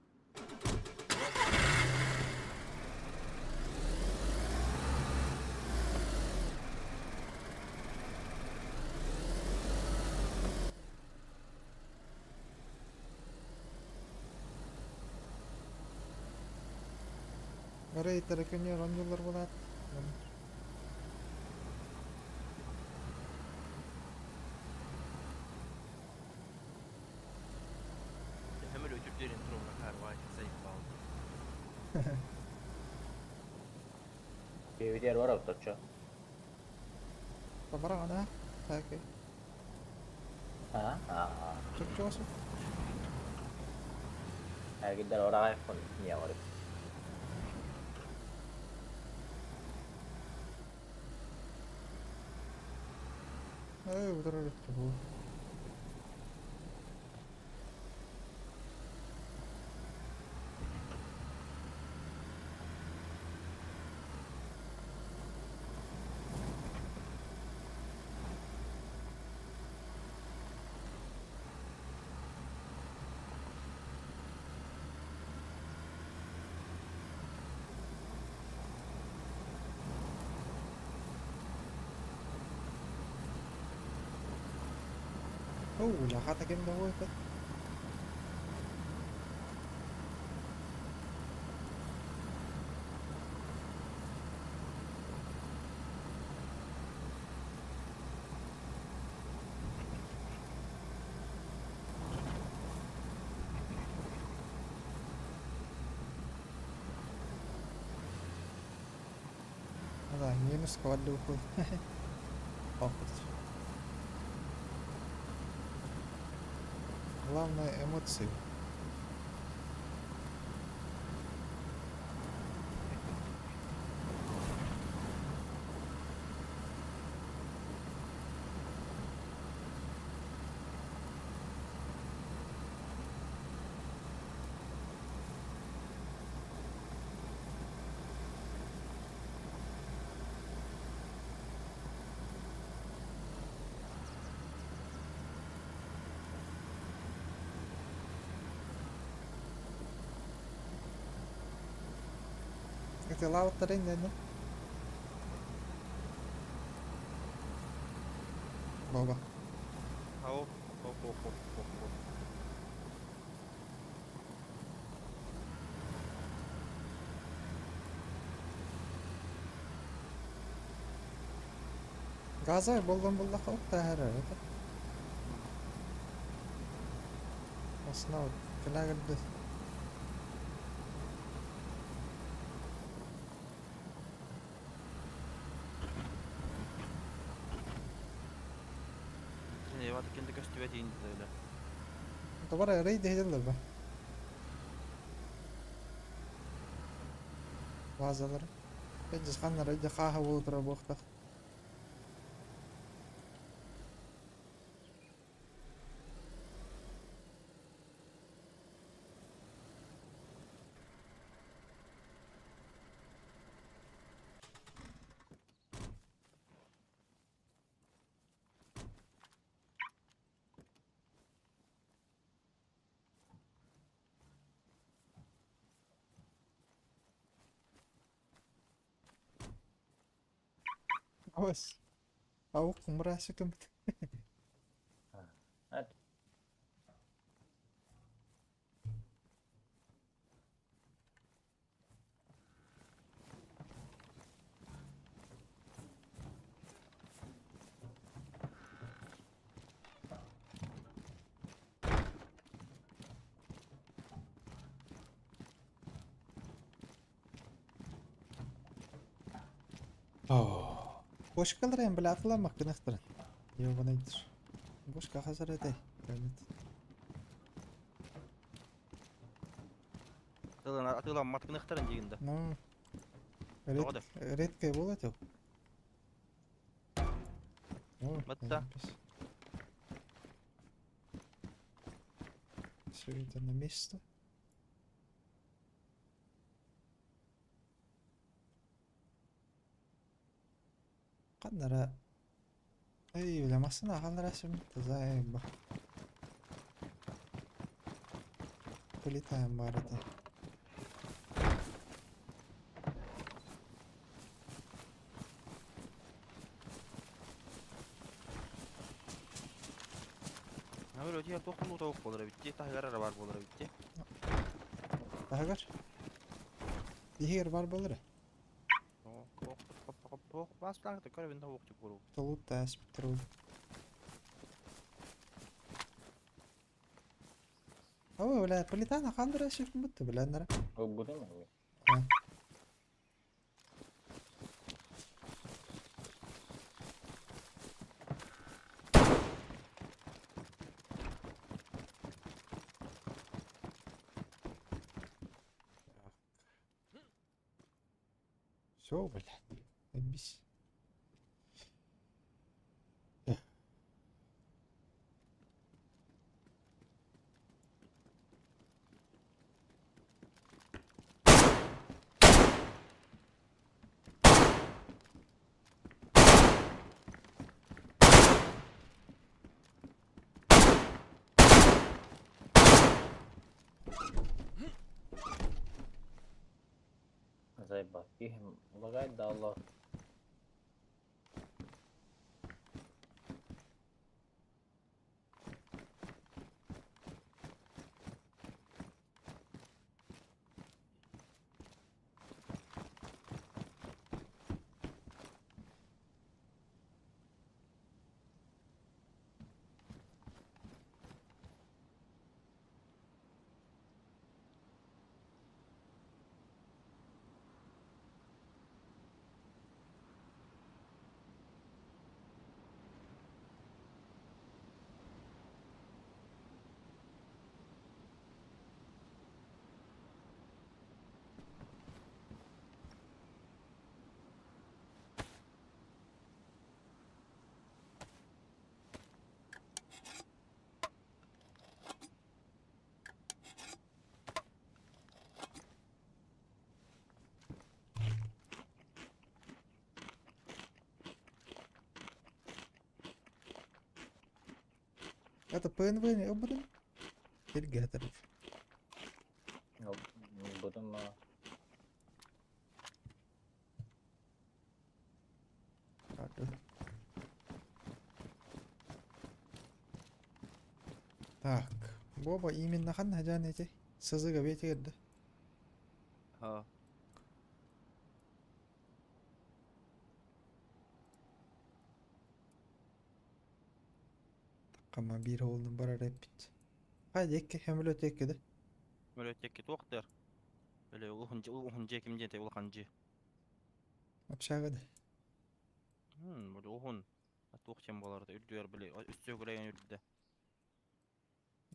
Арай тараканер ангеллар болат. Hemen ötüp derin turumuna kar vay zayıf aldı. Кевидер бар авточо. Бабара ана. Так. А? А. Чөк чөк. Агидер орай фон не бар. Эй, утырыр бу. Оо, лахата кем да это? Да, минус квадро уходит. Похуй. Главное эмоции. Это лава тарин, да? Боба. Хоп, хоп, хоп, хоп, хоп, хоп. Газа болдон болдақ та это. Основа кіләгірді. Eyvah kendi göstüve deyince öyle. Добра рейд хедилер ба. Базалар. Беджис ханна рейд хаха болтура боқтақ. Ос. Аук мрасиком. Бошкалар эм билатылар маккынахтарын. Ёбанайдыр. Бошка хазар этэй. Көрмөт. Атыыламмат гыныахтарын диигин да. Ну, Тоҕо да? редкая буолла этэ. О, Батта. Все это на место. Ханнара Эй, бля, массына ханнара сүммүт таза ба. Полетаем бар это. Набыр өтө туох хонуу тоҕук буолар эбит дии, таһыгар эрэ баар буолар эбит дии. Таһыгар. Иһигэр бар буолар. Туох баас план көрөбүн да уохчук буолук. Толут таас биттер ол. Ой, бля, политана хандра сүрмүт бля нара. Ылбытым ами. Все, бля. Бис. Заебать. Киһим лагает да Аллах. Это ПНВ не обрын? Эльгатор. Ылбытым а. Так, Боба именно хан хажан эти сызыга бетигерді. Ha. Таккама бир оğlunun барар эппит. Хайда экки хемлөт эккиди. Мөлөттекки туохтар. Били улахан улахан дьиэ ким диэтэй улахан дьиэ. Общагады. Били уһун туох диэн буолар да үрдүгэр били үстүө үрдэ.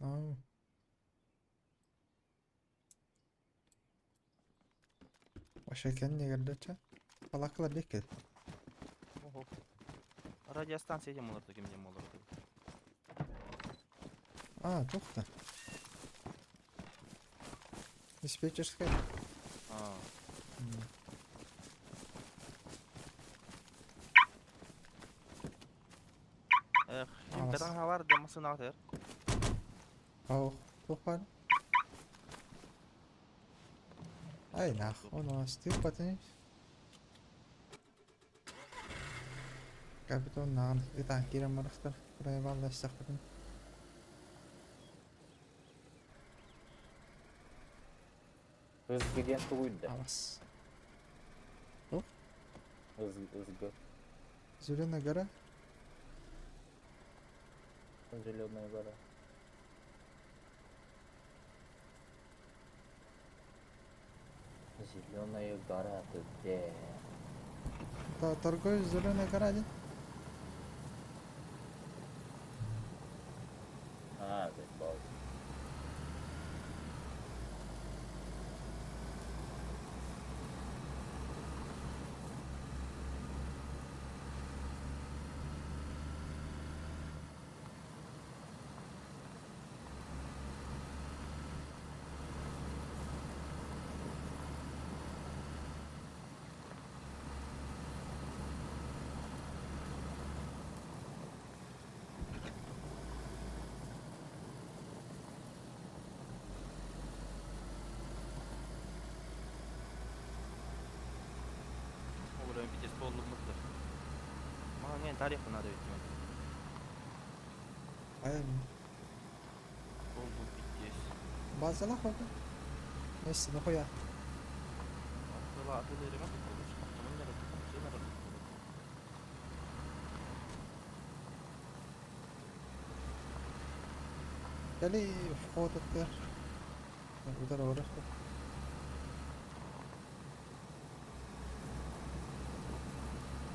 Аа. Баша кенне келдече. Балакалар бекке. Охо. Радиостанция диэн буолар да ким диэн буолар да. А, тухта. Диспетчерская. Аа. Эх, Амас. ким хавар да масына атыр. Ау, тух бар. Ай нах, он у нас ты потом. Капитоннааҕын ытаан киирэн барахтар, проебаллаһыстахпытын. Ызгы диэн тугуйда? Абас. Туох? Ызгы. Зеленая гора? Зеленая гора. Зеленая гора, ты где? Торговец Зеленая гора один? А, заебал. Ол пиздец толлуммуттар. Мага мен тарих надо ведь. Айым. Толлум пиздец. Базалах oldu. Neyse ne koya. Атыла атылырыма короче. Кали вход Удар орах.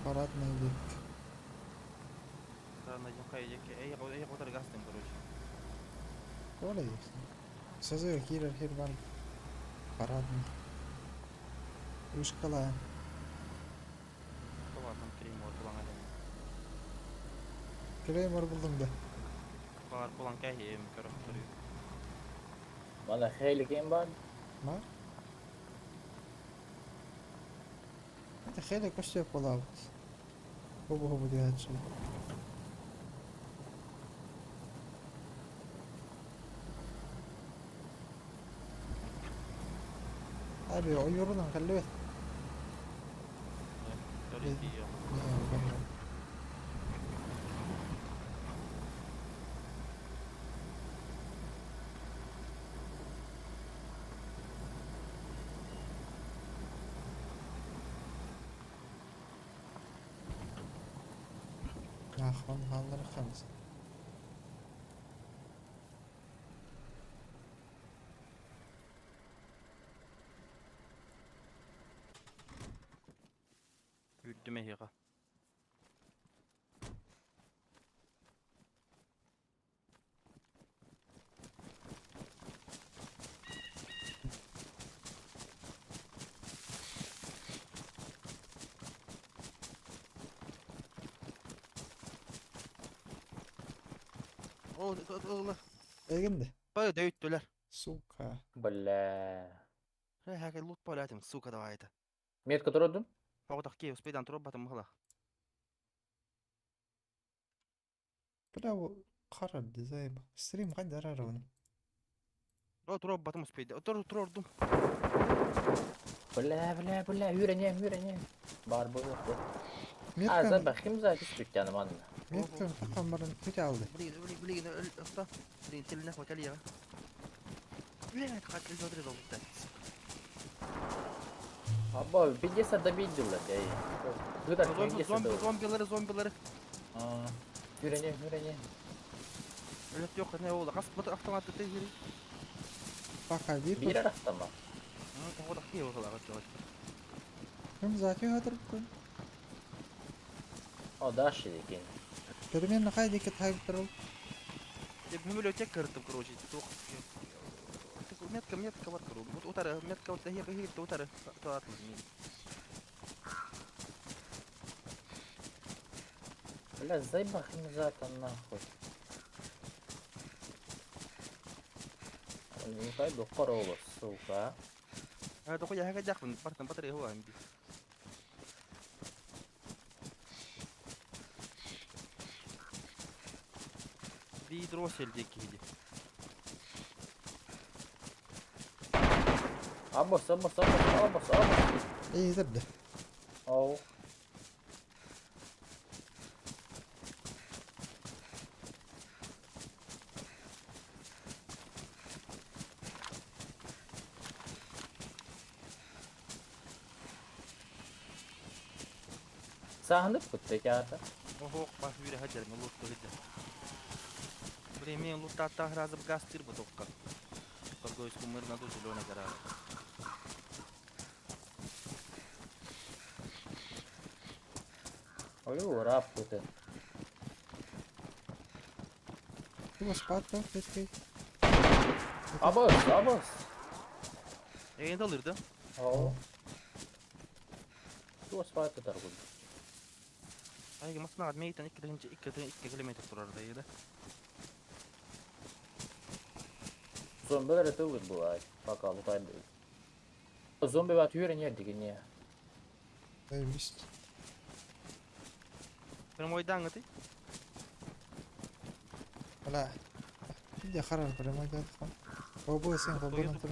Парадный вид. Эй, короче. Кола есть. Созы хирер хирван. Парадный. Ушкала. Ладно, клеймор булан Клеймор булдum да. Бар булан кәһим көрөп туру. Мана хейли кем бар? Ма? Это хейли көстө болабыт. Хобу хобу диячы. Abi o yorulun kallı. Ахан халлар хамс. Үрдүмэ хига. О, о, Эгинде. Бай дөйттүлөр. Сука. Бля. Хәкә лут полятым, сука, давай это. Метка туродун? Пагытак ки, успейдан туруп батым мыхла. Бля, карар дизайн. Стрим кайда арар оны. О, туруп батым успейди. Тур турдум. Бля, бля, бля, үйренем, үйренем. Бар бу. А, Метка. заба химза түспүт манна. Метка такамарын күтә алды. Блин, блин, блин, уста. Блин, телне хватали я. Блин, хатли задры долгу. Аба, пиздец добидела, эй. Кыдар Зомби, зомби, зомбилары, зомбилары. Үйренем, үйренем. Өлөт yok, не oldu? Кас бут автомат тегири. Пока бир. Бир арахтама. Пагытак ки охла гачы. Ким затю хатырып көн. О, дальше екен. Примерно кай деке тайып турул. Деп библиотека кыртып, короче, тух. Метка, метка бар короче. Вот утары, метка вот хе хе утары. Туатмыз мин. Бля, заеба химзата нахуй. Не пойду корова, сука. А то хуя хага жакмын, бартан батарея хуа амби. Би дросель деки иди. Абас, абас, абас, абас, абас. Эй, зырды. Оу. Сааһынып кытта театр. Охох бас үйрэ хаджар мен лут тыгыдда. Блин, мен лут таттах разы гастыр бу токка. Торговец кумыр на зеленая гора. Ой, урап кыты. Туга спатта, кеткей. Абыс, абыс. Эгин алырды. О. Ту асфальт торгуй. Айга масна мейтен 2 километр турар да еді. Зомбилер это вот бывает, пока лутаем. Зомби бат yürü дигене. Заебись. Прямой даңыты. Бля. Иди харар прямой дат. Бабу сен бабу тур.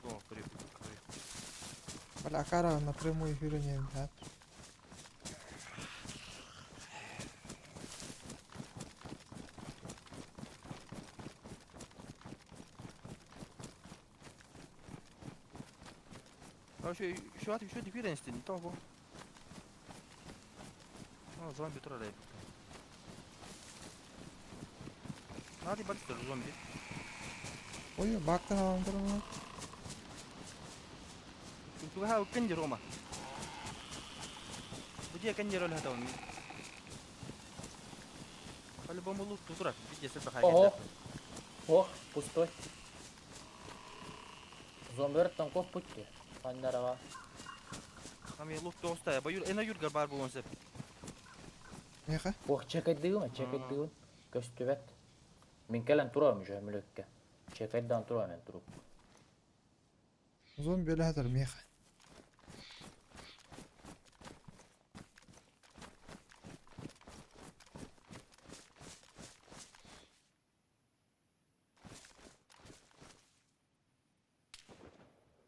О, креп, креп. Бля, кара напрямую юрение, да. Еще еще at еще диквиденсти, не того. О, зомби турар. Hadi bak зомби. Ой, бактан алам турмун. Туга кенди Рома. Где кенди роль готов? По-любому лут тут турар. Видите, это Ого. Ох, пустой. Зомбилер танков путти. Пандарава. Там я лут тоста. Баюр, эна юргар бар булон сеп. Меха. Ох, чекайдыгын, чекайдыгын. Көстүбэт. Мин кэлэн турам уже мүлөккэ. Чекайдан турам мен туруп. Зомби өлөтөр меха.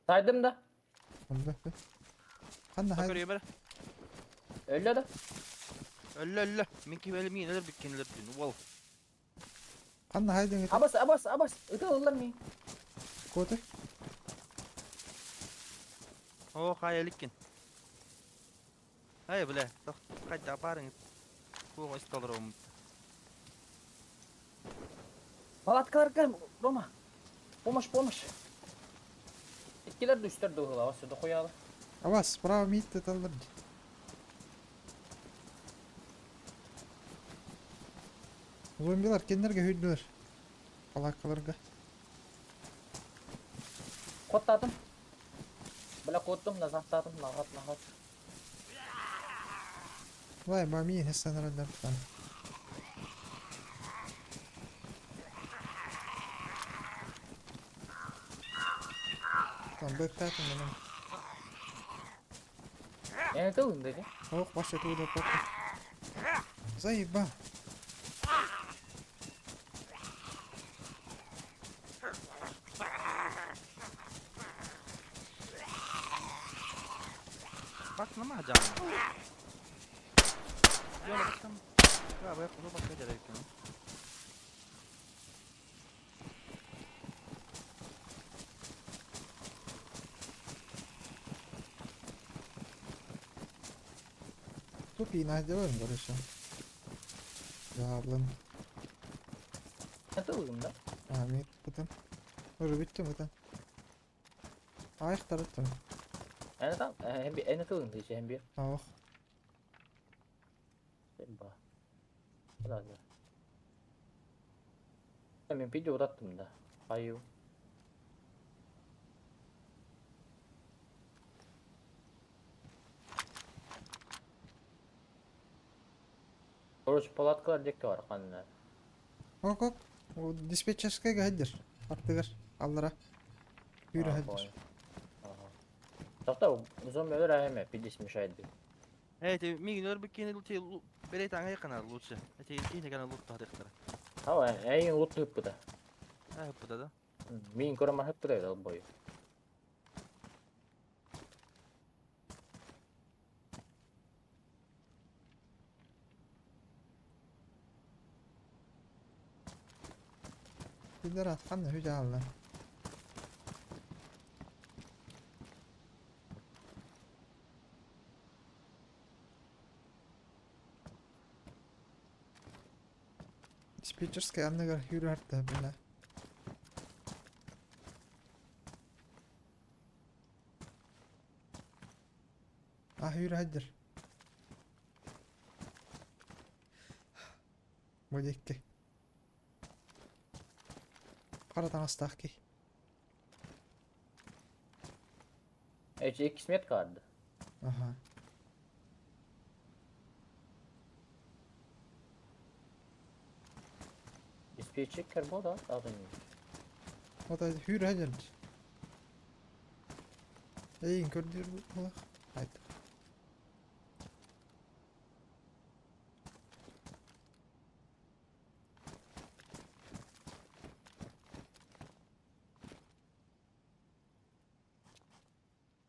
Сайдым да. Онда. Канда хай. Көрөй бер. Өллө да. Өллө өллө. Мин ки өлө мин өлөр биккен өлөр дин. Вол. Канда хайдың Абас, абас, абас. Ытылылар ми. Коты. О, хай эликкен. Ай, бля. Кайда барың. Куга исталром. Палаткалар Рома. Помощь, помощь. Иккилер дүстер дыгыла, сюда хуялы. Абас, справа мид таллар. Зомбилар кендерге hүйдүлөр. Палакаларга. Коттадым. Бля, коттум, назад нагат, нагат. Вай, ба мин хессанардар. Там бэктатым менен. Эне тылын деди. Ох, баша туда попа. Заеба. Bak nama jam. Yo, bakam. Ya, bak, bunu bak gerek yok. Тупи на делаем, короче. Да, блин. Эне тылын да. А, мен потом. Уже бүттүм это. Аяқтар өттүм. Эне там, эне тылын дейчи, hem bir. Ох. Ба. Ладно. Мен видео ураттым да. Аю. Короче, палаткалар декке бар канна. Ок, ок. О, диспетчерскайга хаддер. Артыгар. Аллара. Yürü хаддер. Тоқта, зомби өлөр әһеме, пидес мешает. Эй, ты мигин өлөр биккен лучше берет аңай канар лучше. Эти ини гана лут тадыктар. Ава, әйин лут хыппыта. Ай, буда да. Мин көрөмөр хыппыта эл бою. Пидорат, ханна хүдэ алла. Диспетчерскай анныгар үүрүһэртэ бile. Ah үүрүһэддэр. Бу диэки. Хара таҥастаах киһи. Эчи иккис метка барды. Аха. Диспетчер бу да атын. Ота үүрүһэддэр. Эйин көрдүүр булах. Айт.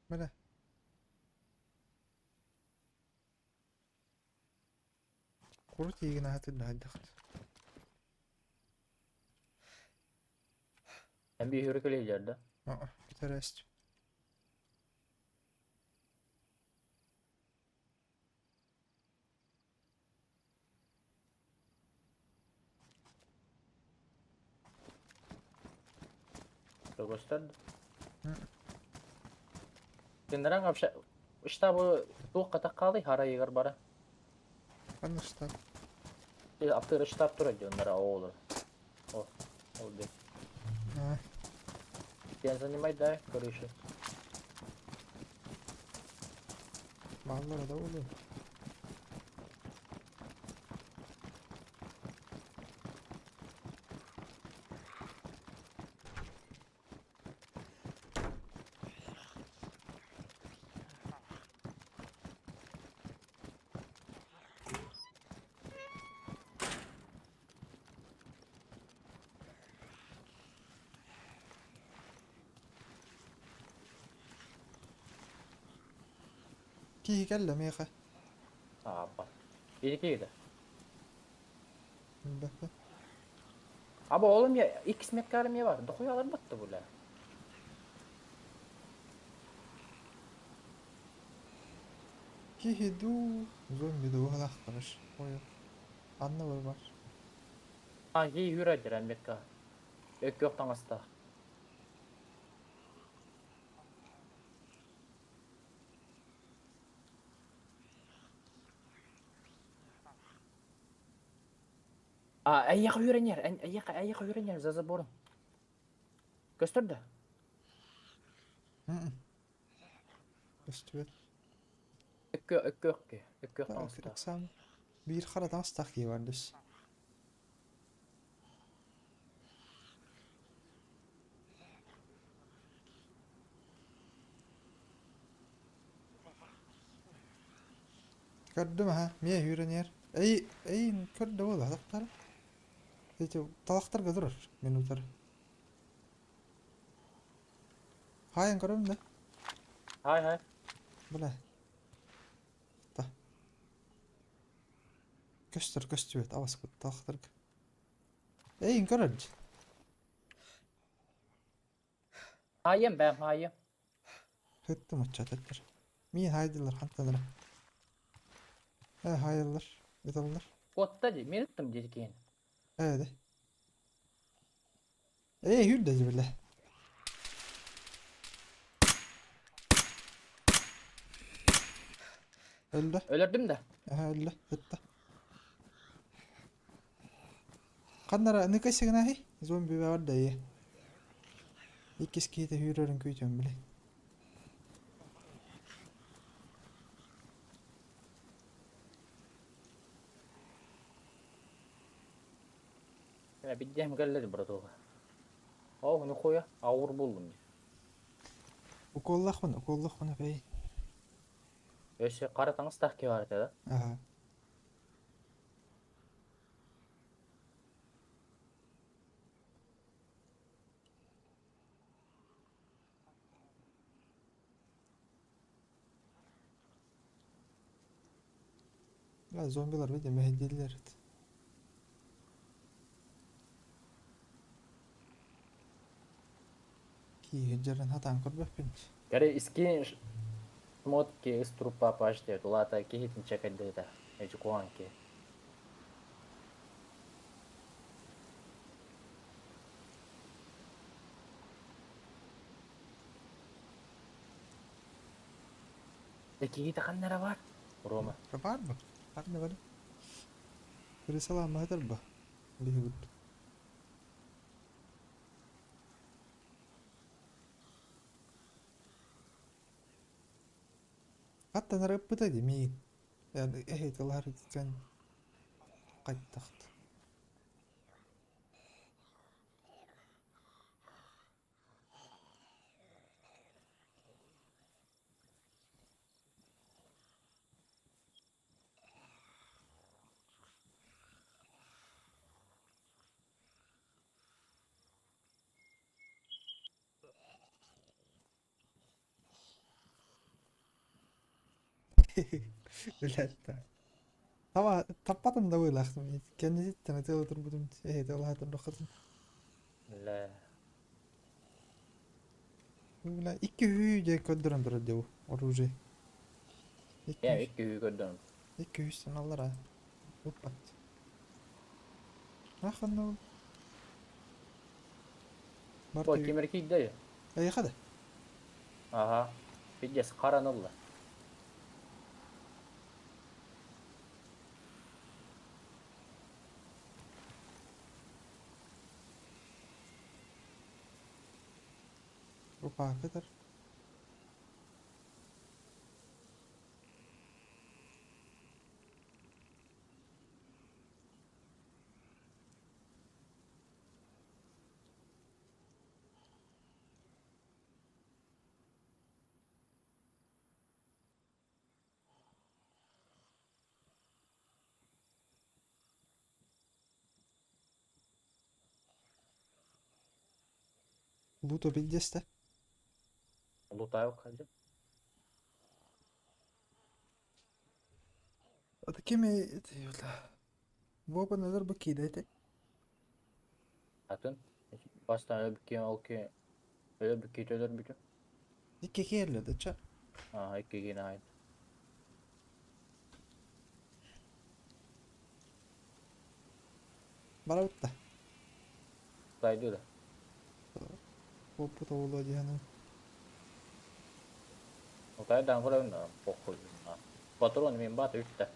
Бele. Курут иигин аһатын хайдахт. Hem bir hürük ileride. Аа, бүтэрээст. Gösterdi. Тендерен вообще штабы туох катаккалы хара егер бара. Ханна штаб? Аптыр штаб тура дионнара оолор. О, ол дек. Аа. Сен занимай да, крышу. Бааллара да болу. Киһи кэллэ миэхэ. Ааппа. Биир киһи Билбэппин. Аба oğlum ya X metkarım ya var. Dokuyu alır battı bu la. Киһи дуу, зомби дуу аһылаахтарыш. Ой, анна бар бар. А ей юрайдыр метка. Өккө таңаста. А, аяқ үйренер, аяқ аяқ үйренер за забором. Көстөрдө. Көстүбэт. Өккө өккө өккө таңаста. Ыксам. Биир хара таҥастаах киһи бар дэс. Көрдүм аха, миэ үүрэнээр. Эй, эй, көрдө буолла, тахтар. Эти талахтарга турар, мен утар. Хайын көрөм да. Хай хай. Бля. Та. Көстөр көстүбэт, абас талахтарга. Эйин көрөр. Хайым бэм хайым. Хөттүм оччататтар. Миин хайдылар хантанара. Э хайылар, ыталлар. Отта ди, мен ыттым деди кейін. Ээ. Ээ хүрдэ бile. Өлдө. Өлөрдүм да. Аха өлдө. Ытта. Ханнара ныка сигнаһи зомби бар да е. Иккис киһитэ үүрэрин күүтүм биле. Я биддем келледи братуха. Ау, ну хуя, ауыр болдум. Уколлахпын, уколлахпын бэй. Өсө кара таңыстах ке бар да. Аха. Ya zombiler bir de mehdililer. Ки жерин хатан көрбөппүн. Каре искин шмотки из трупа паште, тулата кихитин чекадета. Эти куанки. Киһитэ ханна эрэ бар? Рома. Бар ба? Ханна бар? Пересаламмаһытар ба? Биһигит. Хаттан арыппыта дии миигин. Эһи тылар кэн хайтахт. Билэттэ. Таба таппатым да быылаахтым. Кэннититтэн ытыала турбутум. Эһи тылаһатын рухатын. Бля. Бля, 200 диэн көрдөрөн турар дии оружие. Я 200 көрдөрөн. 200 саналлара. Уппат. Аханна ол. Бу кимер кийдэ? Эйиэхэ да? Ага. Пиздец, харан ылла. Опа, кытар. Луто пиздец-то. Лутаю хадьы. Это кими это юла. Боба назар бу киидэ Атын. Бастан өлбүккэ ол ки өлбүккэ өлөрбүтүм. Икки киэллэ да ча. Аа, икки киин аайын. Барабытта. Тайды да. Опыт оҕолоо диэхэнэ. Утайдан көрөбүн да похуй. Патрон мен бат үттэ.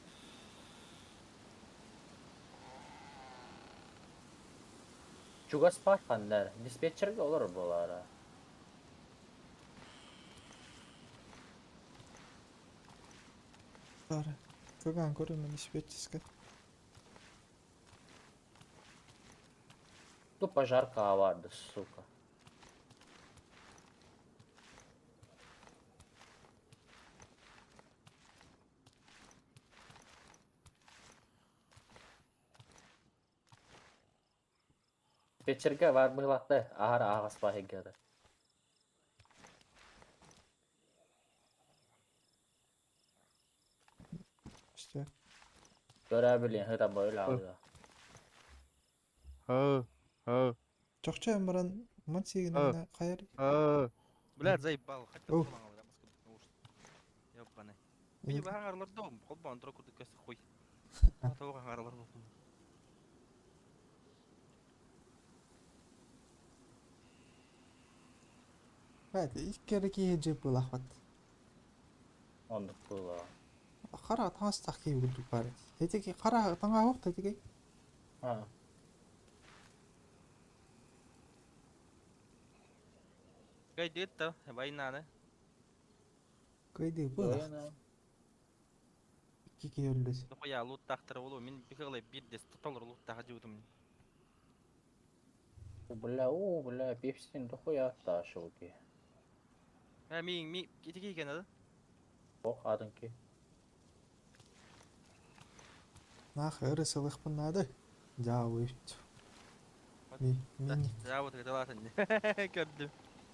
Чугас бар ханнар. Диспетчерге олор буолара. Бара. Көгөн көрүмэн диспетчерскэ. Ту пожарка барды, сука. Диспетчерге бар быһылақты, ахар ағас бахиггада. İşte. Көрө билин хыта бойлы алды. Ха, ха, Чохчо баран ман сигин хайар. ха. Блядь, заебал. Хотел Ух. Ёбаный. Мин баһаңарлар дом, холбоон тура курдук көс хуй. Тоҕо хаҥаралар буоллум. Evet, ilk kere ki hece bu lahvat. Ондук була. Хара таас тахки үрдүк бар. Хэтики хара таңа хоқ тэтики. А. Кайдыт войнаны. Кыйды bu lah. İki ki öldü. Дохуя луттахтар болу. Мин бихылай бир дес толор луттаха жуудум. Бля, о, бля, пепсин дохуя ташылки. Ә мин ми китики кен ады. Ох, адынки. Нах ырысылых буннады. Жауып. Ми ми. Ja вот это латын. Көрдүм.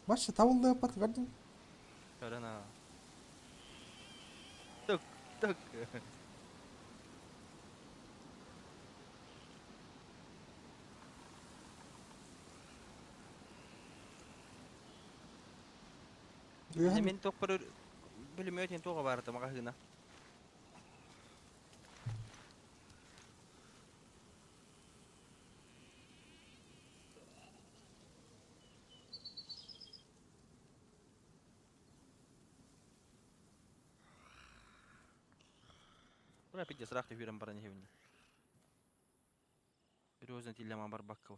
Башы табылды пат көрдүм. Көрөн а. Тук тук. Мен токпор билмөтен тоға барды магазина. Бля, пиздец, ыраах түһүүрэн баран иһэбин. Березный тиллэмэ барбакка.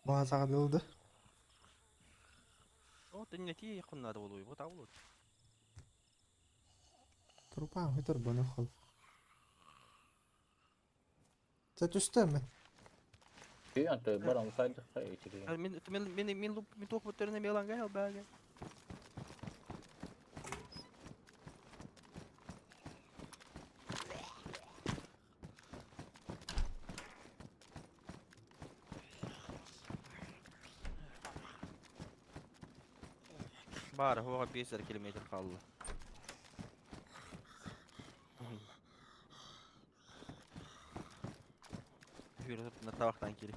Баазаҕа дылды. О, тиннети хуннаада болуй, бу табыл. Трупаң өтөр бұны қыл. Сэ түстэ ме? Күйен той бар онсайды хай Мен мен мен мен луп мен туох бүттеріне меланга хелбәге. Бар, хоға 5 километр қалды. Yürütüp tavaktan geri.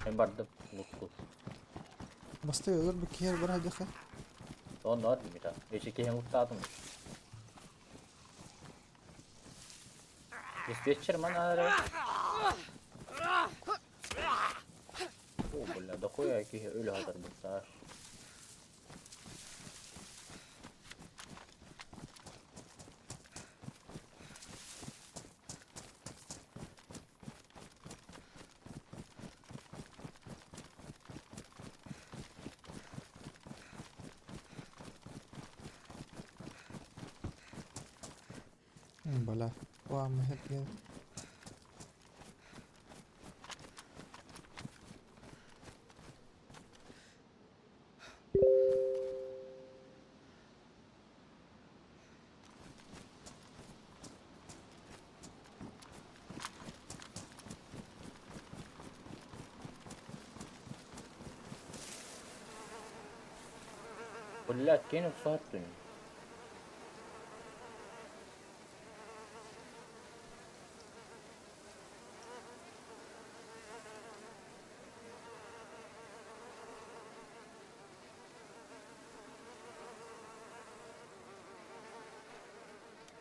Мен бардым лутку. Басты өлөр бу киһи бар хадыха. Оннор димита. Эчи кehen луттадым. Диспетчер манара. О, бля, дохуя киһи өлө хатар буттар. Бля. Ладно, это Блядь, кинул сотню.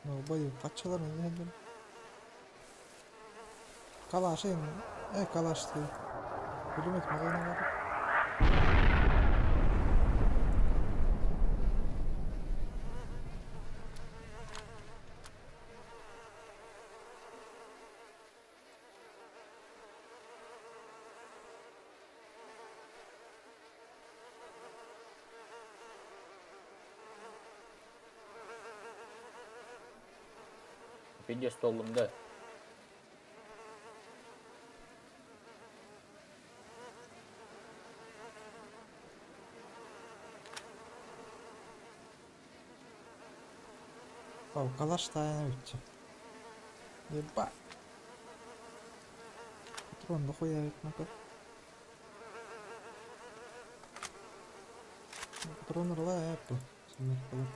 Долбоеб, качалар мен Калаш эми. Э, калаш ты. Пулемет магазина бар. Пиздец столом, да. Ау, калаш тайна өтчү. Еба. Патрон дохуя ведь ну-ка. Патрон рла эппу. Сымыр.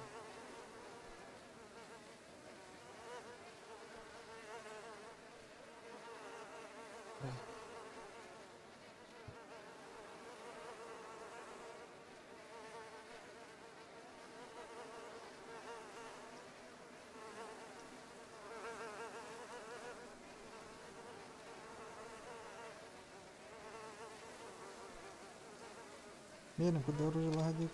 Менин куда оружие лагодит.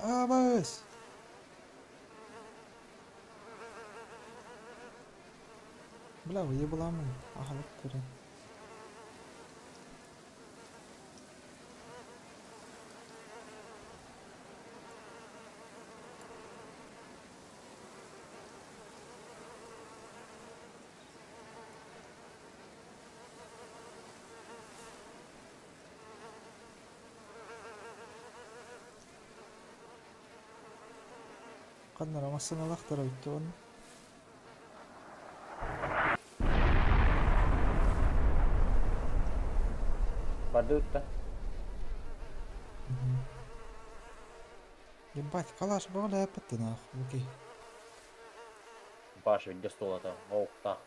Абас! Бля, уебаламын. Ахалып көрін. Ханнара массыыналаахтара бүттэ уонна. Бардыбыт да. Ебать, калаш бөҕөлөөппүт нах, окей. Паша виде стол это оохтаах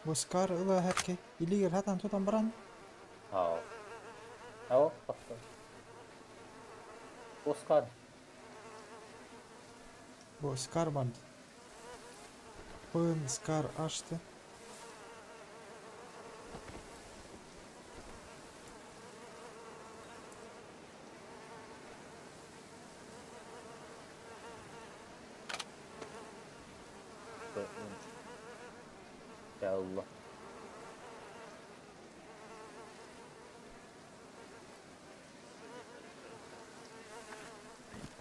Бу Скар ыла хэркэй. Илигэр хатан тутан баран. Ау. Ау, тохто. Оскар. Бу Скар барды. Пын Скар açtı. Ya Allah.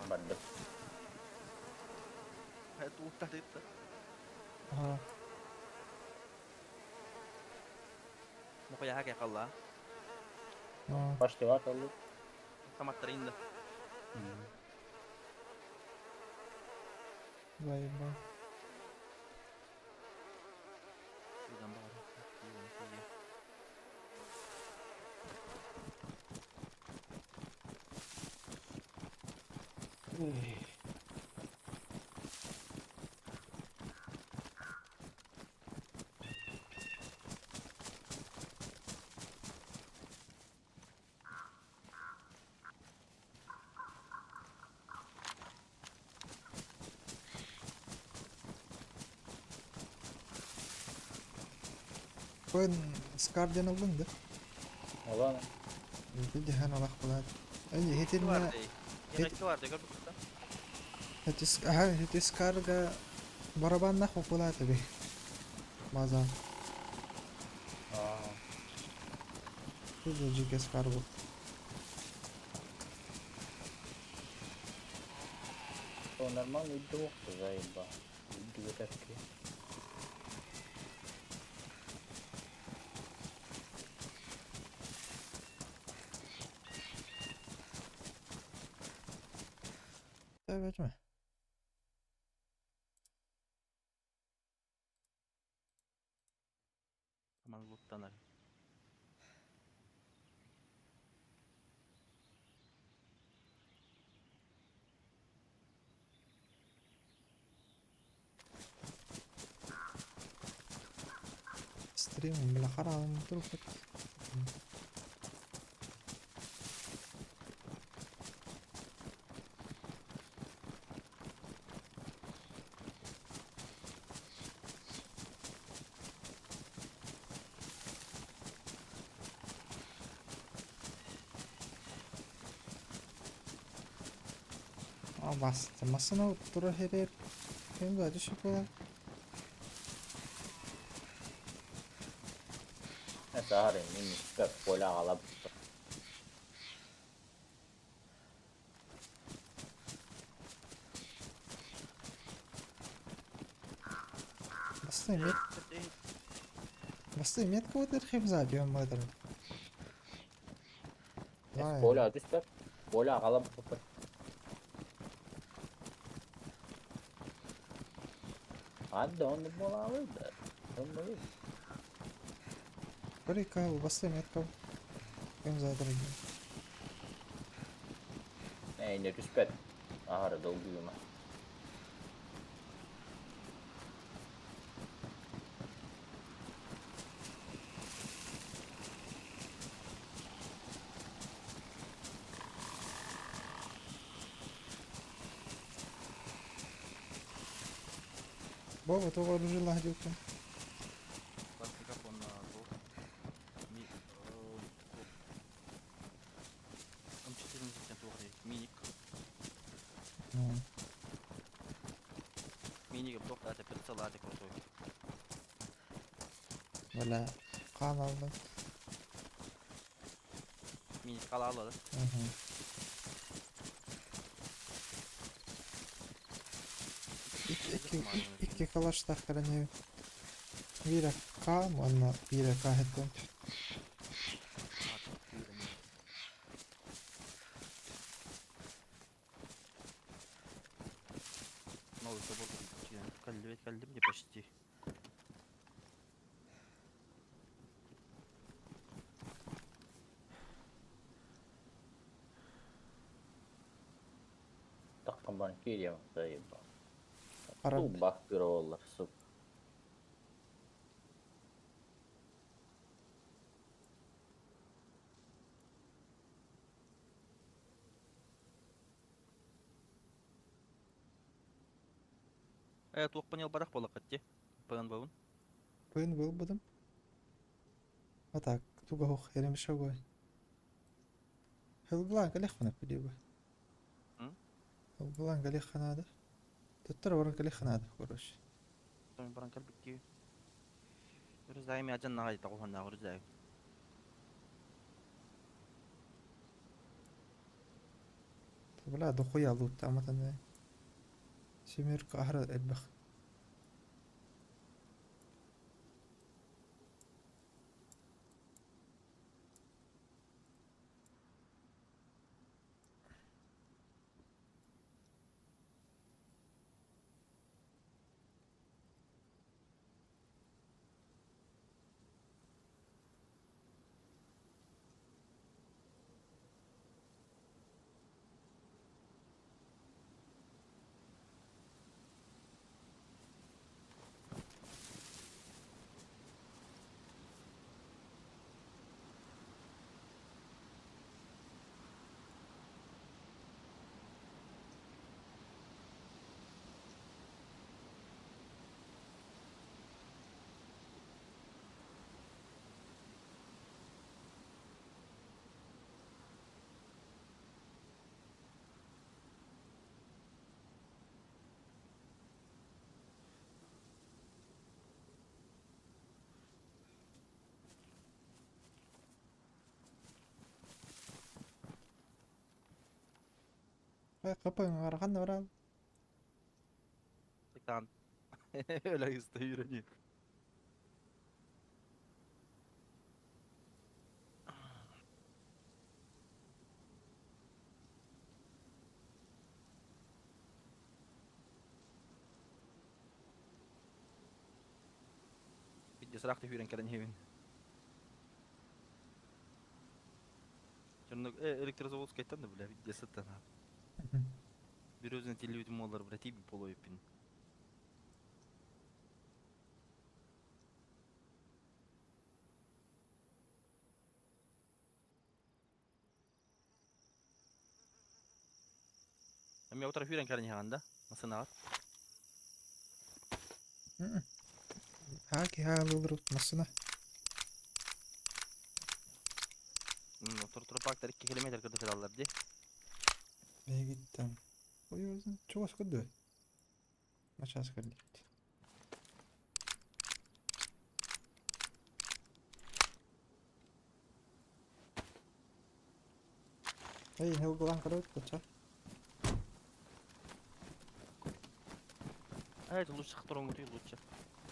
Барды. Уттар Ага. Нохуя хакай қалла. Почти ват алды. Автоматтар инде. Заебал. Şuradan bari. İyi, iyi. Пын Скар диэн ыллыҥ да? Алан. Билдиһэн алах булаат. Эни хетирне Yemekli vardı gör bu хетис аха хетис Скарга барабаннах булаат эби. База. Тут же Скар был. О, нормально иду, заеба. Иду такие. Evet mi? Tamam loot'tan Стрим бля харам турбут. А басты. Масына тура херер. Кем да düşüp olan. Сахар мин поля алап. Басты мет. Басты метка вот хем за бьем мадр. Поля түспөп. Поля алап. Анда он болалы да. Он болы. Прикол, басты метка. Кем за дорогие. Эй, не түспөт. Ахара долгуюма. Бова, то вооружила гадюку. Ми М14 туох миник. Миник туох да прицел аты крутой. Бля, қан алды. Мини халаала да. Икки калаштаах кэлэн Биирэ К уонна биирэ К хэттэн. Новый собор кэллибит кэллим де почти. Таххан баран киириэм заебал. Араб. Тубах кыроллар, сука. Э, туох понял барах буоллаххыт дии. ПНБ-бын. Пын был будем. А так, туга хох, еремшогой. Хылгылаан кэлиэх билиба. Хылгылаан кэлиэх надо. Туттар баран кэлиэх надо, короче. Баран кэлбикки. Үрүзайым ядьан наҕай таҕуһаннаах үрүзайым. Бля, дохуя лут аматан. Семерка ахра элбэх. Капын арахан баран. Тан. Öyle yüreği. Бидде сыракты хүрен кэлэн хебин. Чонно электрозаводскайтан да бля бидде сыттан. Bir özüne телевидение моллар бля тиби полуепин. Эми отара хүрен кэлэн хаганда. Масынагат. Хаки хаалылыр масына. Отор тропактар 2 километр кырды алар ди. Бегиттен. Ой, өзүн чугас көрдү. Начас көрдүк. Эй, хылгылан карабыт коча. Evet, лучше второму ты лучше.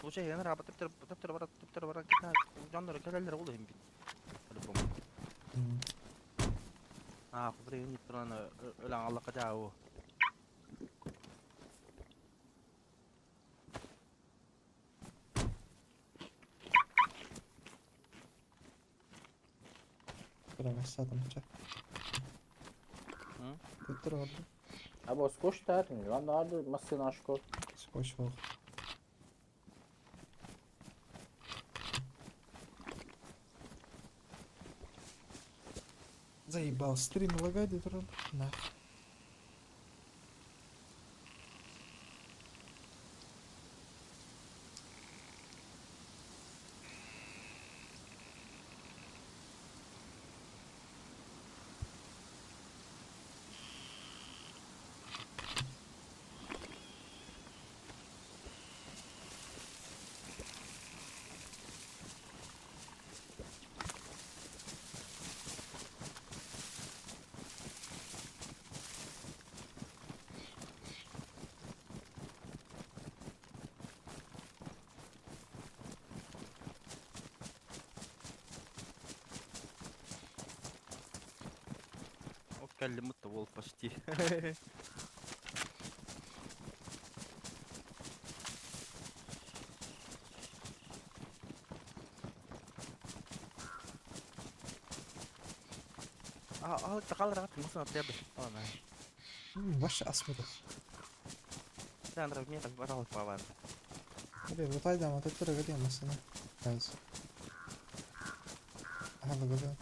Лучше я на тептер тептер бара тептер бара китна жандыр келелер болду эми бит. По-любому. А, кудре не туран өлөн Аллахка жаабы. Тура бассатым ча. Туттур орду. Або скош тартын, lan nerede masın aşko. Скоч хох. Заебал, стрим лагает, туран. Нах. Кэллим да уол почти. А, тақалар ағат, мұсын аттырды. Ана. Ваш асмыды. Сандра, мне так барал павар. Бля, вот айда, вот это рогатый масына. Раз. Ага, да.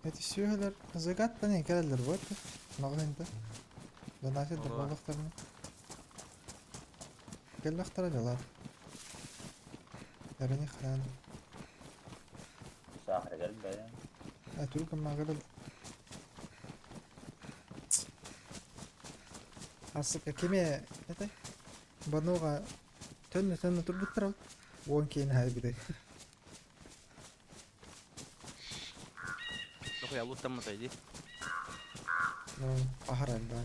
Это сүөһүлэр загаттан кэлэллэр буолла. Маҕаһыынта. Донатит буоллахтарына. Кэллэхтэрэ дьалаат. Эрэни хараан. Саахар кэлбэ. Түргэн мааҕа Асыка кими это Бануга төннө төннө турбуттар уон киин хайбыты. Нохуя луттаммытай дии. Ну, аһаран да.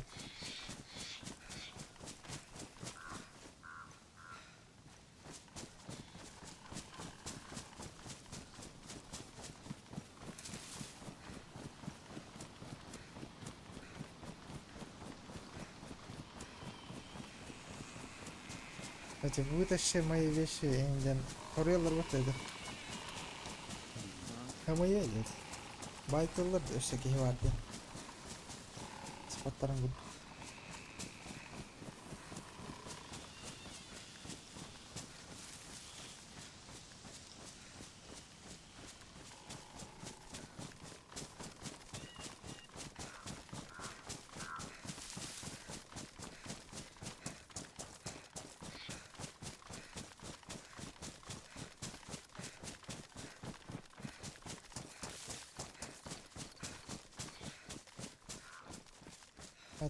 Эти вытащи мои вещи инден. Хоруйаллар баттайды. Хамайа нет. Байтыллар өссө киһи бар диэн. Споттарын курдук.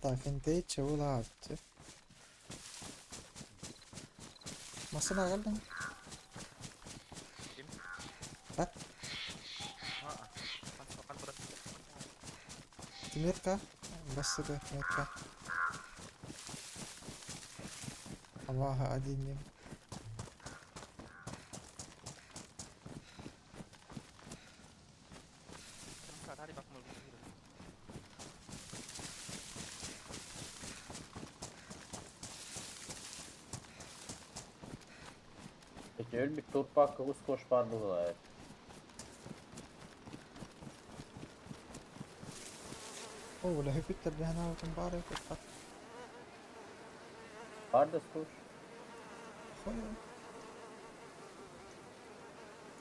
Так, интейче улаапчы. Массына аҕаллыҥ? Ким? Так. Тимирка. Бассыга метка. Аллаха один Өлбүт турпакка ускош бар быһыылаах. О, бля, hypyttär det här auton bara upp. Бар да скош. Хоя.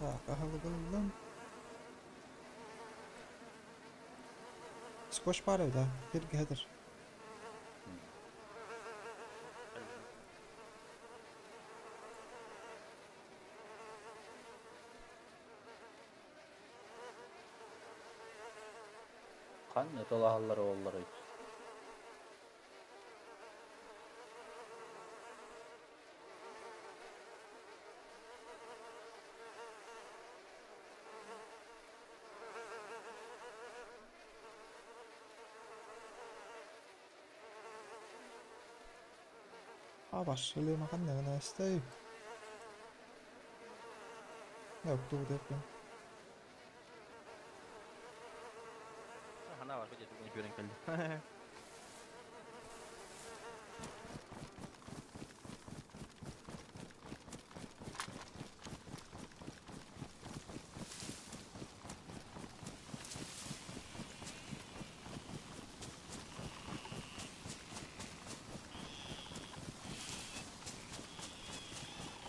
Так, аһылыгыллым. Скотч бар да, бир гәдер. Ханна тулаһаллар уоллар А, башылы махан нагана стай. Да, кто деп. Хана бар, бәдет бүгін көрен келді.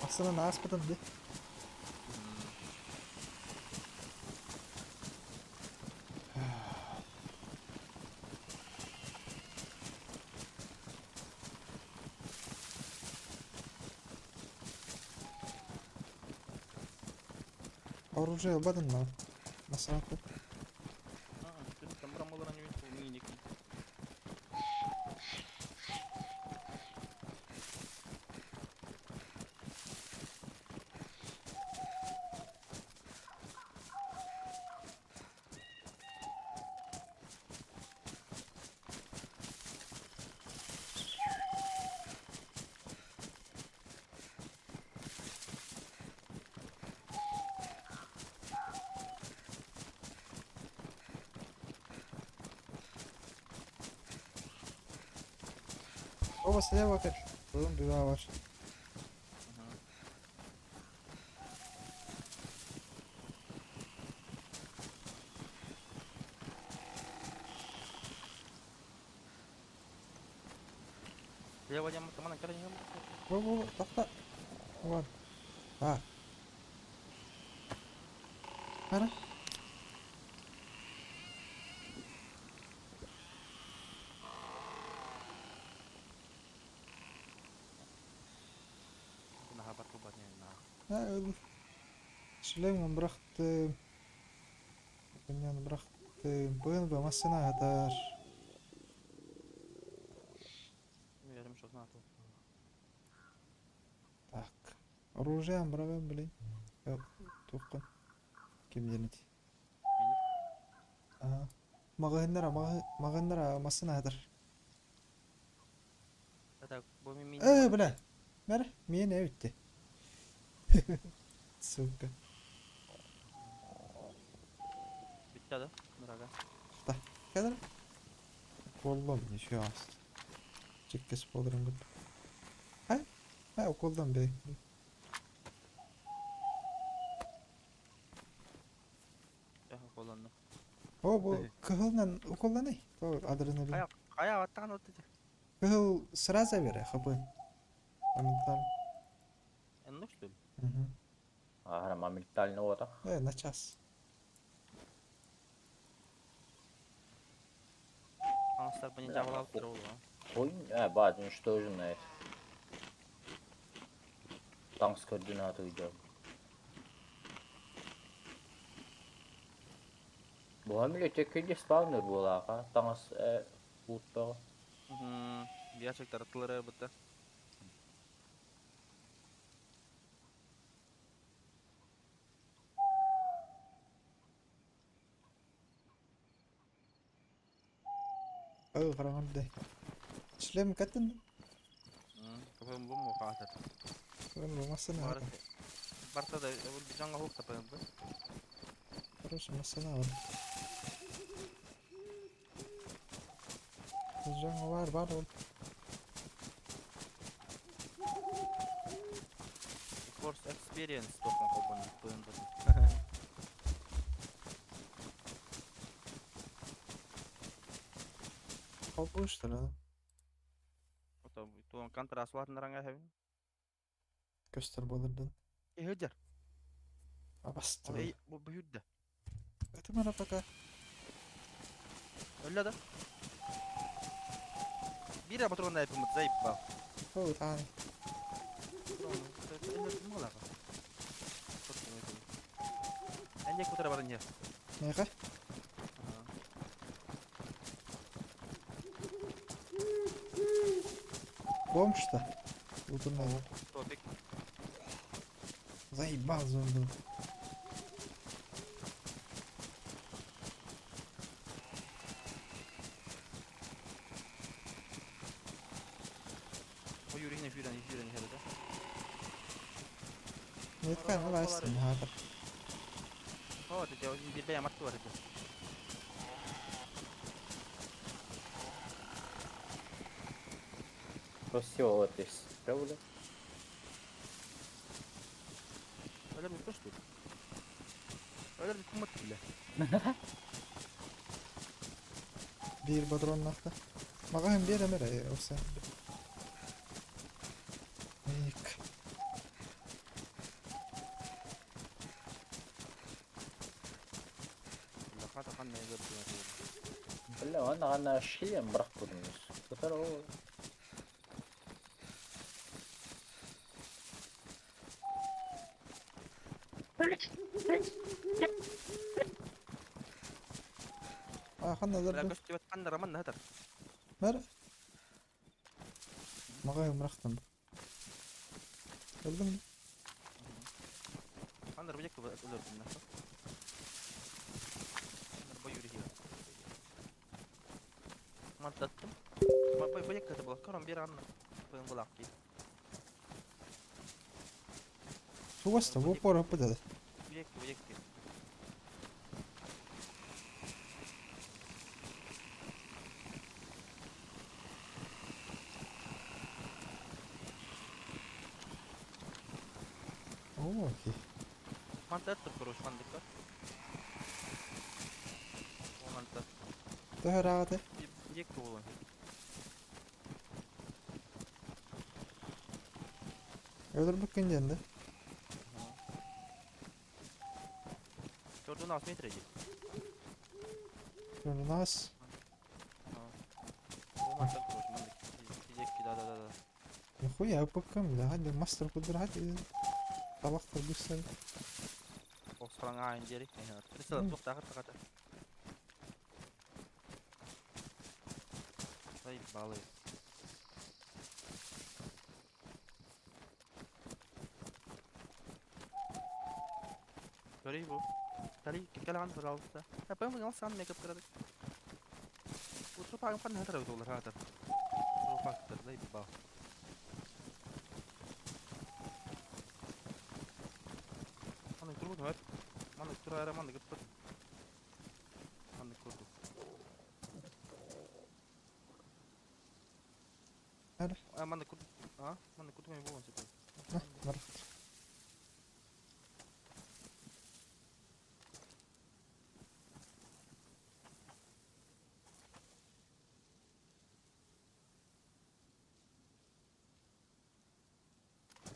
Aslında аспытын ди. Оружие бадын ма? Масалаты. Оба слева көр. Бүгүн быга бар. Слева диэн манан кэлэн иһэн. Бу бу тохто. Вон. Так. Бара. Наһаа бар кылбат наһаа. Ha, Шлемін бырахтым. Быняны бырахтым. БНВ массына хатар. Верим, что знаю. Так. Оружие бырагым, блин. Туққын. Ким денет? Магазиннара, магазиннара массына хатар. Это бу мини. Э, бля. Бер, мен өтті. Сука. Bitti да, дорога. Та, кадр. Коллом ничего аст. Чеккес болдырын күп. Ха? Ха, уколдан бей. Я уколланна. О, бу кыһылнан уколланай. То адреналин. Кая, кая аттан отты. Кыһыл сразу бере, хп. Моментально. Ну что ли? Угу. Ага, моментально вот. На час. Аңыстар бұны жабылап тұр ол. Хуйня, бать, уничтожена это. Там с координаты идем. Бугамиле текили спавнер була, а? Там с лутпа. Gerçekten atılır bitti. Ой, қарағанды. Шлем каттын. Капым бу му хатыр. Мен болмасына. Барта да бу жаңа хук тапым бу. Короче, масына бар. Жаңа бар, бар ол. Force experience тоқын қолбан ПНБ. Холбуштыр, а? Ото туон контра суатындараңа хэвин. Көстөр болырдын. Эхедер. Абасты. Эй, бу бүйүддэ. Это мара пока. Өллө да. Бир патрон айпымыт заебал. О, таны. Энде кутара бар не. Неге? Бомж-то. Удумал. Топик. Заебал зомби. О юрихне фюрен фюрен херде. Неткен алайсың хатыр. О, ты тебя бир бәя матты бар иде. Красиво вот здесь. Правда? Öyle mi что ли? Öyle bir kumut bile. Бир патрон нахта. Маған бер әмір, осы. Ик. Хата хан не көрдү. Бля, ана ана шлем бірақ көрдіңіз. Көтер ол. А, хан Бля, алырды. көстүбөт хан роман хатар. Бер. Маған мырақтан. Өлдім. Хан рубек өлөрдүм на. Бой юрихи. Маттаттым. Бой бой ката була. Кором бир анна. Бой булак ки. Тугаста, бу пора пыдады. Бек бек. Оо, окей. Манта тур короче, мандыкка. О, манта. Төһө ыраҕатай? Диэк буолуон. Өлөрбүккүн диэн да? Төрдүн аас метр дии. Төрдүн аас. О, манта короче, мандык. Диэкки, да, да, да, да. Нихуя упаккам, да, хадди мастер кудурат талахтар бысса. Охсараҥа аайын диэри. Прицел туох таахыр тахата. Заебалы. Көрүй бу. Тали кэлэҕин пожалуйста. Аппам сан мекап кырадык. Уту пагым хан хатар доллар хатар. Фактор заебал. Маны турбут höp. Маны турара маны гыппыт. Маны курдук. Ара. А маны курдук. А, маны курдук мен болон сөтө. Бар.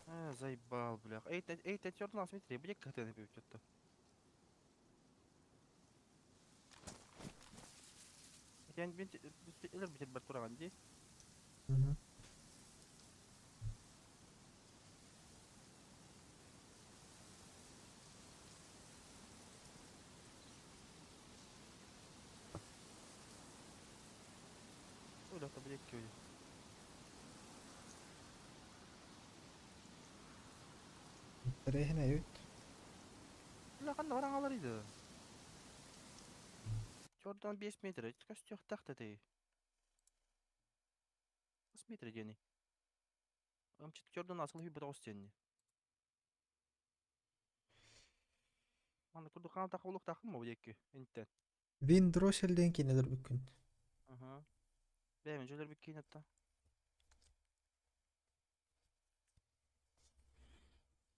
А, заебал, бля. Эй, ты, эй, ты чёрт нас смотри, будет как ты напил что-то. Я не элер битер бар тураган ди. Ой, да, блядь, кёли. Тэрээһин эбит. Бля, ханна баран алар иди. Чёртан 5 метр, көстүөх тахта ты. 5 метр дени. Амчыт чёртан асыл хүй бутагыс дени. Маны курдук хаан тахы улук тахым бу диэки интен. Вин Дроссель диэн киинэлэр бүккүн. Аха. Бэйэм дьөлөр бүккин атта.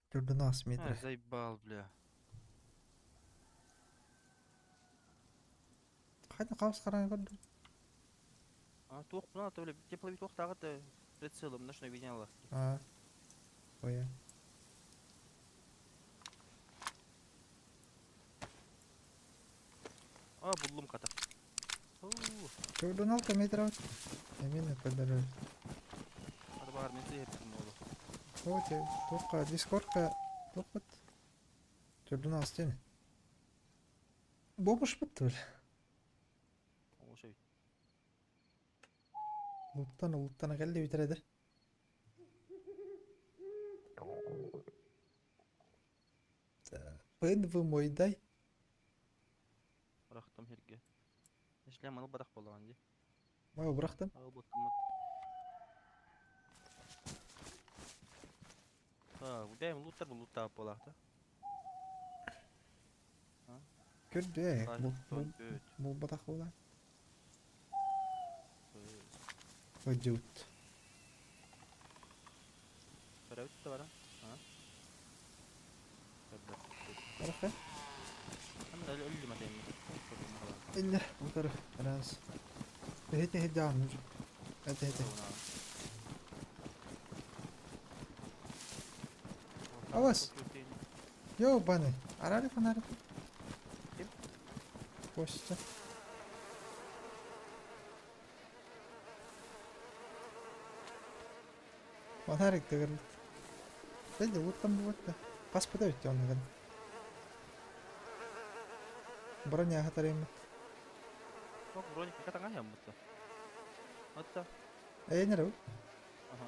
Төрдүн метр. А, заебал, бля. Хайда хаус харан көрдүм. А, туох буна то тепловик туох тагы прицелом ночной видела. А. Ой. А, буллум ката. Төрдүн 6 метр от. Эмин көдөрөр. Ады бар мен сыйыптым болу. Оте, туохка дискордка туохпут. Төрдүн ас ден. Бобуш бит бил. Ошой. Луттан луттана келди битереди. Пын вы мой дай. Бырахтым херге. Эшлем маны барах болган ди. Мой бырахтым. Ал буттым. А, бэм луттар бу луттап болакта. Көрдү. Бул батах була. Өдүт. Көрөбүт да бара. А? Барах. Анда өлүм атайм. Инне, утары. Раз. Хете хете ан. Хете хете. Авас. Йо, баны. Арары фонарик. Ким? Костя. Фонарик төгөрбүт. Дәлде уттан бу да. Паспорт өттө оннаган. Броня хатарым. Ок, броник катаңа хам бутта. Отта. Эй, неру. Ага.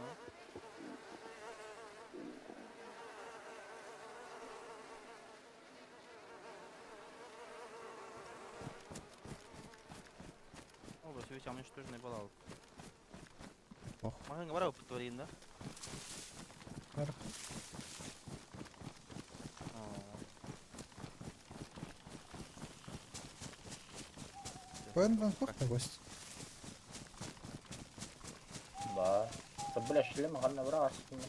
О, бро, себе уничтоженный балал. Ох. Магanga барабы бут да? Бар. Пын кухта гость. Ба. Бля, шлем ханна бра астын.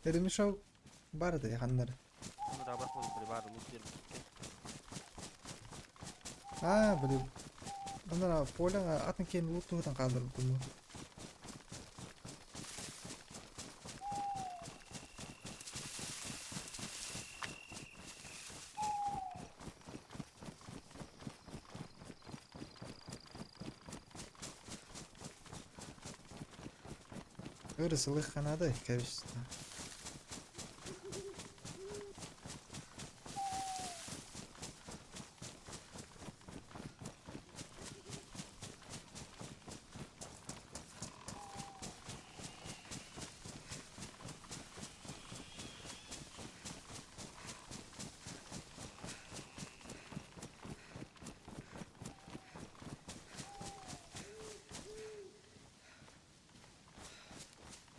Ремешок бар да ханнары. Оны да бар болду бар лут бербит. Аа, блин. Онора поляга атын киэн лут туһутан хаалларбытым. Ырысылых ханада кэбис.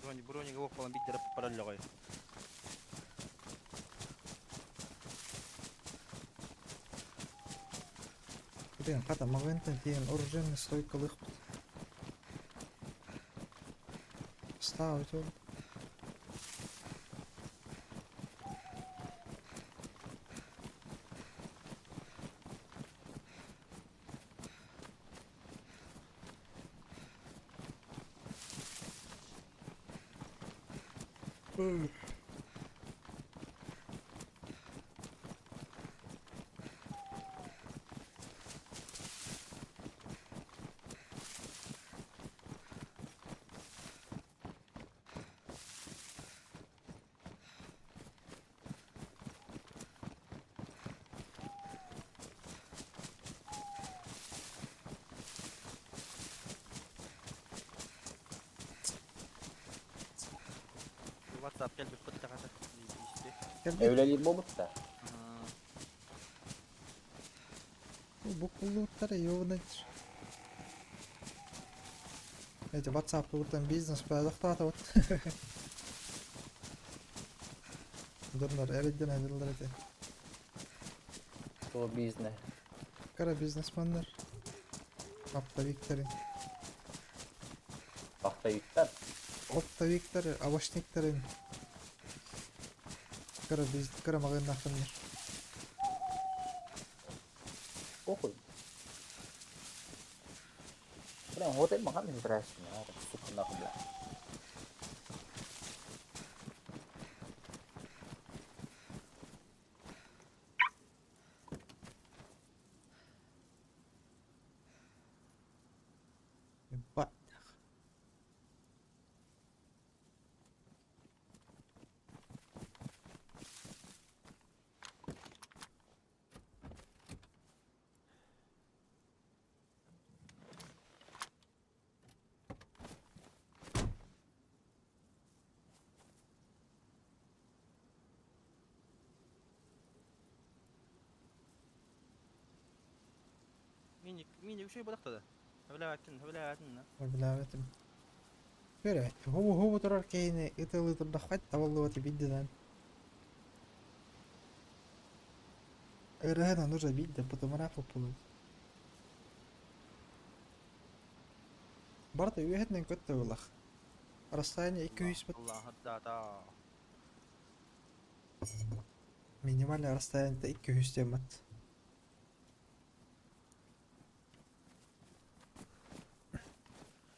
Брони, брони го falan бит дәрәп параллель. Блин, хата магентен тиен оружейный стойкалых. Ставить ол. WhatsApp кел бит бит хата. Кэлбит. Эвлелир болбут да. Бу куллуттар ёбнать. Эти WhatsApp тугутан бизнес продуктата вот. Дурнар эрден айдылар эти. То бизнес. Кара бизнесменнер. Оптовиктерин. Оптовиктер. Оптовиктер, овощниктерин. Кара биз кара магыннахыннар. Похуй. Бля, вот это маған интересно, сука, нахуй, бля. Ебать. Мини, мини үчүй бодакта да. Хөбөләтин, хөбөләтин. Билээбэтим. Көрө, хобу хобу турар кейини ытылы турдахпайт табыллыбат бидден. Ырыһынан нужно бидде, потом рапа булут. Барта үйэтинен көттө булах. Расстояние 200 бит. Allah да да. Минимальное расстояние 200 темат.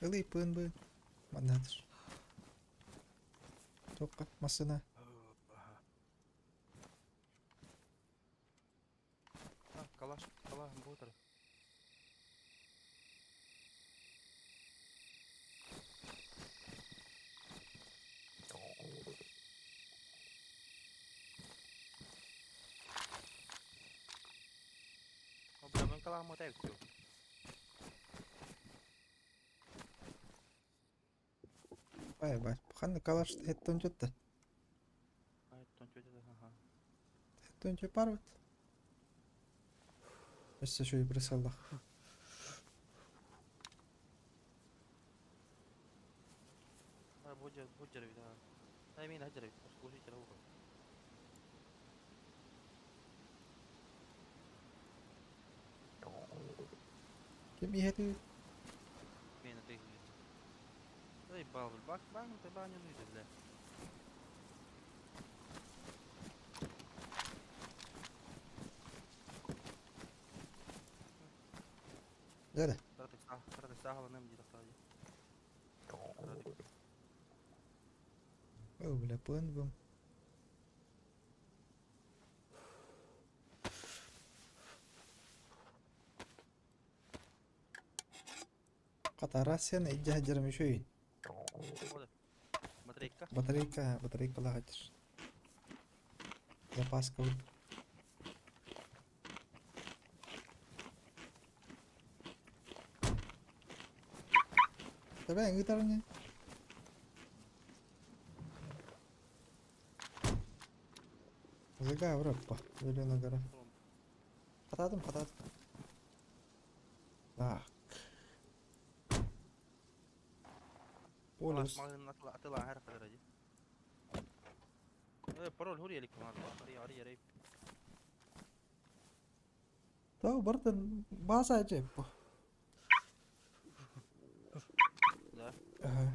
Ылый пын бы. Маннатыр. Тоққа, масына. Калаш, калаш ботер. Бля, мен калаш мотай все. Бай бай. Ханны калаш хеттон жотта. Ай, тон чөйдө, аха. Хеттон жо бар бит. Өссө шуй брысаллах. Бу жер бит. Ай, мен хажар бит. Слушайте, ухо. Ким иһети? Мен ты. Ай, бал, бак, бак, ты баню ну бля. Дьэ Кыратык сааһыланыам дии тахсаҕа дии. Кыратык. О, бля, план был. Хата рацияны илдьэ сылдьарым үчүгэй. Батарейка. Батарейка, батарейкалаах сылдьар. Запаска курдук. Давай, ыытар ини. Зага Европа, Зелена гора. Хатаатым, хатаатым. Так. Полюс. Атылаан хара дии. Пароль хури элик арый арый. Тау бартын бааса жеппо. Да. Ага.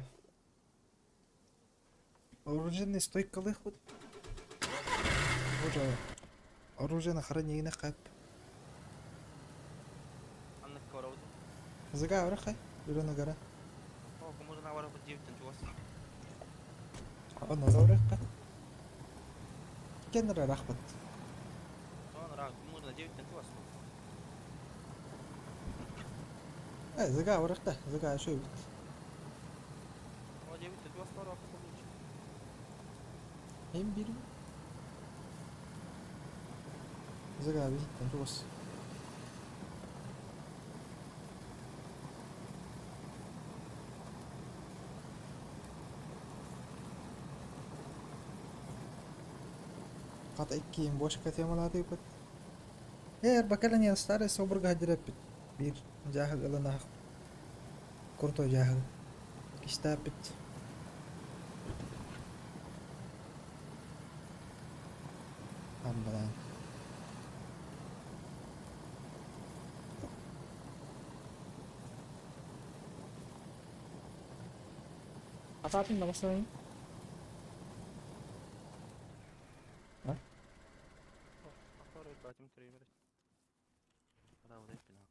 Оружейный стойкалых вот. Уже оружие на хранение хап. Аннык корабыт. Зага аврахай, Зелена гора. О, кому на барабыт диэбиттэн чугас. Онно аврахай. Кеннер рахмат. Сон ра, кому на диэбиттэн чугас. Зага аврахта, зага шөй бит. О, диэбиттэн чугас барабыт получ. Hem bir Зага биһиттэн чугас. Хата иккиэн бошка темалаатыппыт. Эр бакалания старый собурга хадираппит. Биир дьааһык ылан аах крутой дьааһык. Кистааппит. Амбалаан. Атаатын да басайын. А? Пароль баатым түрөймөр. Браво деп бина.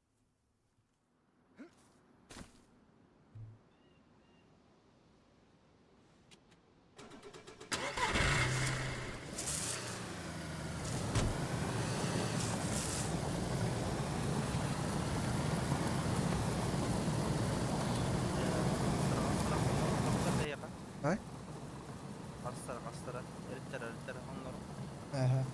Ай? Астара, астара, эриттер, эриттер, оннор. Аха.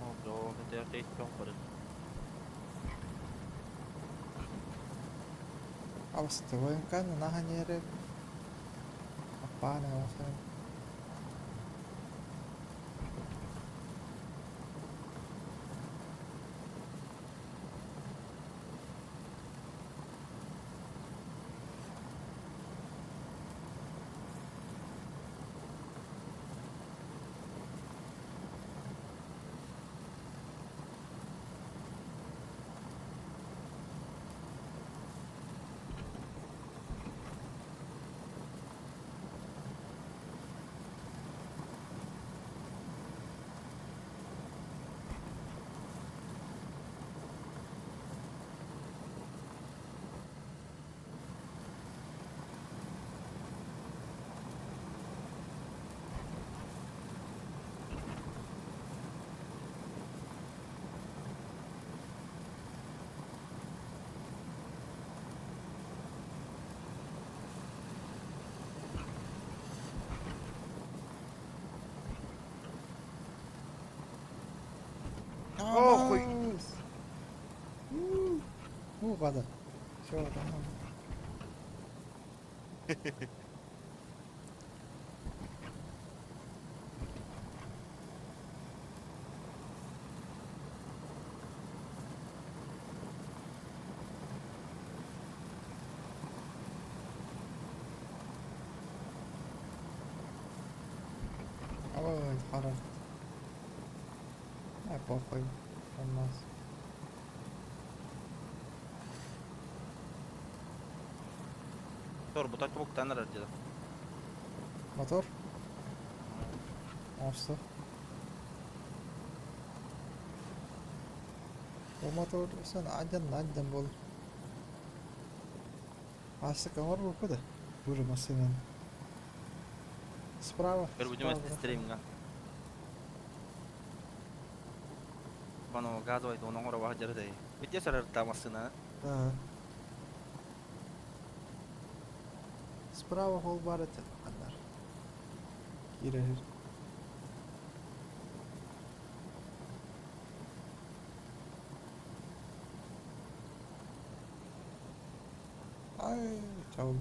О, бро, это я барыт. Алыстыбын наһан Аппааны алахан. Охуй! Уу гада. Всё, там. Харах. А, похуй. Алмаз. Мотор бутать буктан эрэр деді. Мотор? Оҥосто. Ол мотор сэн адьан адьан буолар. Аассык оҥорбуппут да? Бу массыынаны. Справа. Көрбүтүм Справа. стримҥа. Бано газовай оны оҥоро баһа Битте сарарта массыына. Да. Справа хол бар этэ. Аннар. Киирэр. Ай, чаул.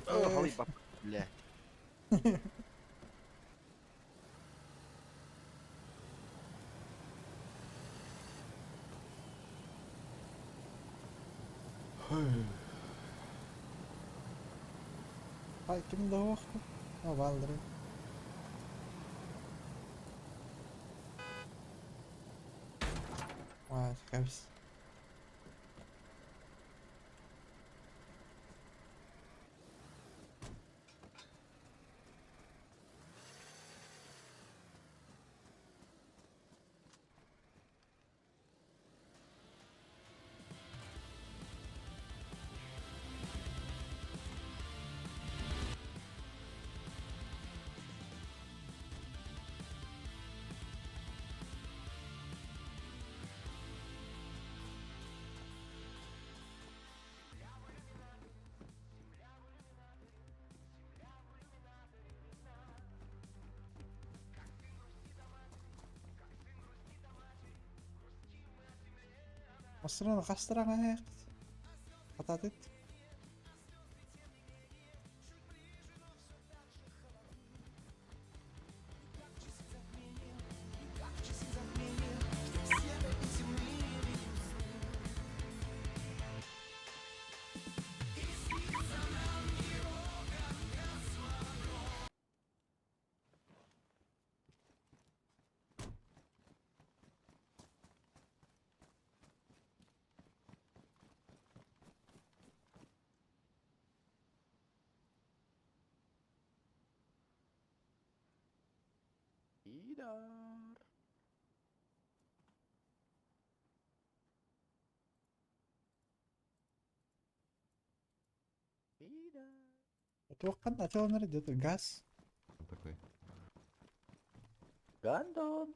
Халый бап. Бля. Ай, ким да оқты? А, балдыры. Ай, кәбіс. Массыынаны хастыраҥ аяқт. Хататыт. Идар. Идар. Туоххан атыланар где-то газ. Такой. Гандон.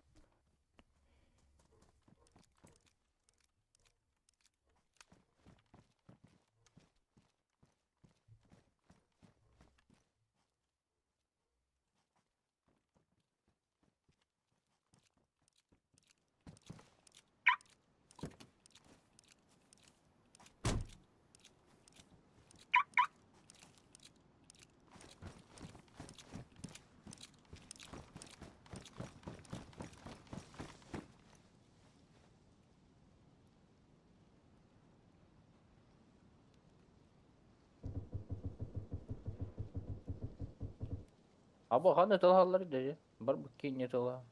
Або ханы тылалар dedi. Бар бу кине тыла.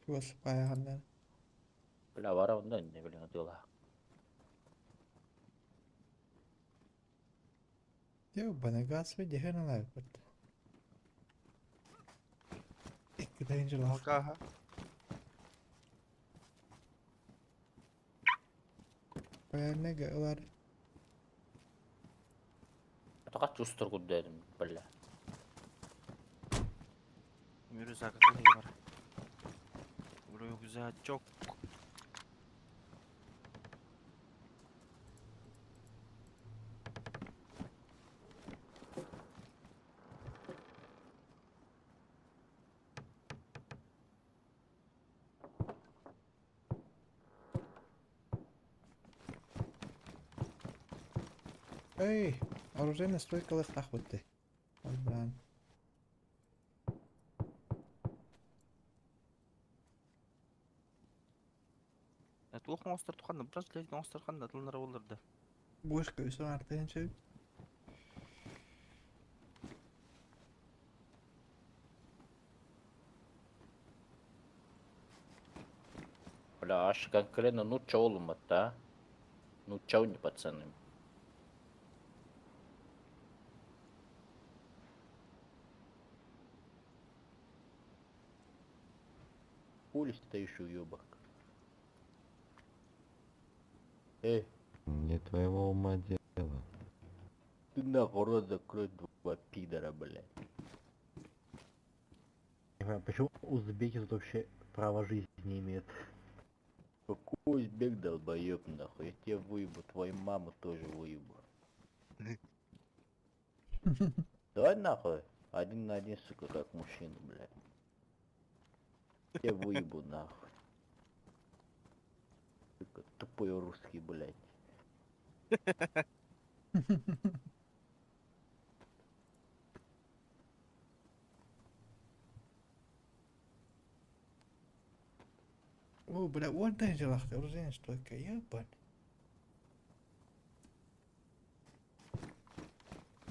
Чугас баяғаннан. Бля, бара онда не билен тыла. Ёбаный газ виде лайпыт. Икки жылах. Алкаха. Баяннеге ылар. Тоқат чустур дедим, бля. Рюкзак бар. Рюкзачок. Эй, оружейная стойка лыхтах бутты. Блин. Туох оҥостор туханна, браслет оҥостор ханна тылынара буоллар да. Бошка үс артыһын сөп. Бля, аж конкретно нучча олумат, да? Нучча не пацаны. Хули стоишь, уёбок? Эй, Не твоего ума дело. ты нахуй рот закрой, два пидора, блядь. Не понимаю, почему узбеки тут вообще право жизни не имеют? Какой узбек долбоёб, нахуй? Я тебя выебу, твою маму тоже выебу. Давай нахуй, один на один, сука, как мужчина, блядь. Я выебу нахуй. Сука, тупой русский, блядь. О, бля, уонтан дьалахты, оружие стойка, ебать.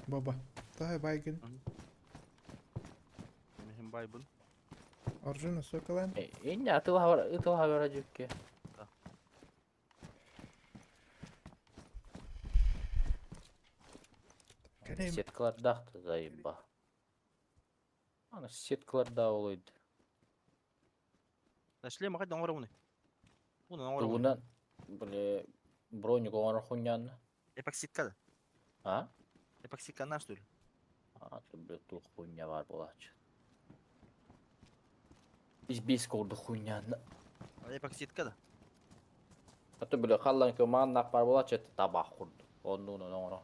Баба, таһай байгын. Михим байбын. Оружие стойкалан. Инне атылха дьүкке. Кәне Сеткалар заеба. Ана сеткаларда олойду. Нашли махать оҥоро уну. Уну оҥоро уну. Тугунан, бля, броник оҥоро хуйняны. Эпоксидка да. А? Эпоксидка наш что ли? А, ты, бля, тух хуйня бар булачы. Избейс корду хуйняны. Эпоксидка да. А то, бля, халлан көман нақ бар булачы, это табақ курду. Онну оҥоро.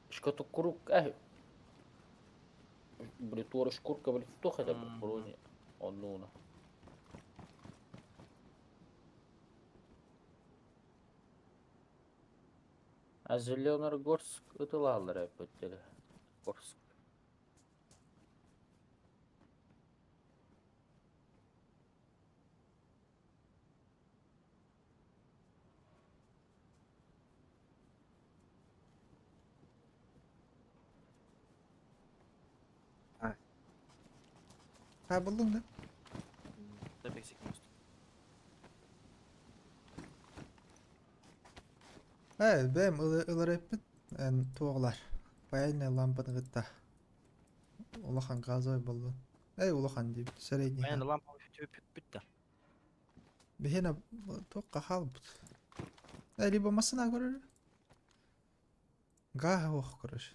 Шкоту курук, э. Бля, туора шкурка, бля, тух это, бля, брони. Онну. А Зеленогорск ытылалар эпөттеле. Горск. Ha buldun da. Эпоксидка оҥосту. Э, бэм ылар эппит эн туоҕлар. Паяльная лампаны кытта. Улахан газовый болду. Эй, улахан дип, средний. Баян лампа бүт да. Биһиэнэ туохха хаалбыт. Э, либо массына көрөр. Гаha ох короче.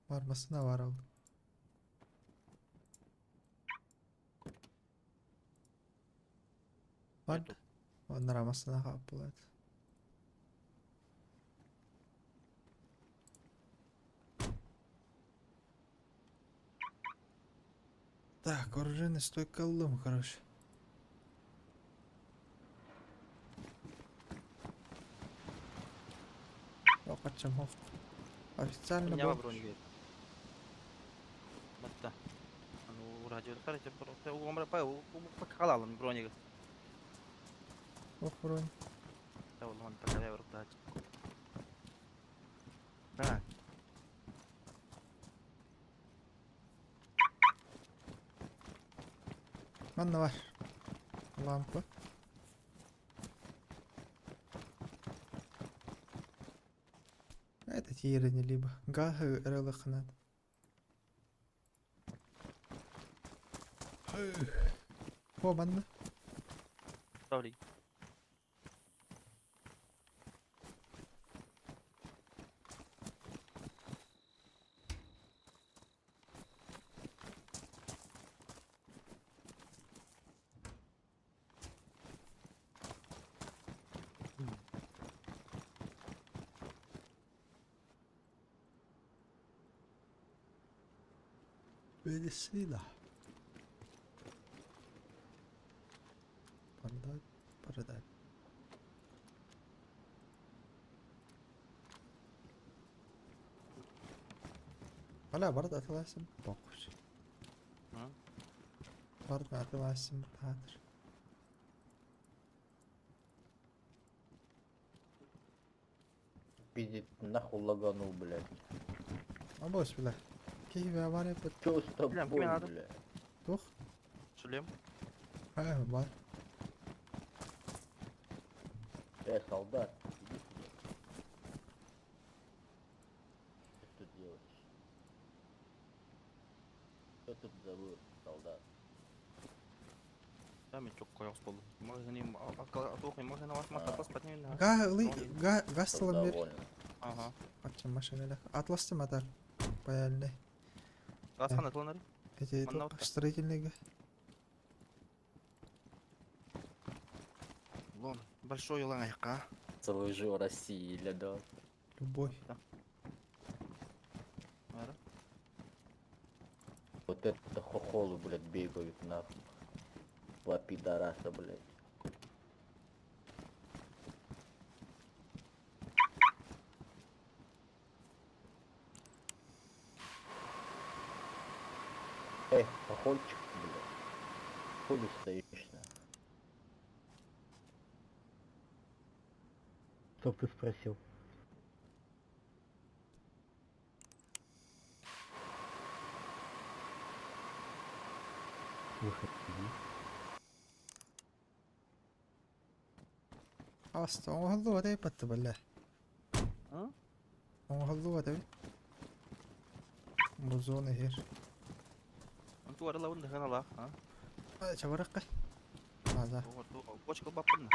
Бар массына бар ал. Бар. Оннара массына хаап булат. Так, оружейный стойка ыллым, короче. Окачам хох. Официально Хуйня был. броник. Батта. Аны радио карачы, умра па халалым броник. Ох, бронь. Та ол пока я врубать. Да. Манна бар. Лампа. Это тиерини либо. Гаһы ырылыхынан. О, манна. Sorry. Medicina. Продать, продать. Бля, барда атыласым. Бокус. Барытын атылаасым таатыр. Пиздец, нахуй лаганул, блядь. Абос, бля. Киһи бар эппит. Чё с тобой, Шлем, кимиэ надо? блядь? Туох? Шлем. Э, бар. Э, солдат, иди сюда. Что ты тут делаешь? Что тут забыл, солдат? Да, мен чок коёс болду. Магазин атуох магазин вас мас атлас патнин. Га, ылый, га, газ тылын бер. Довольно. Ага. Ача машиналар. Атласты матар. Паяльный. Газ хана тылынар. Эти Манна туох строительныйга. Лон, большой улан айка. Служу России, для да. Любовь. Вот это хохолы, блядь, бегают нахуй. Два пидораса, блядь. Эй, хохольчик, блядь. Хули стоишь, на? Чтоб ты спросил. Выходи. Аста, оҥоһуллубат эбит бэлэ. А? Оҥоһуллубат эбит. Бу зона иһэр. Онту аралабын да хана а? Чабаракка. Маза. Бочка баппын.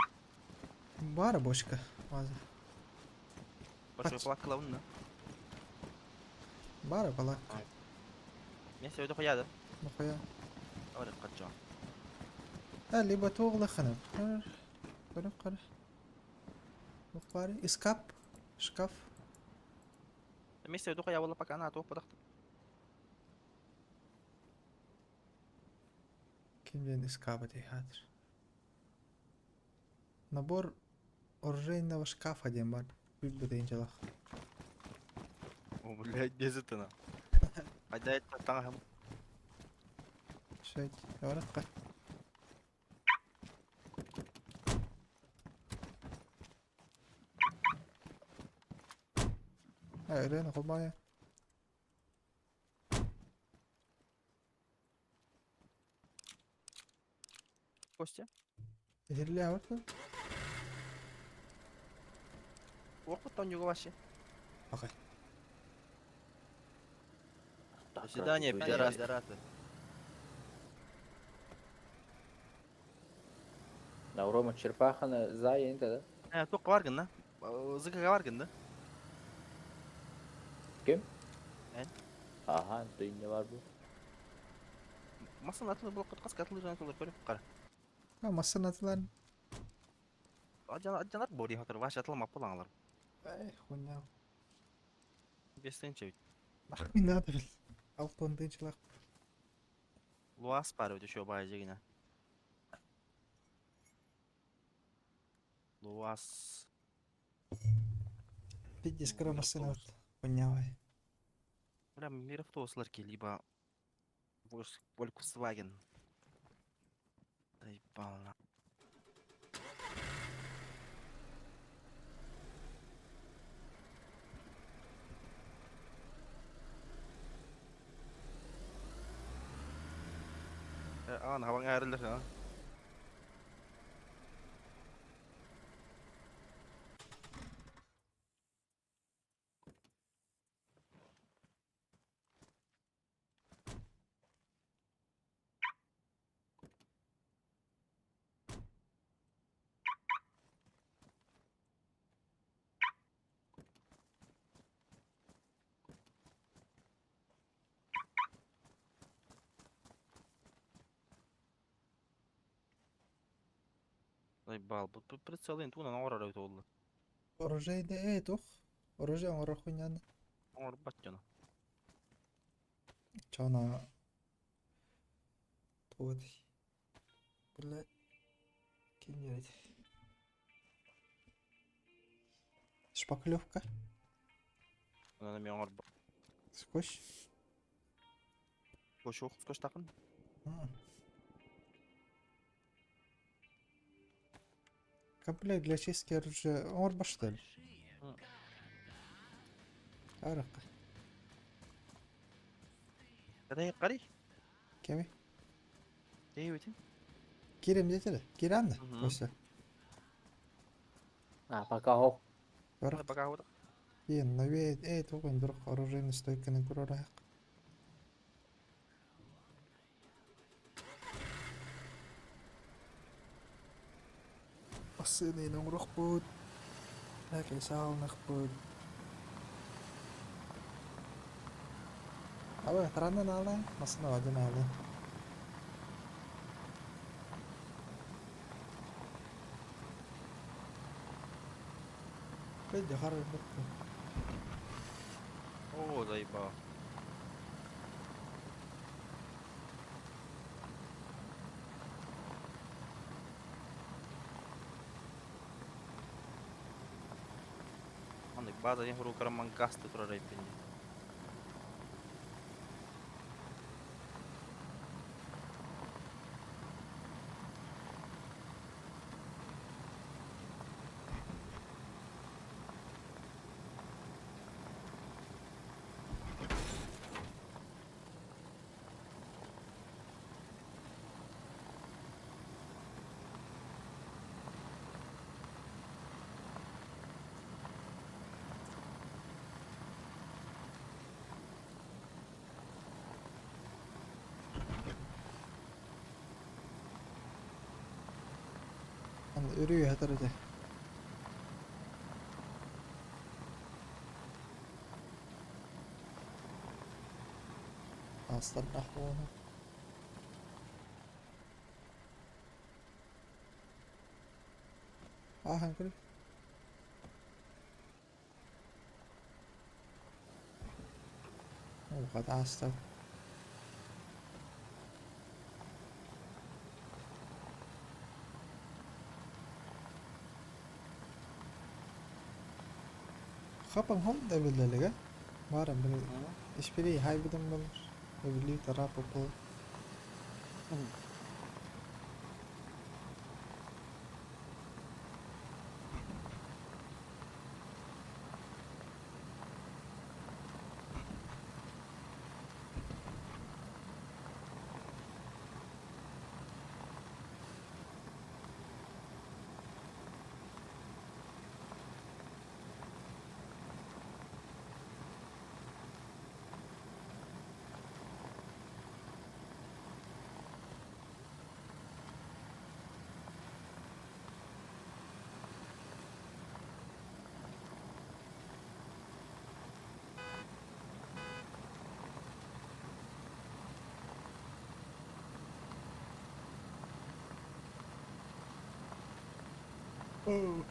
Бара бочка. Маза. Большой палатка лабын да. Бара палатка. Мен себеди хуяды. Нахуя. Ары кача. А, либо туғла хана. Қара, қара. Бары. Искап. Шкаф. Мен себеди хуя бола пока на туох падахты. Кимден искаба хатыр. Набор оружейного шкафа диэн бар. Билбит жалах. О, блядь, без этого. Айда таңа Шөйт. Баракка. Өрен холбая. Костя. Эһирле аварта. Оқыттан юга вообще. Окей. До свидания, пидорасы. На Рома Черпахана за да? Э, тоқ бар гын да. Зыкага бар гын да. Ким? Э? Ага, ты не бар бу. Масын атылы бұл құтқас катылы жана толыр көріп қара. А, масын атылар. Аджанар бори хатыр, ваш атылы маппыл аңалар. Эй, хуйня. Бестенче. Нахуй надо, бил. Алтон дынчылак. Луас бар өте шо бай жегіне. Луас. Пиздец, кыра масын ат. Хуйня. Бля, мир автобуслар ки, либо Volkswagen. Заебал на. Аан, хаваң әрілер, а? Заебал, бу прицелын туна оңорор өтө болду. Оружейде э, тух. Оружие оңоро хуйняны. Оңор бат жана. Чана. Вот. Блядь. Ким делать? Шпаклевка. Ана мен оңор Скотч. Скотч скотч такын. Комплект для чистки оружия оҥорбот что ли? Арык. Катай карый. Кеми? Дейбитин. Кирем диэтиле. Киран да? Костя. А, пока хох. Барак. Пока вот. Иэн, наве э тугун дурук оружейный стойканы турарах. Ассыны оҥоруохпут. Лэкэ саалнахпыт. Аба, тараннан аалаан, массына вадын аалаан. Пэдди харарбыт. О, заебал. Маннык база диэн хуруукара мангасты турар эбиппин дии. Өрүү хатар этэ. Астардаах буолан. Ааһан көр. Оҕат ааста. Хапан хом да биллэлигэ. Баарам били испири хайбытым болар. Эбили тарап опол. Oh.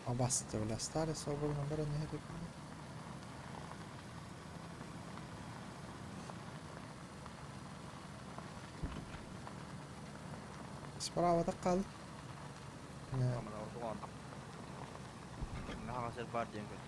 Абасты бля остались свободно брони. Справа таққал. Бар диэн көр.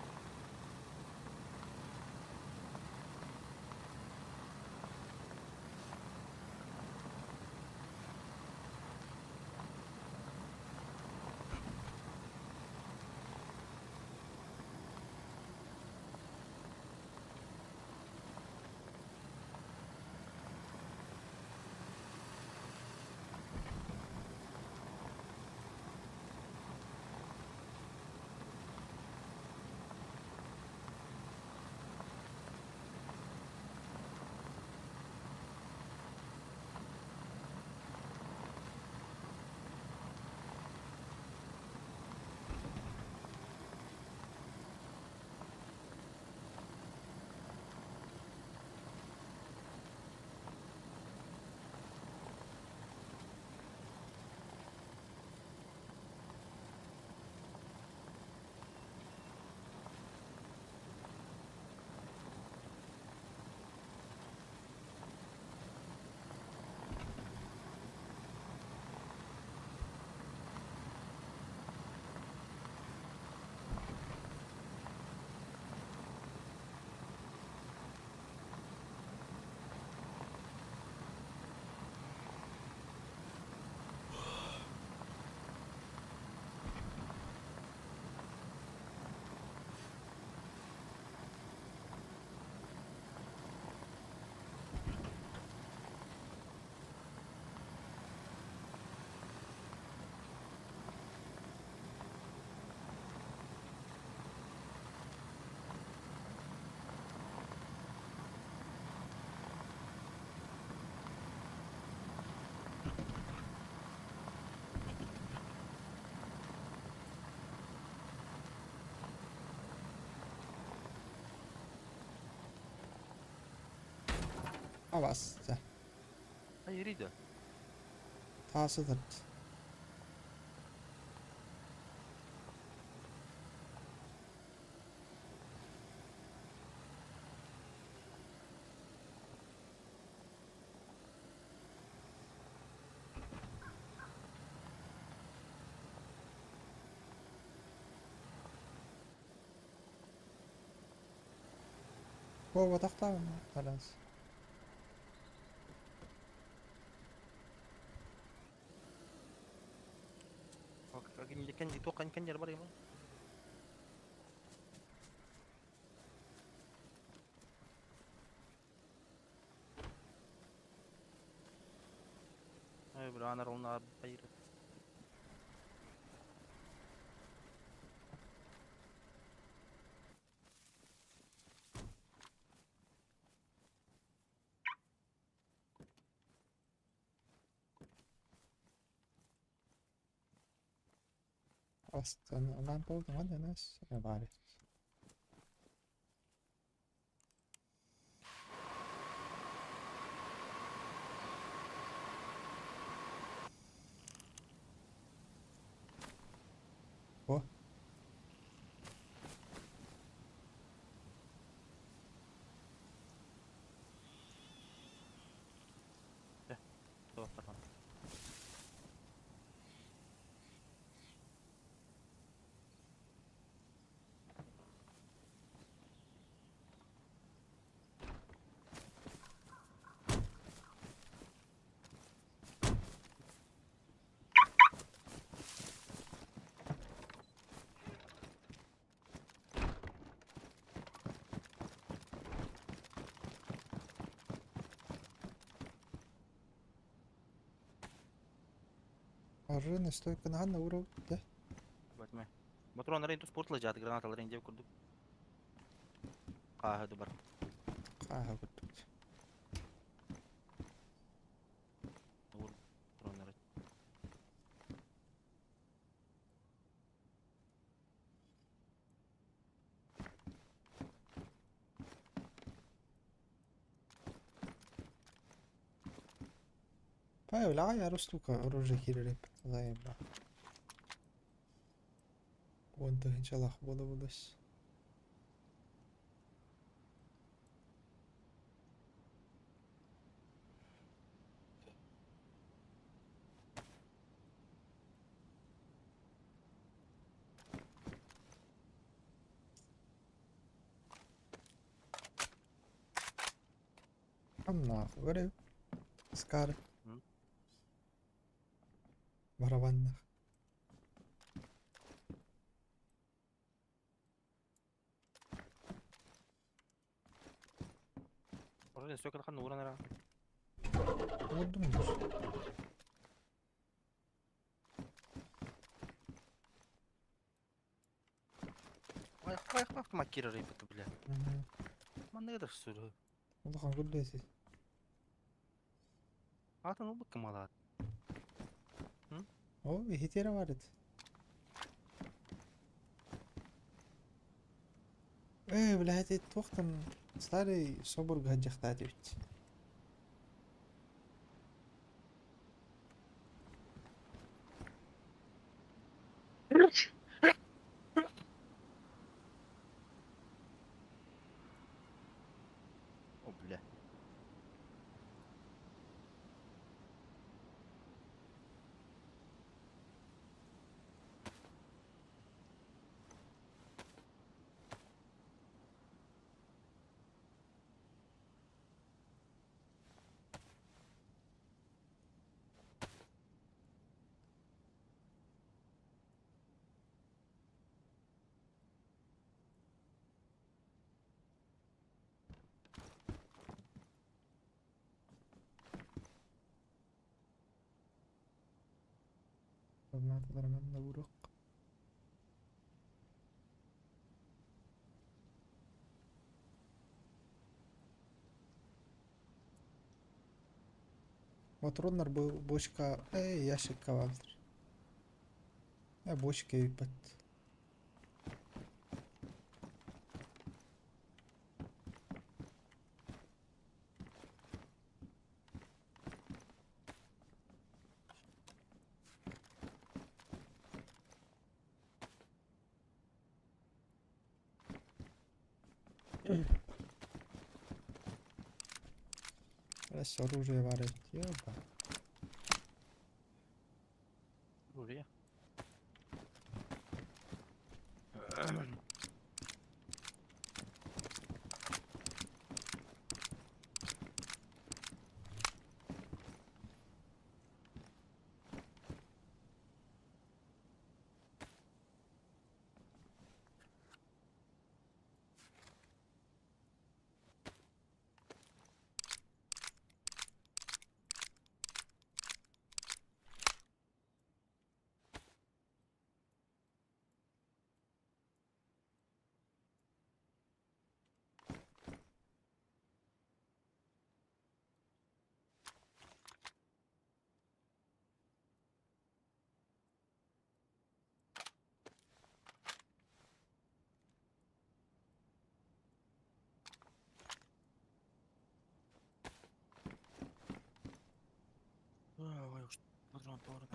Авас. Айрида. Таасыдыр. Вова тахтаан خلاص. كان يتوقع كان يربري ما. Ай, бля, она ровно байыр. اصلا برضه عندي ناس ما بعرف. О. Оржина стойка на урок, да? Батьме. Батрон рейн спорт лежат, граната рейн дев курдук. Кааһы бар. Кааһы курдук. Патрон рейн. Павел, а я ростука оружие кирилип. Заебал. Вон тыһынчалаах буола булас. Нахуй, говорю. Скар. Барабанных. Оружие стойка хан уран ра. Вот думаешь. Ай, ай, автомат кирер рейп бля. Манна эдер сүрү. Улахан гүллээси. Атын ол быккы малат. О, ихитера бар edi. Э, блядь, туохтан старый собор гаджахтаат эбит. О, бля. Гранаталар манна урук. Патроннар бу бочка, эй, ящикка баалар. Э, бочка бат. Өссө оружие баар эбит, ёба. Оружие. Ой, уж патрон порно.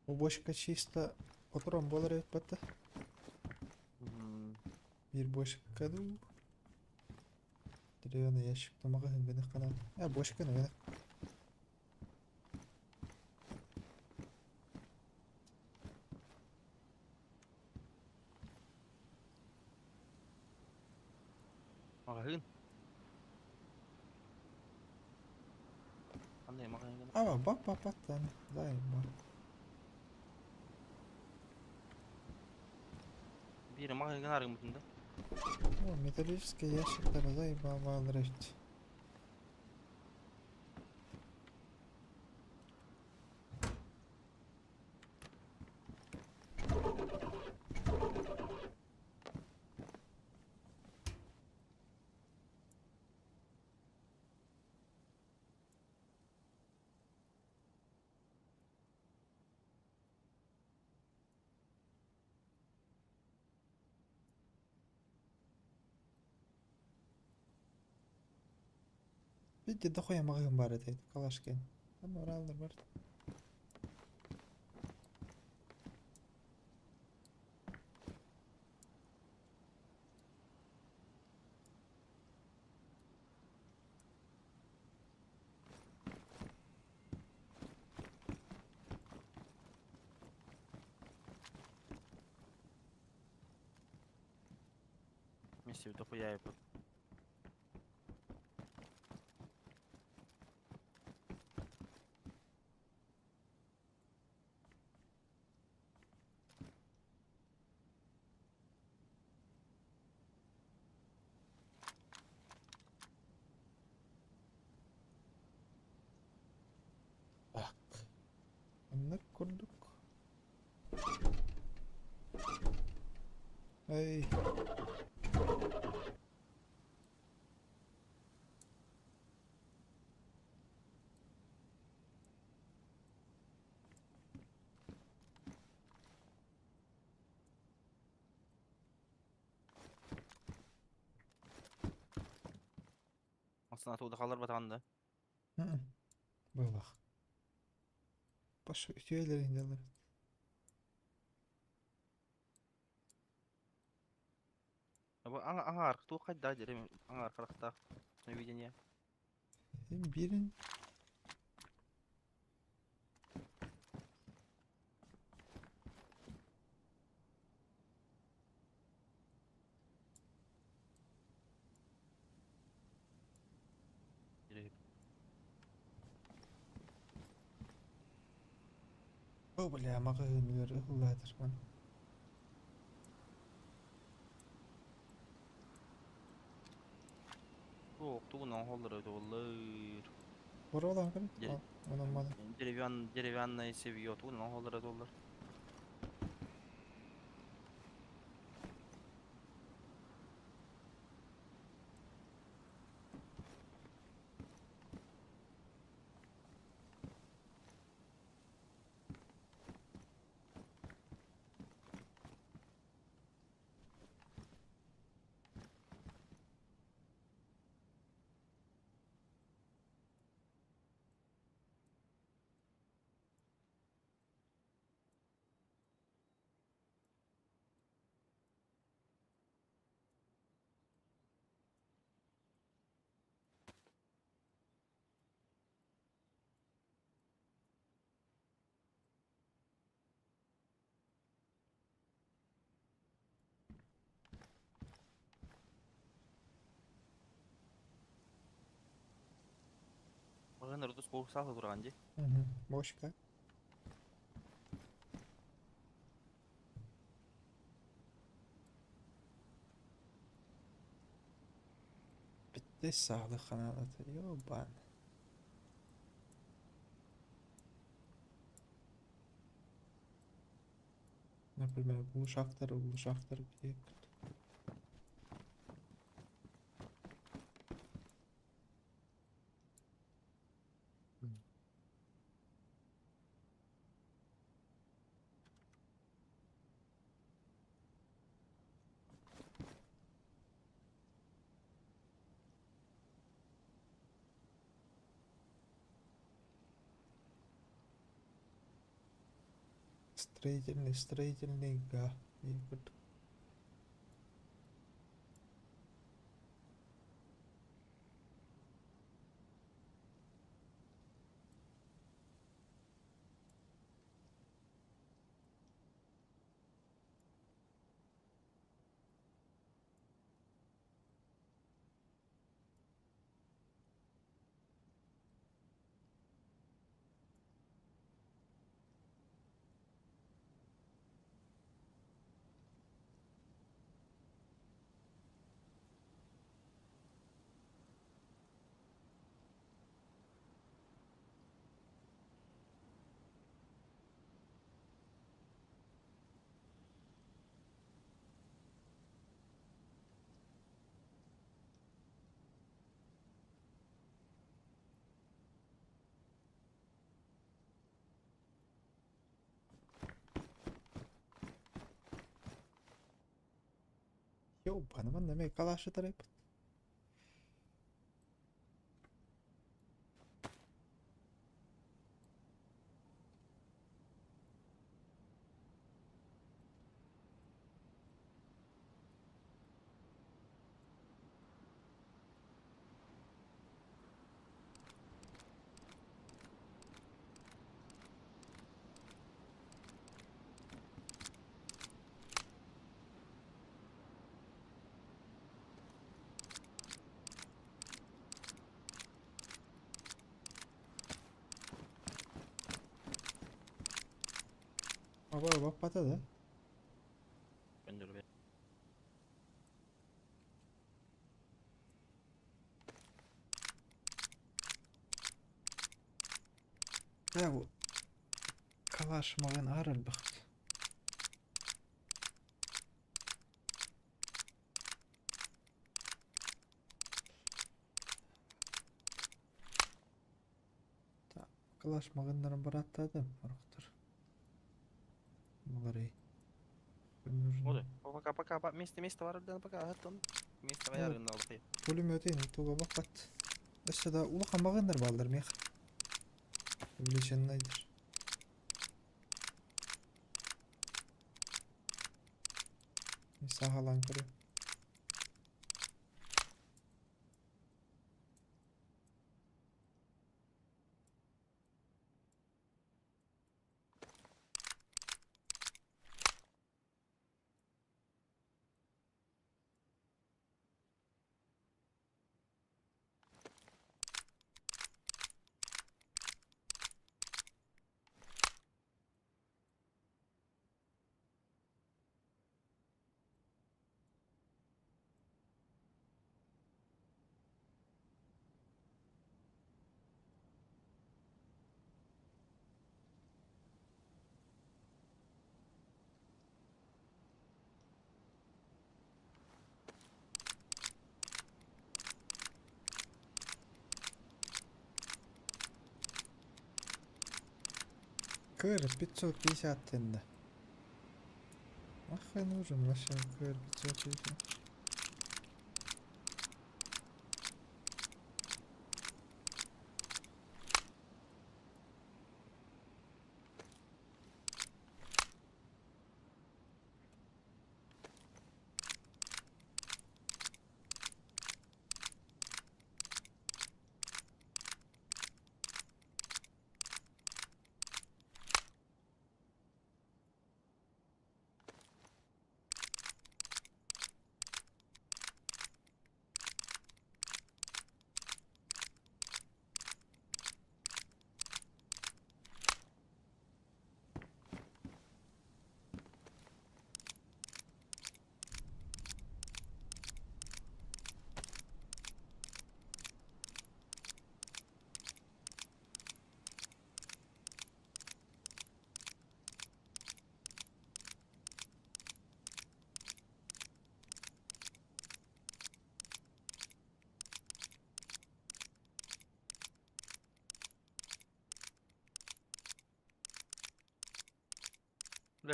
Бу бочка чисто патрон буолар эбит батта. Биир бочка дуу. Деревянный ящик томаҕа гынах канал. А бочка гынах. Маҕаһыын. Ханна маҕаһыын? А, ба ба ба дай ба. Биир маҕаһыын арыгымытын да. О, металлический ящиктар заебалар эбит. Видите, дохуя маҕаһыын баар этэ, калашкен. Там ораллар бар. Миссия дохуя. Так. Оннук курдук. Эй. Aslında тууда халар батанды. Былах. Паша үтүөлэрин делар. Бу аңа аңар туу кайда дерем аңар каракта. Видение. Бирин О, бля, маҕаһыыныгар ыһыллаатырман. Туох тугунан холлор доллар. Боролан көр. Онон маны. Деревянное севье тугунан холлор доллар. Маҕын ырдус бу саха туран ди. Бошка. Bitti sağlık kanalı. Yo ban. Например, улушактар, улушактар где. Строительный, строительный га. Ебать. Ёбана, манна мэ калашы тарайпыт. Аба баппата да. Көндөрбе. Да бу калаш маған арыл бахт. Та калаш мағыннарын бараттады барақтар. Булары. Оды. Пока пока место место бар да пока хаттон. Место гаярын алды. Пулеметы туга баппат. Өссө да улахан мағыннар балдар мех. Увлеченныйдыр. Сахалан көрө. КР 550 тенде. Нахуй нужен вообще КР 550?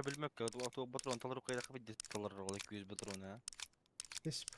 Эрэ билмэккэ патрон талар кайда бидде талар ол 200 патрон а. Исп.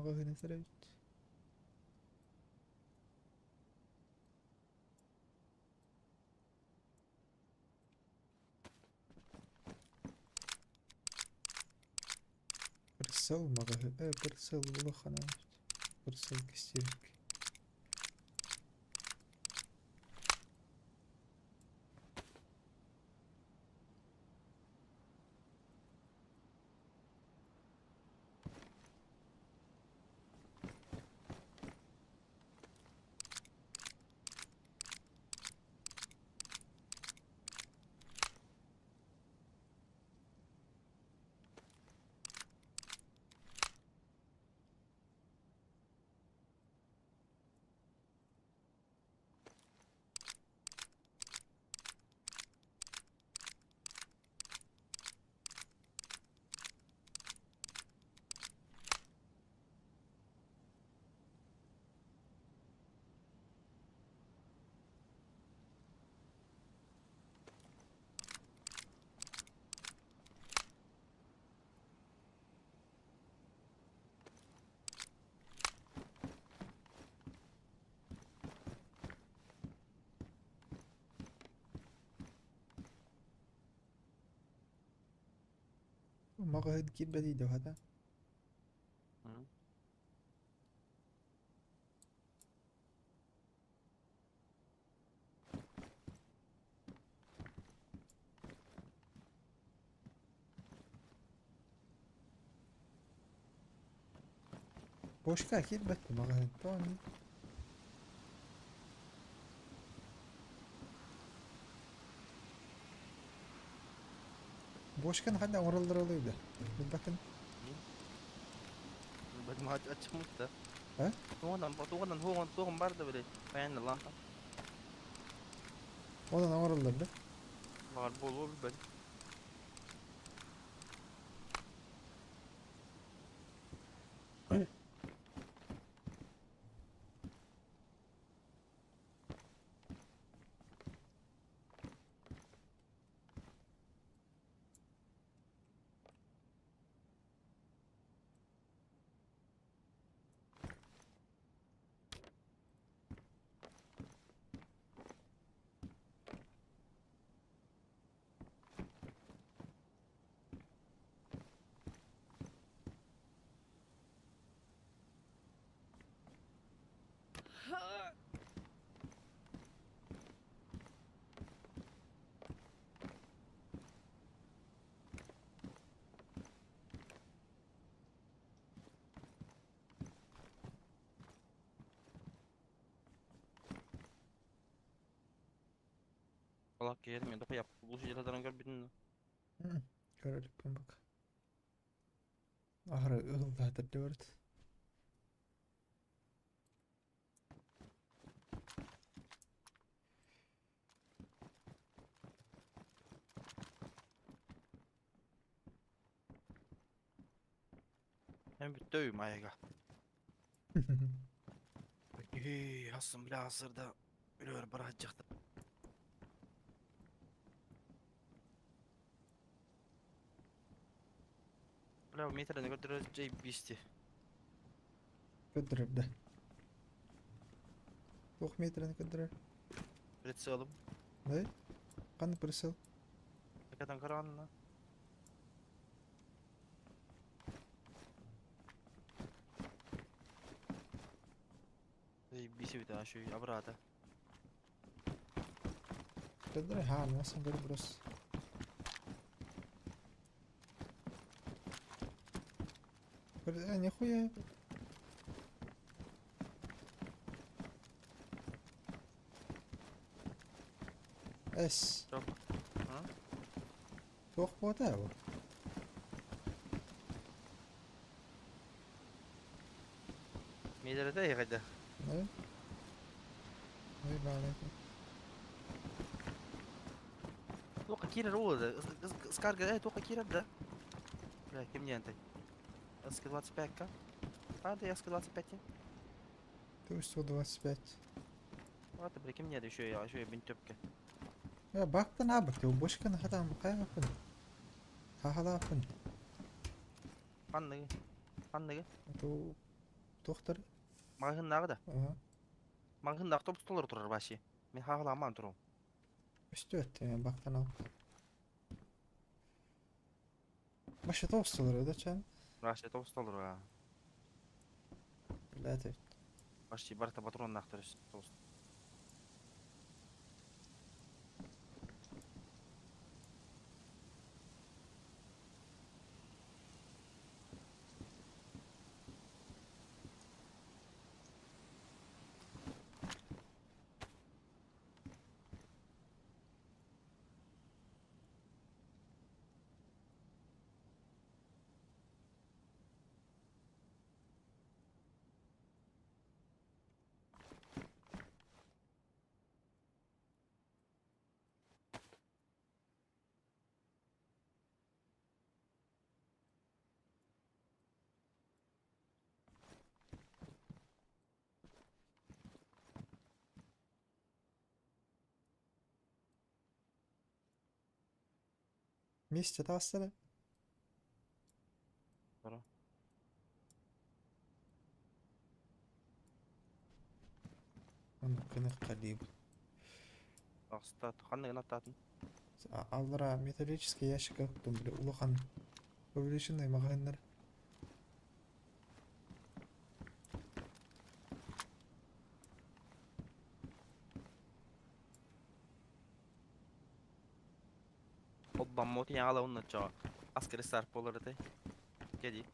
Магазин сәрәбит. Прицел магазин. Прицел улахана. Прицел кистевик. Магазин кирбеди дохата. Бошка кирбет магазин тони. Бошканы ханда оралдыр олойду. Билбакын. Бад ма ачмыт. А? Туган туган хуган туган бар да биле. Каян лампа. Онан оңороллор да. Бар болу билбет. Allah yerim ya yap. Bu şeylerden gör birini. Көрөлүкпүн бак. Ахыры ылдатыр деберт. Hem bir dövüm ayağa. Эй, ассам бля асырда үлөр бараджакта. Бля, метрని көрдөрөр жай бисти. Көддөрөр да. Туох метрени көддөрөр? Прицелом. Да? Ханнык прицел? Такадан каранна. Эй, биси бит ашы абрата. Көддөрөр ха, насың бер брос. Нихуя. Эс. Жоқ. А? Туох буота бу? Метрде ягайда. Да? Ой, баалай. Тоқа кирер ол скарга э тоқа кирер да. Бля, ким не антай? СК-25 ка? А, да, СК-25. Ты 125. Ладно, бля, ким не еще я, еще я бинтёпке. Я бактан абак, ты убошканы хатам кайгапын. Хахалапын. Ханныгы. Ханныгы. Ту тохтар. Мағын да. Ага. Мағын автобус толар турар баши. Мен хахаламан турум. Үстү өттү мен бактан ал. Башы тоғыз да чан. Баши автобус толар. а. Блядь. Баши барта патрон нахтар автобус. Месте тастары. Бара. Аны кыны калиб. Астат, ханныгы наттатын. Аллара металлический ящик туттум, бля, улахан. Увеличенный магазиннар. Оббан мот яла онна ча. Аскери сарп болар эте. Кеди.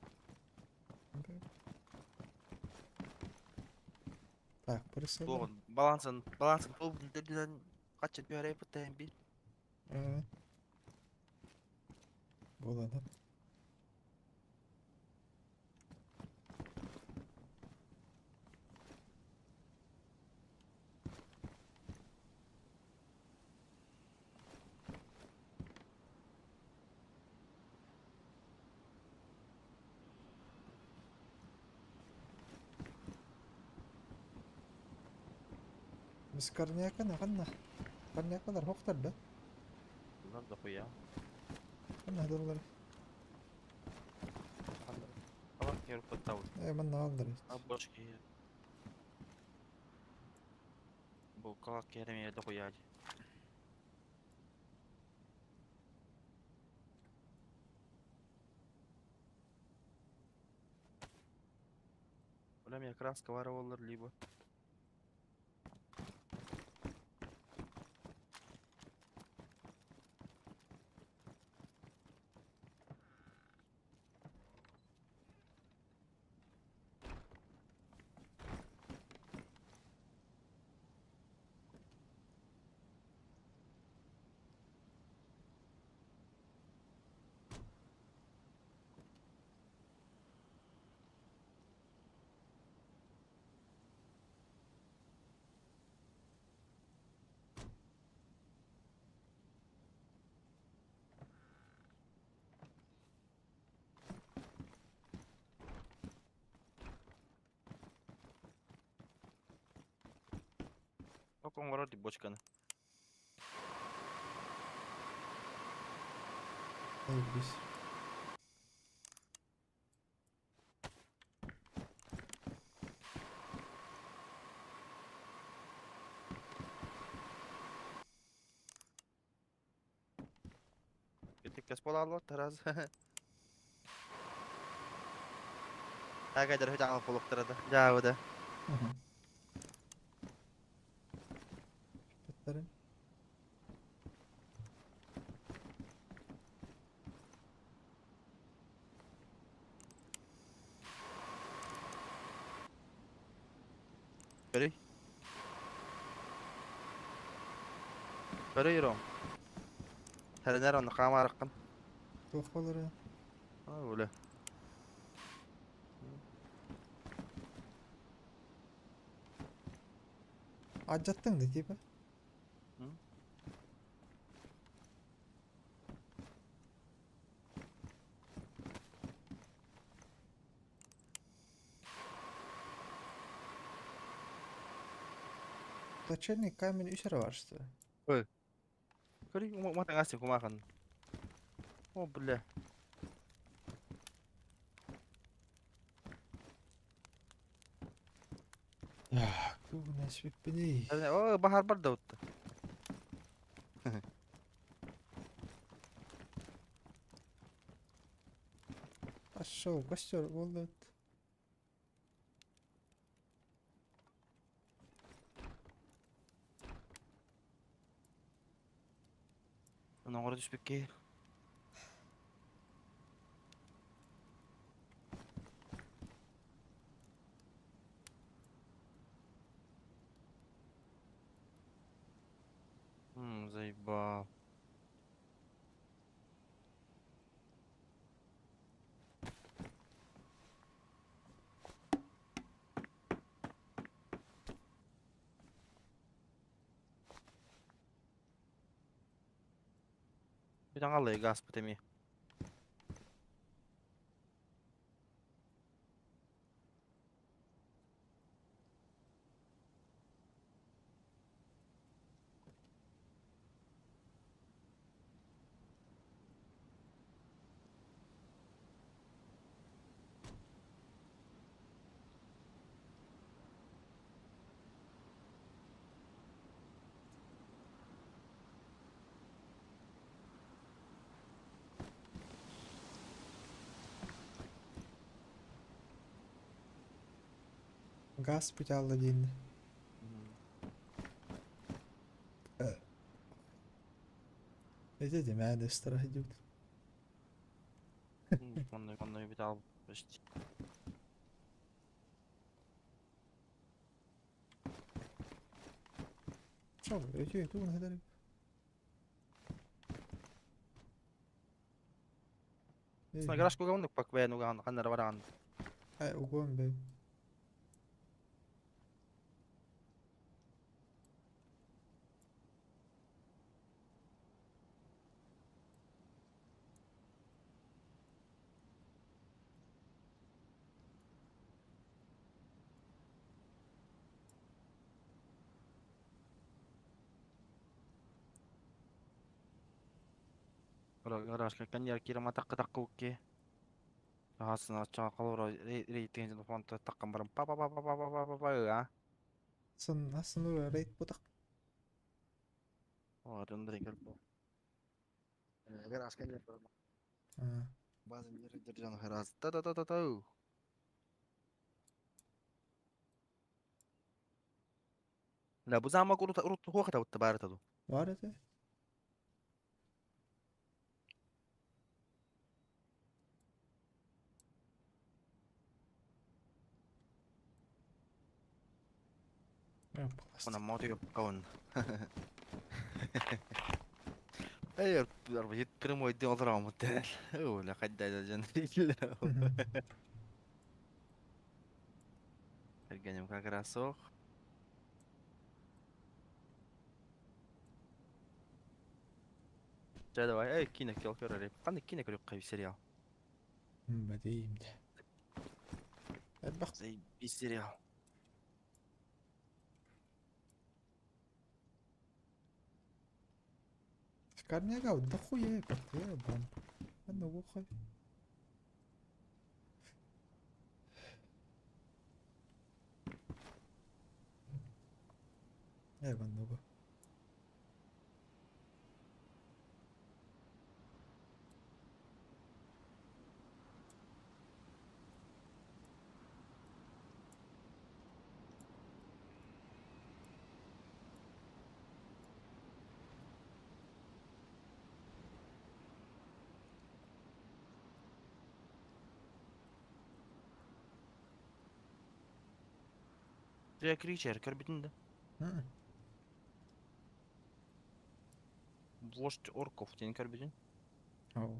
Так, прицел. Тугын балансын, балансын бул деден кача бәрәй бутайын бир. Болады. Biz karniyaka ne kanna? Karniyakalar hoqtar da. Bunlar да хуя. Kanna hadırlar. Алак керіп баттау. Э, манна алдар. А бошки. Бу калак кереме да хуя. Бля, меня краска воровалар либо. Ок оҥорор ди бочканы. Заебись. Итиккэс буолааллар Тарас. Агайдар хөтө аҕал буолуохтара да. Дьаабы да. Петтэрин. Көрүй. Көрүй Ром. Тэринэр онно хаамаараххын. Туох буолара? Аа, үлэ. Алдьаттыҥ да типа? Точильный камень үс эрэ баар что ли? Ой. Көрүй, уматаҥас кумаахан. О, бля. Так, тугунас бүппүнүй? О, баһар бар да утта. Пошел, костер буолла. Оҥоро түспүккэ. Заебал. Бүтэн аллай газ эмиэ. Газ бүтэ диэн. Эти демәде страх идет. Онной онной бүтэ ал почти. Шо, эти тугун хедер. Сна гараж куга оннук пак бэйэн угаан ханнара бараан. Ай, угон бэй. Гаражка каньяр кира такка такка укки. Ахасына чакалора рейтинг фонта таккан барам па па па па па па па па а. Сын, асын рейд бутак. О, рендер бу. Гараж каньяр. База держан гараж. Та та та та та. La бу замок урут урут хуахта утта баарта ду. Бар это? Она мотио каун. Эй, арбит прямой дел драмы О, ла хадда жан. Эргенем как раз ох. Дьэ давай, эй, киинэ кел көрөр. Ханнык киинэ көрүөххэ сериал? Бадейм. Элбэх Заебись сериал. Карняга дохуя я бам. Ну ухай. Ебаного. Дьэ Кричер көрбүтүн да? Вождь орков диэн көрбүтүн? Оо.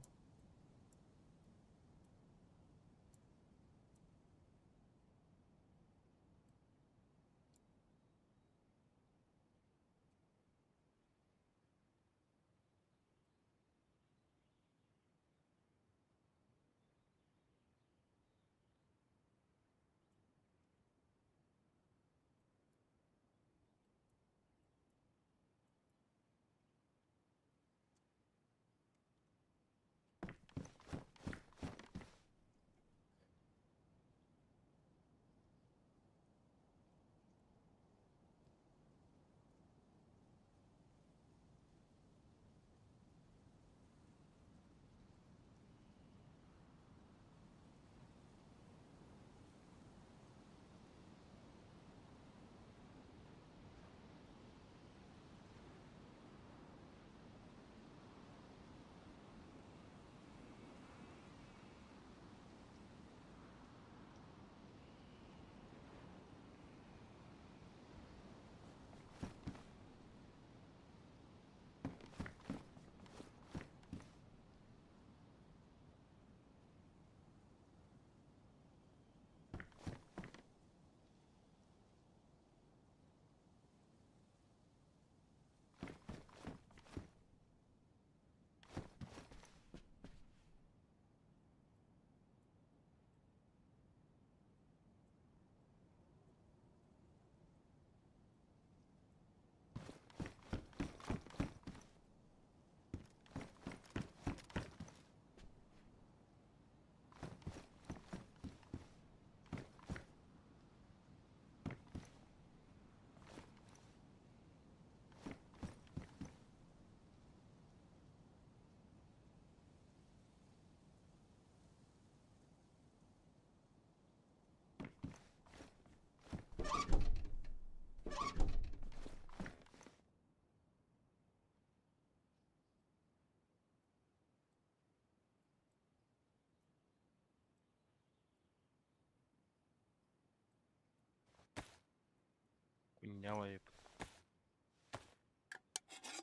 Поняла я.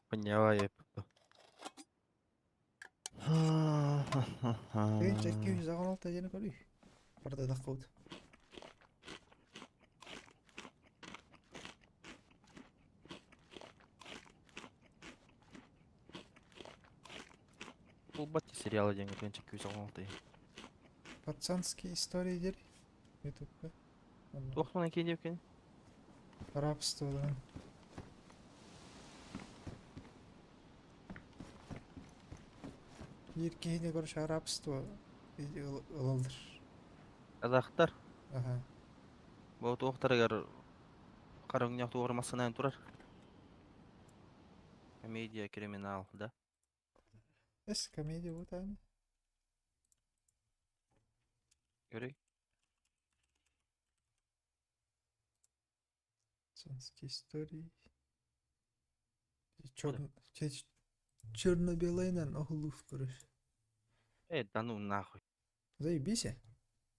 Поняла я. 216 диэни көрүй. Барда таххыбыт. Булбат сериалы диэн 216. Пацанские истории диир Ютубка. Туохтан киин диэбиккин? Рабстводан. Биир киһини короче рабство ылаллар. Казахтар. Аха. Бу туохтарыгар харыҥньах туох массыынан турар. Комедия, криминал, да? Эс комедия вот аны. Көрүй. Пацанские истории. Черно-белыйынан оһулуур короче. Э, да ну нахуй. Заебись.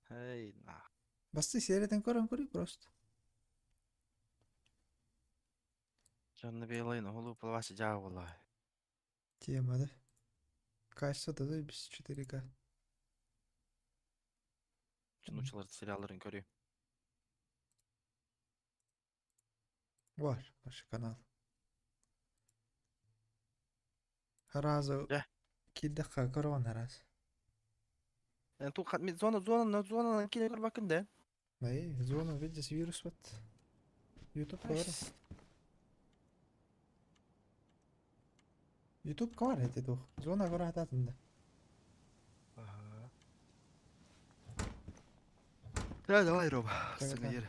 Эй, нахуй. Басты сериятын көрөн көрүй просто. Черно-белый, но плавасы жаа Тема, да? Качество да заебись 4К. Нучалар сериалларын көрүй. Бар, наш канал. Раза киирдэххэ көрөҕүн араас. Зона, зона, зона киирэ көрбөккүн да? Эй, зона видишь вирус вот. Ютуб көрө. Ютуб бар эти туох. Зона көрө да. Ага. Да, давай, Рома, Так, сыгайыр.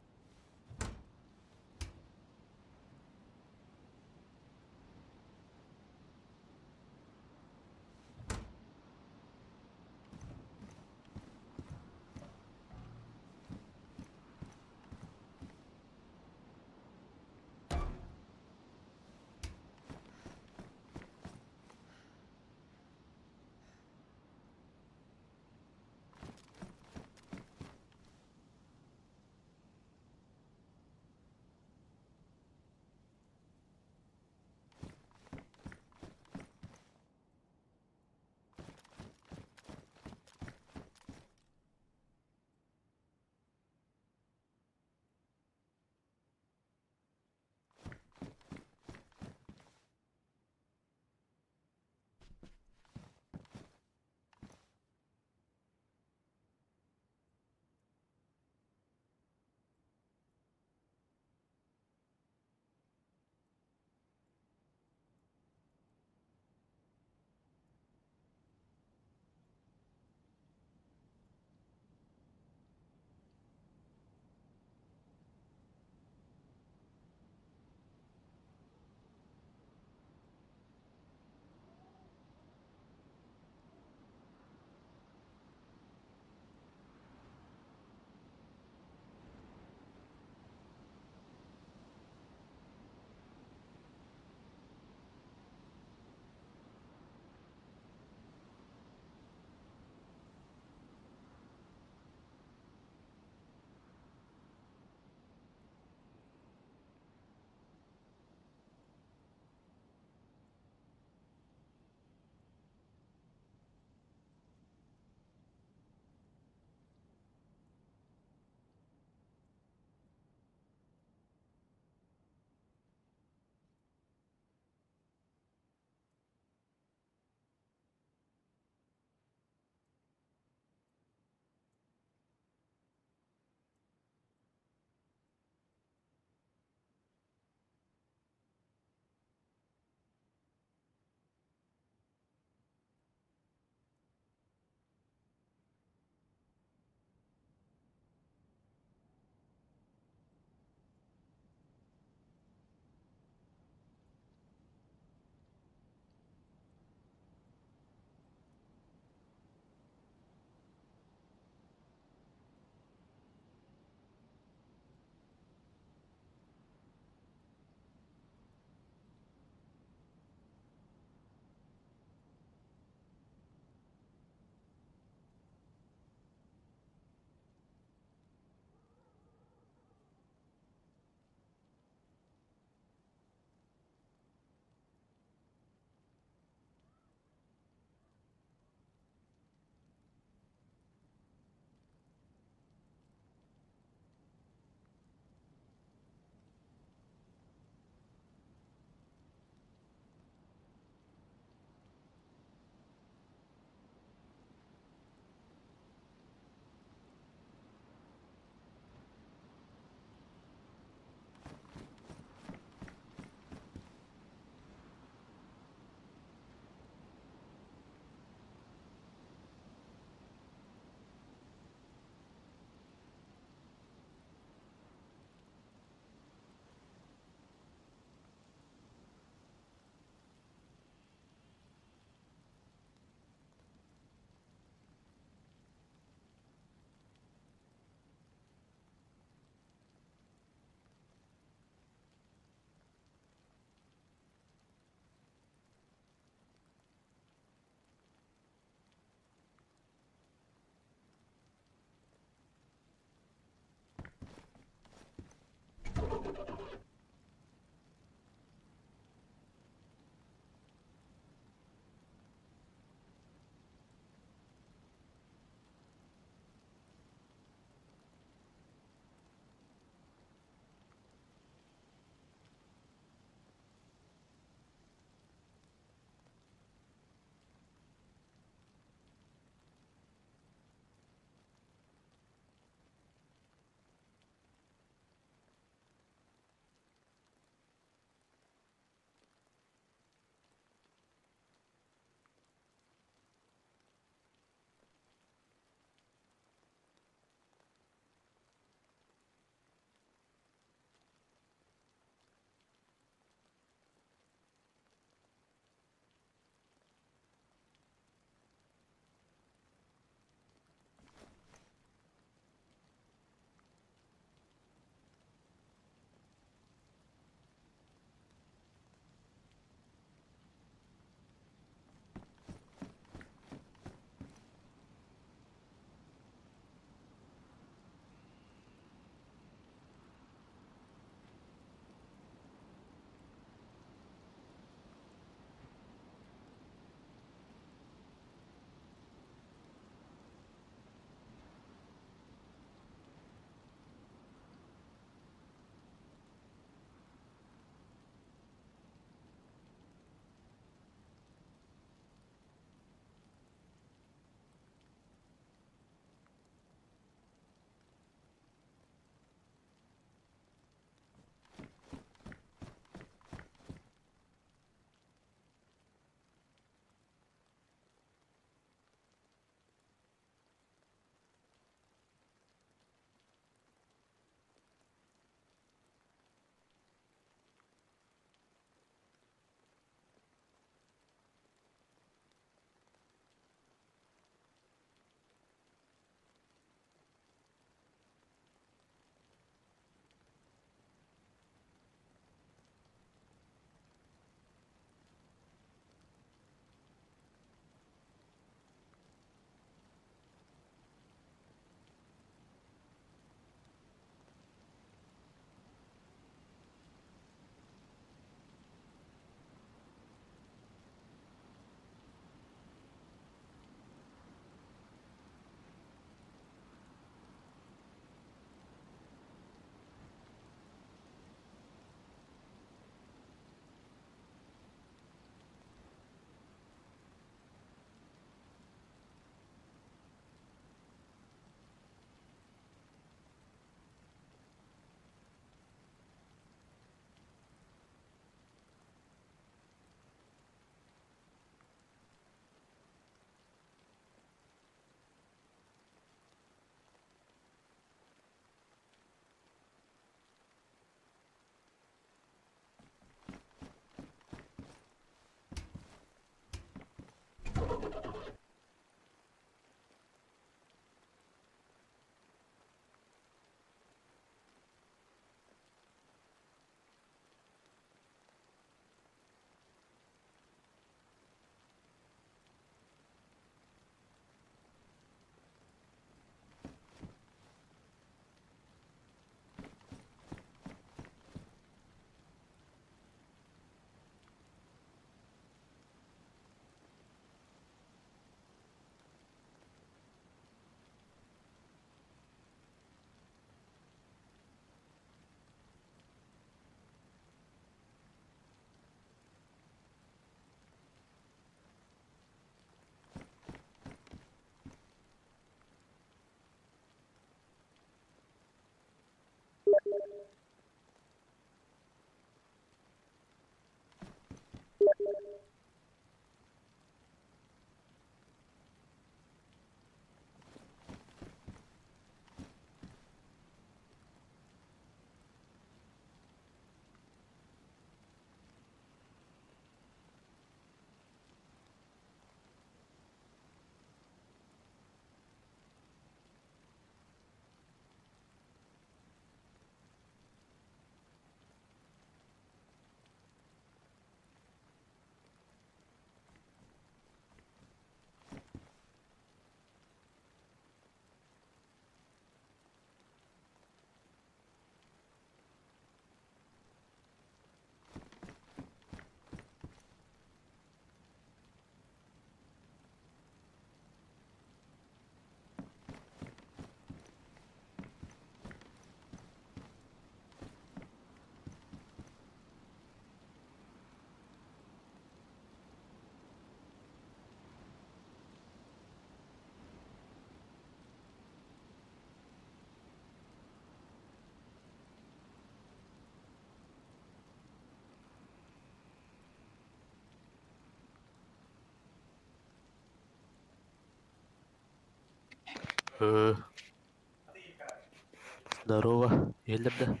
Здорово, Елдерде.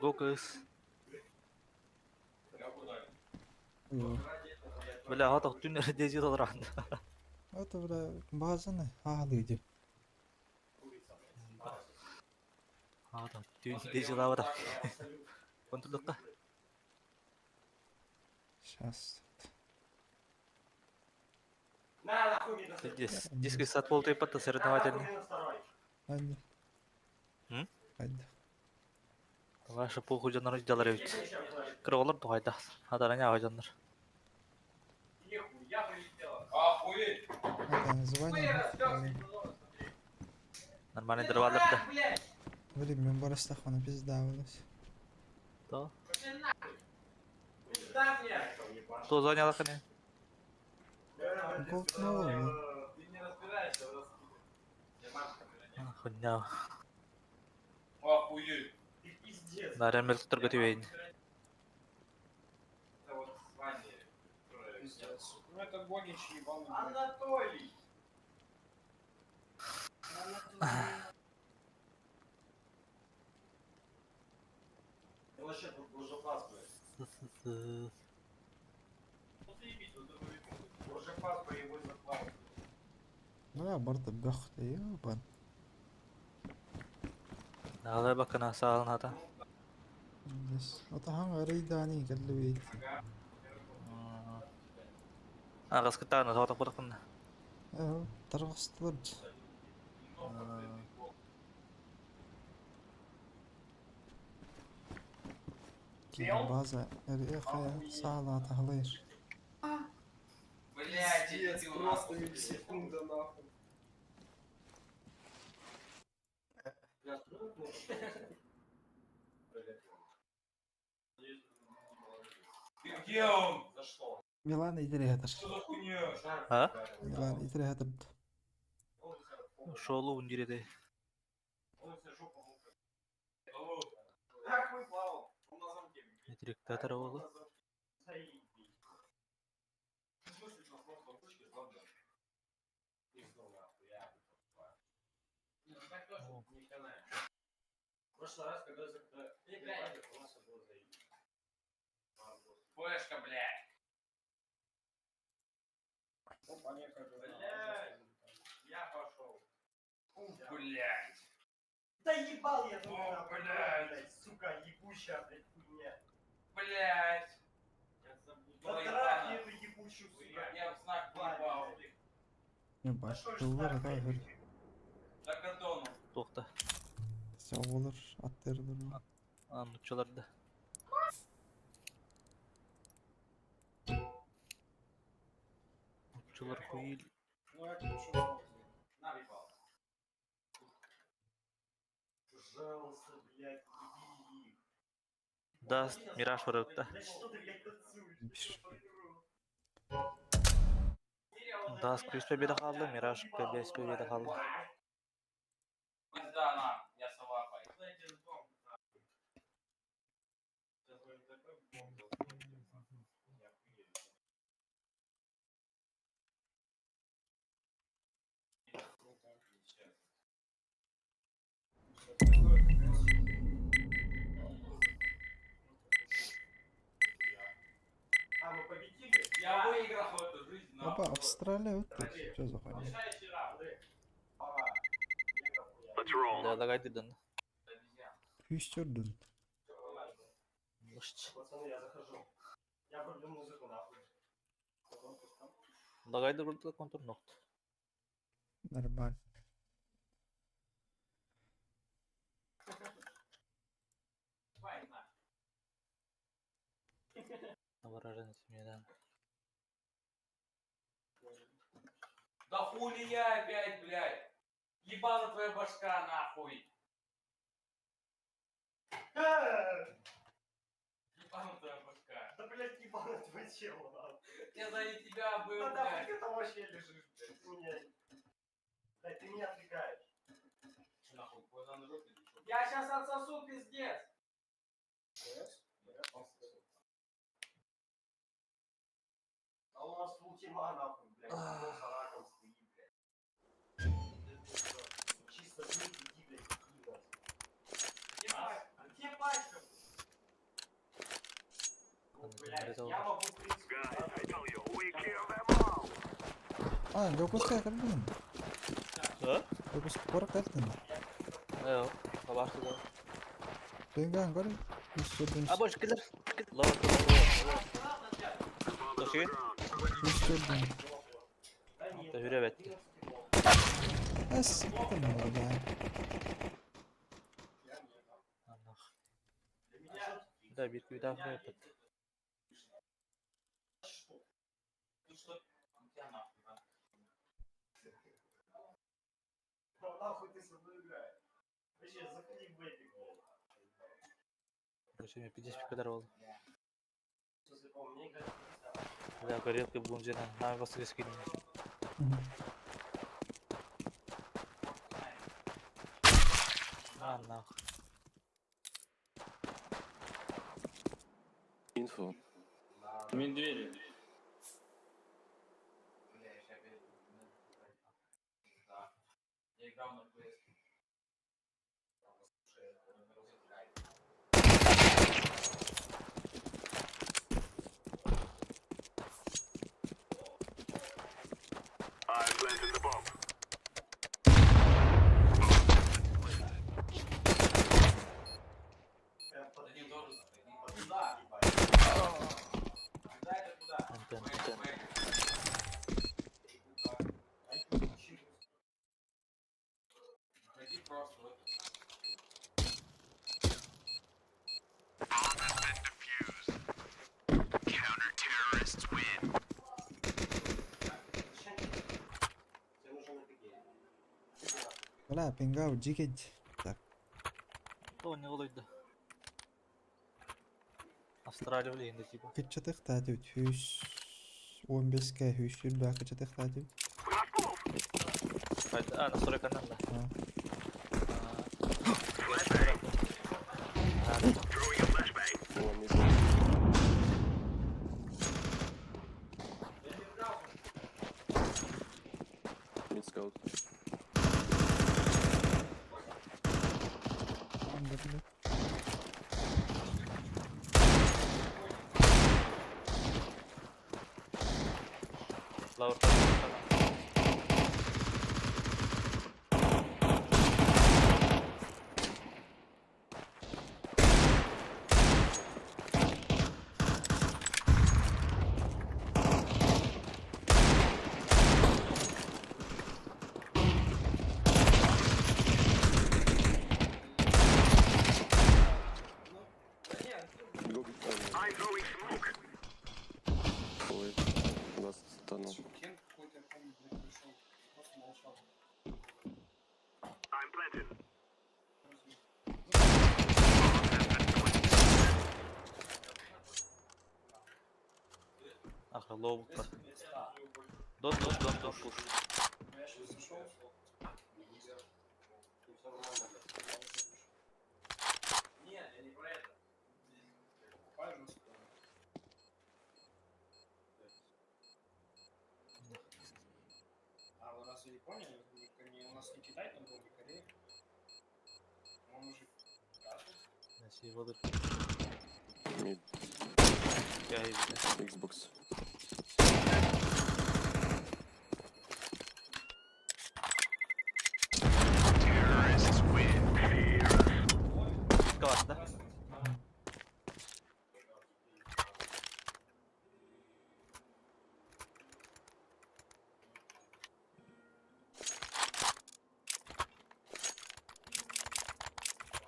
Гокыс. Бля, хатах түн дези толран. Это, бля, базаны аалыйды. Хатах түн дези лавра. Контролдукка. Сейчас. Здесь диск сат болду ипатта соревновательный. Ладно. М? Ладно. Ваша похуй жанар жалар эбит. Кыролор дугайда. Адарanya аважандар. Это название. Нормальный дрова да. Блин, мен барастахвана пиздавалась. То. То заняла кане. Голкнула, бля. Хуйня. Нарем торга тибейин. Ну это Гогич ебаный. Анатолий! Вообще буржуаз, блядь. Буржуаз боевой заклад. Бля, барда бөхті, ебан. Налай бакана саалната. Здесь. Отахан гарыйдани кэллибит. Агас кытаана соотак буракын. Э, таргастылар. База РХ саала тахлыр. Блядь, Пиздец, просто миллисекунда нахуй. Ты где он? За что? Милан итереһэтер. Что за хуйня? А? Милан итереһэтер. Шолу ундиреде. Как вы плавал? Он на замке. Диктатор болу. В прошлый раз, когда у нас было заебись. Флешка, блядь. Блядь. Я пошел. Блядь. Да ебал я О, нахуй, блядь. сука, ебучая, блядь, хуйня. Блядь. Да трахни эту ебучую, сука. Я в знак въебал. Ебать, тыллар тахыр. За кордоном. Тохта. Сağılır, attırılır. Анучаларда. Учулар хуил. Ну я ключу. На, въебал. Пожалуйста, блядь, еби их. Да, Мираж барыпта. Да что ты, блядь, танцуешь? Дас күс победа қалды, Мираж бес победа қалды. Опа, Австралия вот тут. Что за хуйня? Да, лагайдыдан. Хүйстерден. Лагайды курдук контур нокт. Нормально. Выражение семьи, Да хули я опять, блядь? Ебала твоя башка, нахуй. Ебана твоя башка. Да, блядь, ебано твое тело, нахуй. Я сзади тебя был, Да нахуй блядь. ты там вообще лежишь, блядь, меня. Блядь, ты меня отвлекаешь. Чё, нахуй, глаза на жопе или чё? Я сейчас отсосу, пиздец. А у нас фул тима, нахуй, блядь, он с раком стоит, блядь. Чисто блядь, иди, блядь, иди нас. Где пачка? Ну, блядь, я могу, в принципе, А, Дьокуускай кэллин. Да? Дьокуускай куорат кэллин. Э, бабашты да. Тыҥаан көр. Хүйстерден. А больше киллер. Лава, лава. Тоши. Хүйстерден. Да хүрэ бет. Эс, это молодая. Да, бир күдә хүрэ бет. Да нахуй ты со мной играешь? Вообще, заходи в эпик, блядь. Короче, мне 50 кадар болды. Сейчас я помню, мне играть пизда. Да, горелка бунжена. На вас скину. А, нахуй. Инфо. Медведи. Я играл на PS. Прям под Один тоже заходи. под Куда? ебать. Куда это куда? Антен. Заходи просто в этот. Зачем тебе? Тебе нужен эпигей. Иди нахуй. Бля, пингау, джигедь. Так, То не олойды. Австралия блин, да типа. кыччатыхтаатыбыт хүйс 15-ке хүйс сүрбэ кыччатыхтаатыбыт. А, настройка надо. А. Mid scout. Анда бля. Лаур. Go. Ой, last tunnel. Ах, лоу. Дон, дон, дон, дон, пуш. Нет, я не про это. А вы разве не поняли? Не, у нас не Китай там был, не Корея. Сивалыр. Mid. Я иди. Xbox. Класс, да?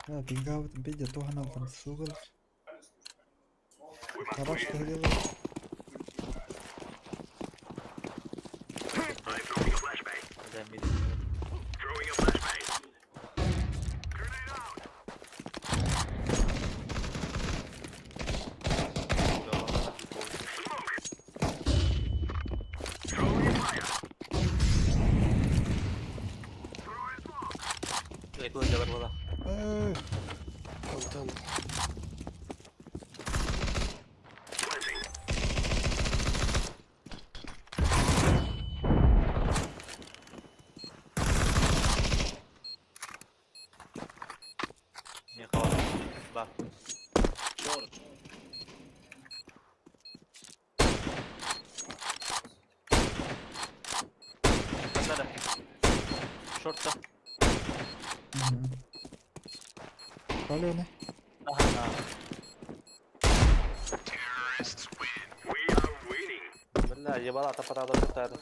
Пингаабытын видео туһаналлан сугыл. Табаш кыһылылар. Да, мид. Э, Антон. Не хватит. Да. Надо. Шорта. Алена. Ага. Бля, ебала, та пора до сука.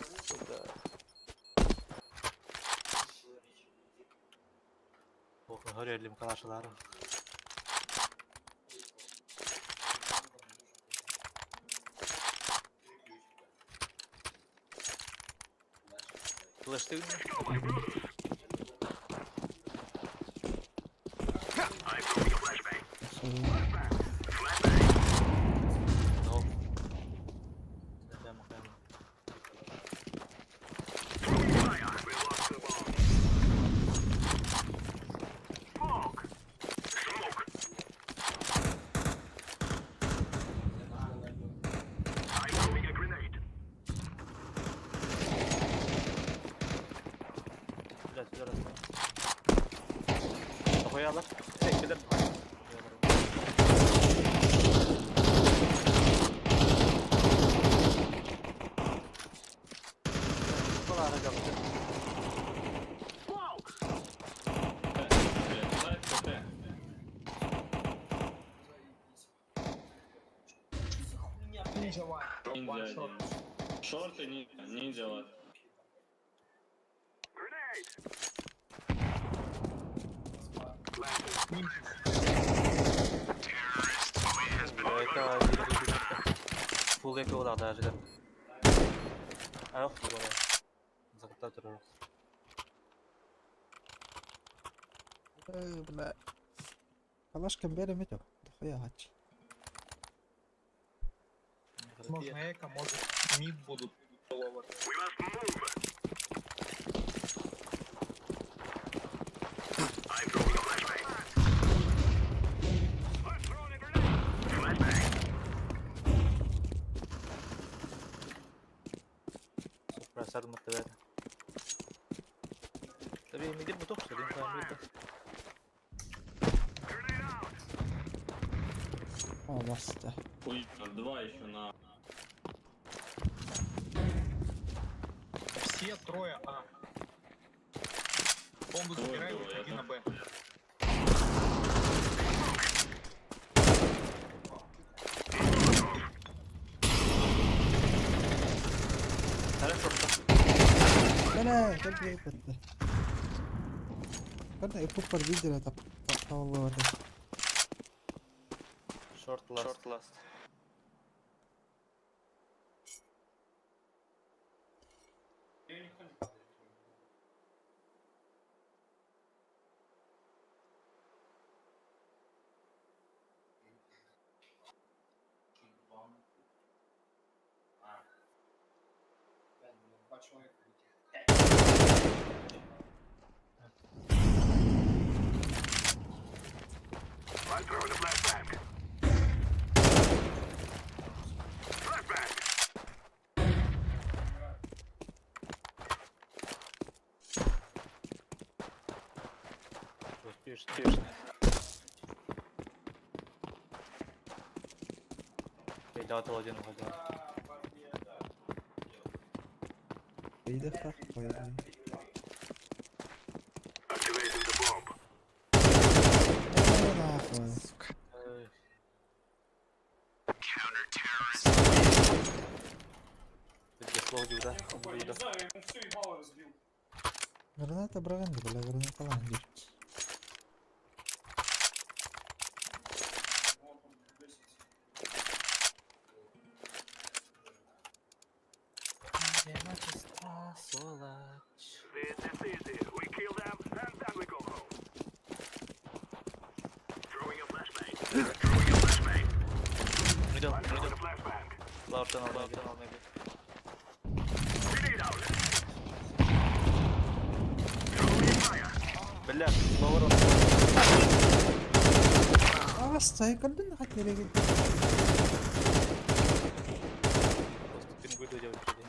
Ох, горели калашалары. Флеш ты? Ну. Прямо, прямо. Блядь, зараз. Нахуя Эй, кидар. Шорты ниндзя лад. Это фул эко даже. Ах, Закататор. Э, бля. Калашка берем это. Дохуя хач. Можно эко, может мид будут. Супрасар мытыбер. Tabii midir bu toksa değil mi? О, баста. Ой, два еще на. Все трое А. Бомбу Двое забирай, было, я выходи на Б. Бля, как я это? Ладно, я пупор видел это. Тавло. Short last. Short last. Успешно. Успешно. Бейда один уходил. Бейдехтах по идее. О, нахуй, сука. Где слово да? Бейда. Граната браганды, бля, граната ланди. Middle, middle. Lower tunnel, lower tunnel maybe. Бля, lower on. А, стой, кардын хотели. Просто пингвину делать что-то.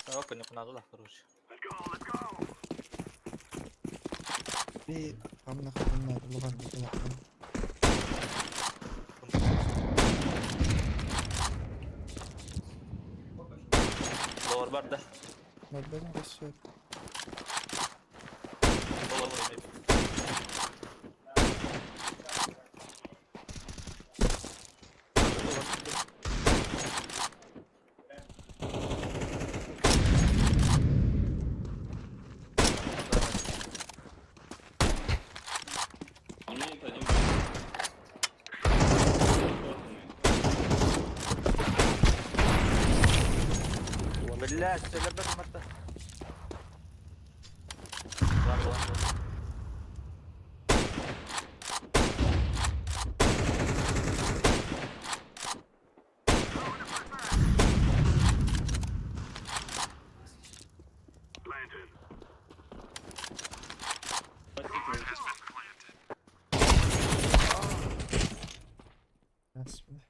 Сорока не надо, короче. Би амна хатынна луган луган. Lower bar да. Надо рисует. Lower maybe. Блять, лебед марта. One, one, one. Господи.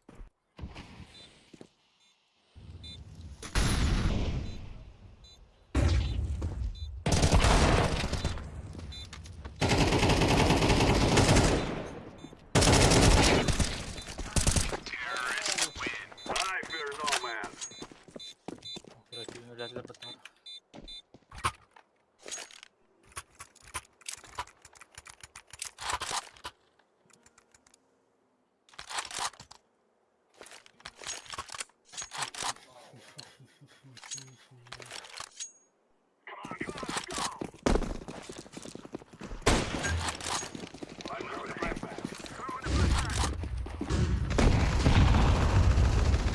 Блять, лебед марта.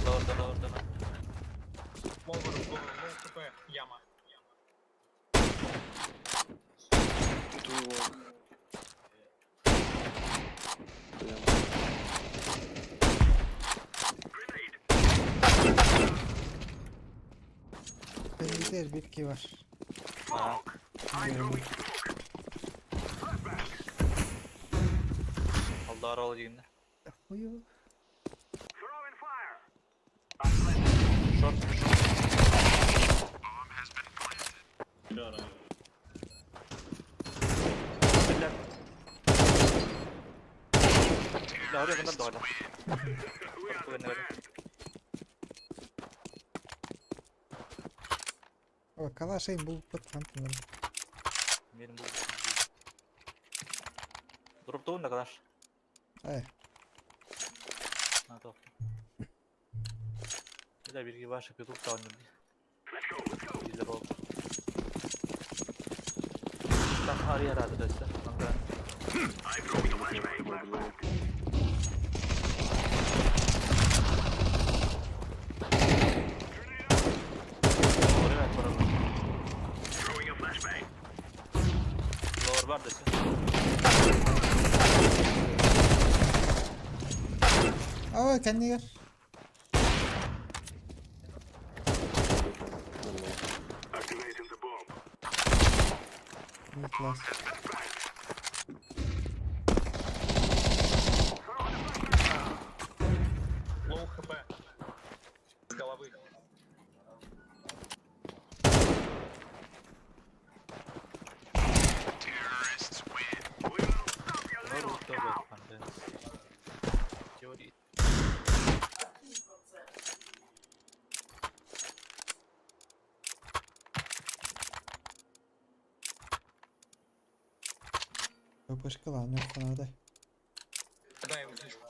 Lower tunnel, lower tunnel. Biter bir ki var. Ага. Алдар ол дегенде. Хую. Шорт. Блядь. Ория гыннар доҕор. О, калаш эйм булбут хантан. Менин бул. Дроптуун да калаш. Э, А то. Да бирги башы петух таанным. Bizde bol. Tam araya herhalde döşse. Kanka. Oraya ver paramı. Lower var döşse. Aa kendine gel. Class. Low HP. С головы. Lower ulti oldu kanka. Teori. Башкала, не надо. Дай ему фишку.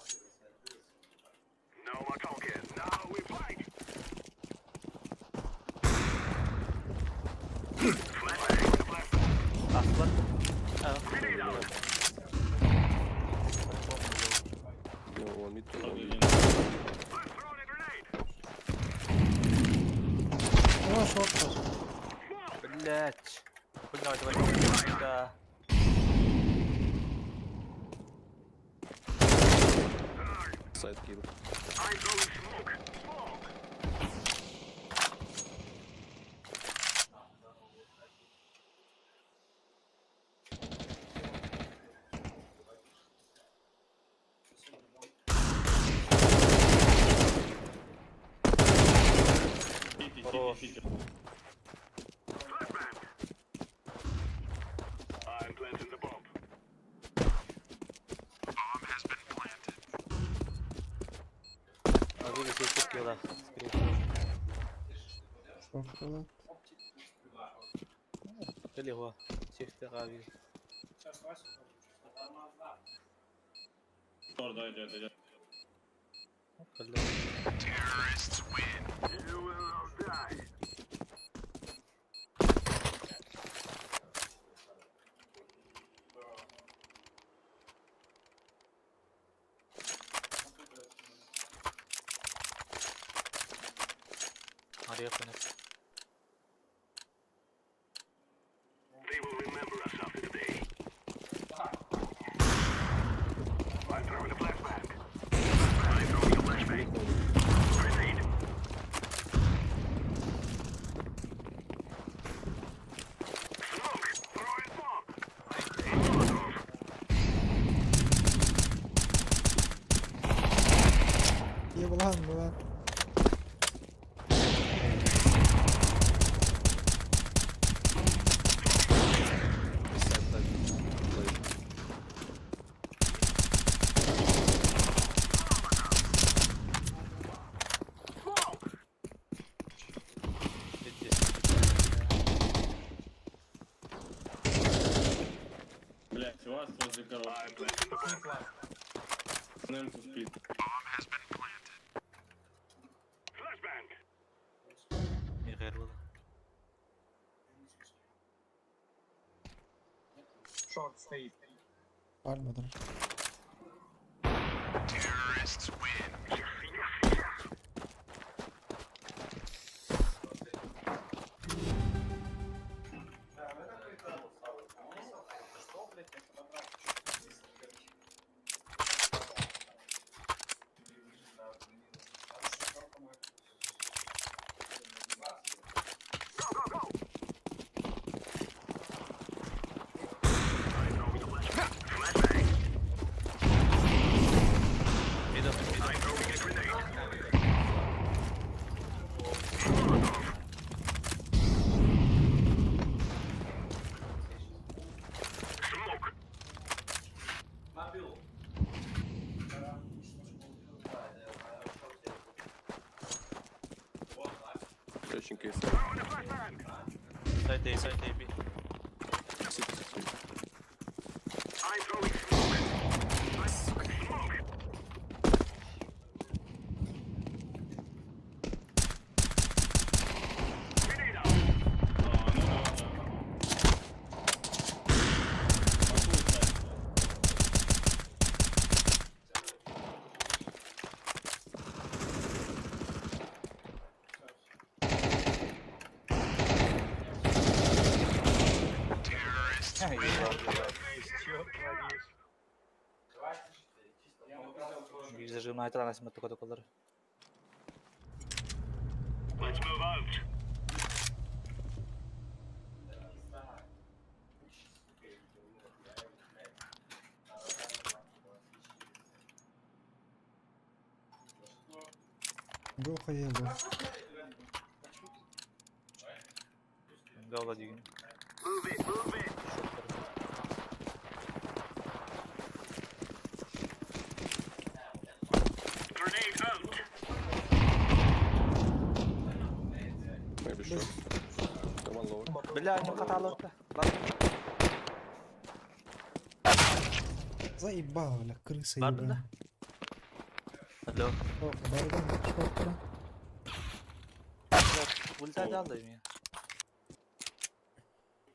Aslan. Ha. О, шорт var. Блять. Блять, давай. Да. Сайт килл. Хорош. А вы здесь килла, скорее всего. Шорт была. Или Всех ты. Ария конец. Еблан, была. Блять, у вас возле коробки. Немцу спит. Не غير والله. Шорт стоит. Пальма даже. Middle. Pushing A side. Side A, side A, B. City, city. Зажимай тогда на только колор. Let's move out. Го хаебу. Гала деген. Move it, move it. Grenade out. Maybe short. One lower. Бля, не хватало. Заебала, бля, крыса Барды ебаная. Алло. О, барды, шорт, Ультада алды мен.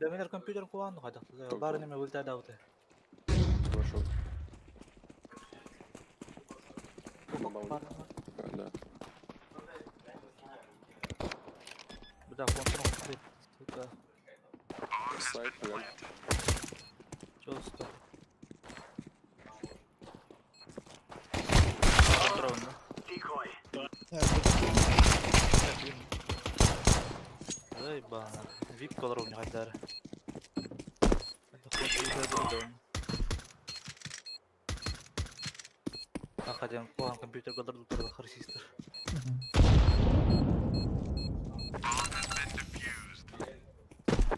Да мен компьютер куанды қайда. Бары неме ультада алды. Два short. На А, да. Бля, контрол. Сука. Сайт, ага. Чё, Контрол, да? Decoy. Заебано. Вип колор не хайдар. Это хоть и Ахадем план компьютер колор тут харсистер.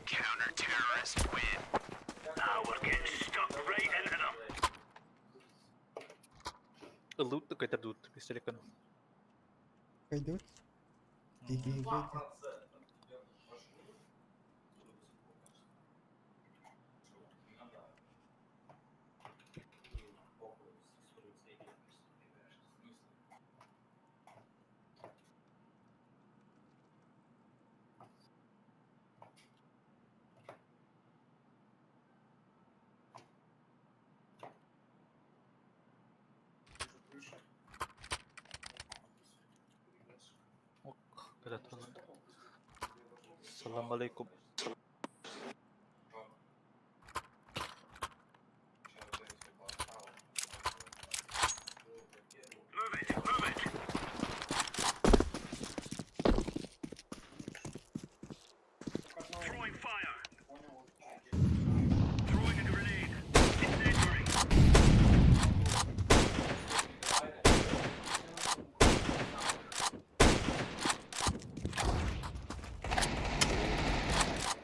Counter-terrorist win. Now we're getting stuck right into them. Лут такой дадут, пистолетом. Пойдет? Иди, иди. Салам алейкум. Move it, move it. Throwing fire. Throwing a grenade. Incendiary.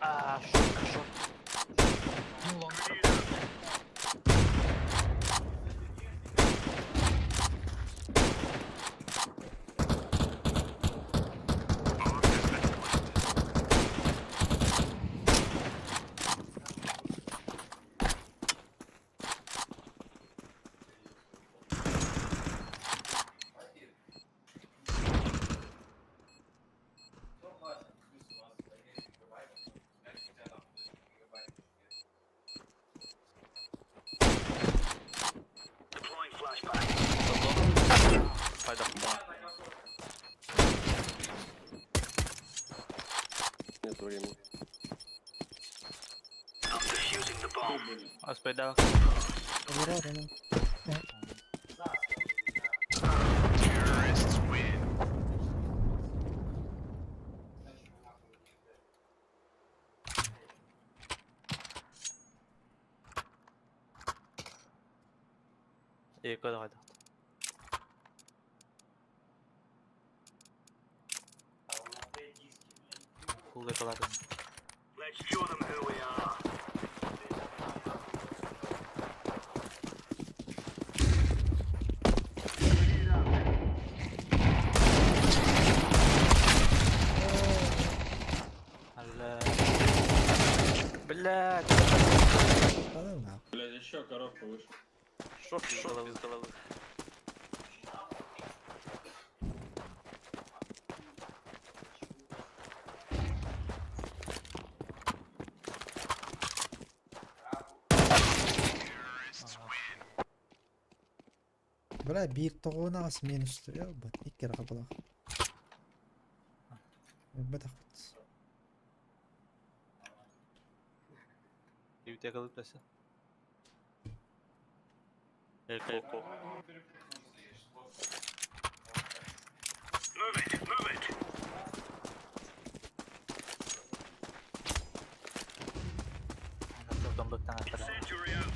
А, шорт, шорт. Deploying flashbang. Пайда. Нет времени. I'm defusing the bomb. Аспайда. Аккуратно. Terrorists win. Е, кайда кайда. Фулга каладым. Let's show them who we are. коробка вышел. Шорт без головы. Без головы. Бля, биир тоҕуонаҕас минус бут икки эрэ хабылах. Өлбөтөхпүт. Библиотека лыпасы. Эко. Move it, move it. Incendiary out.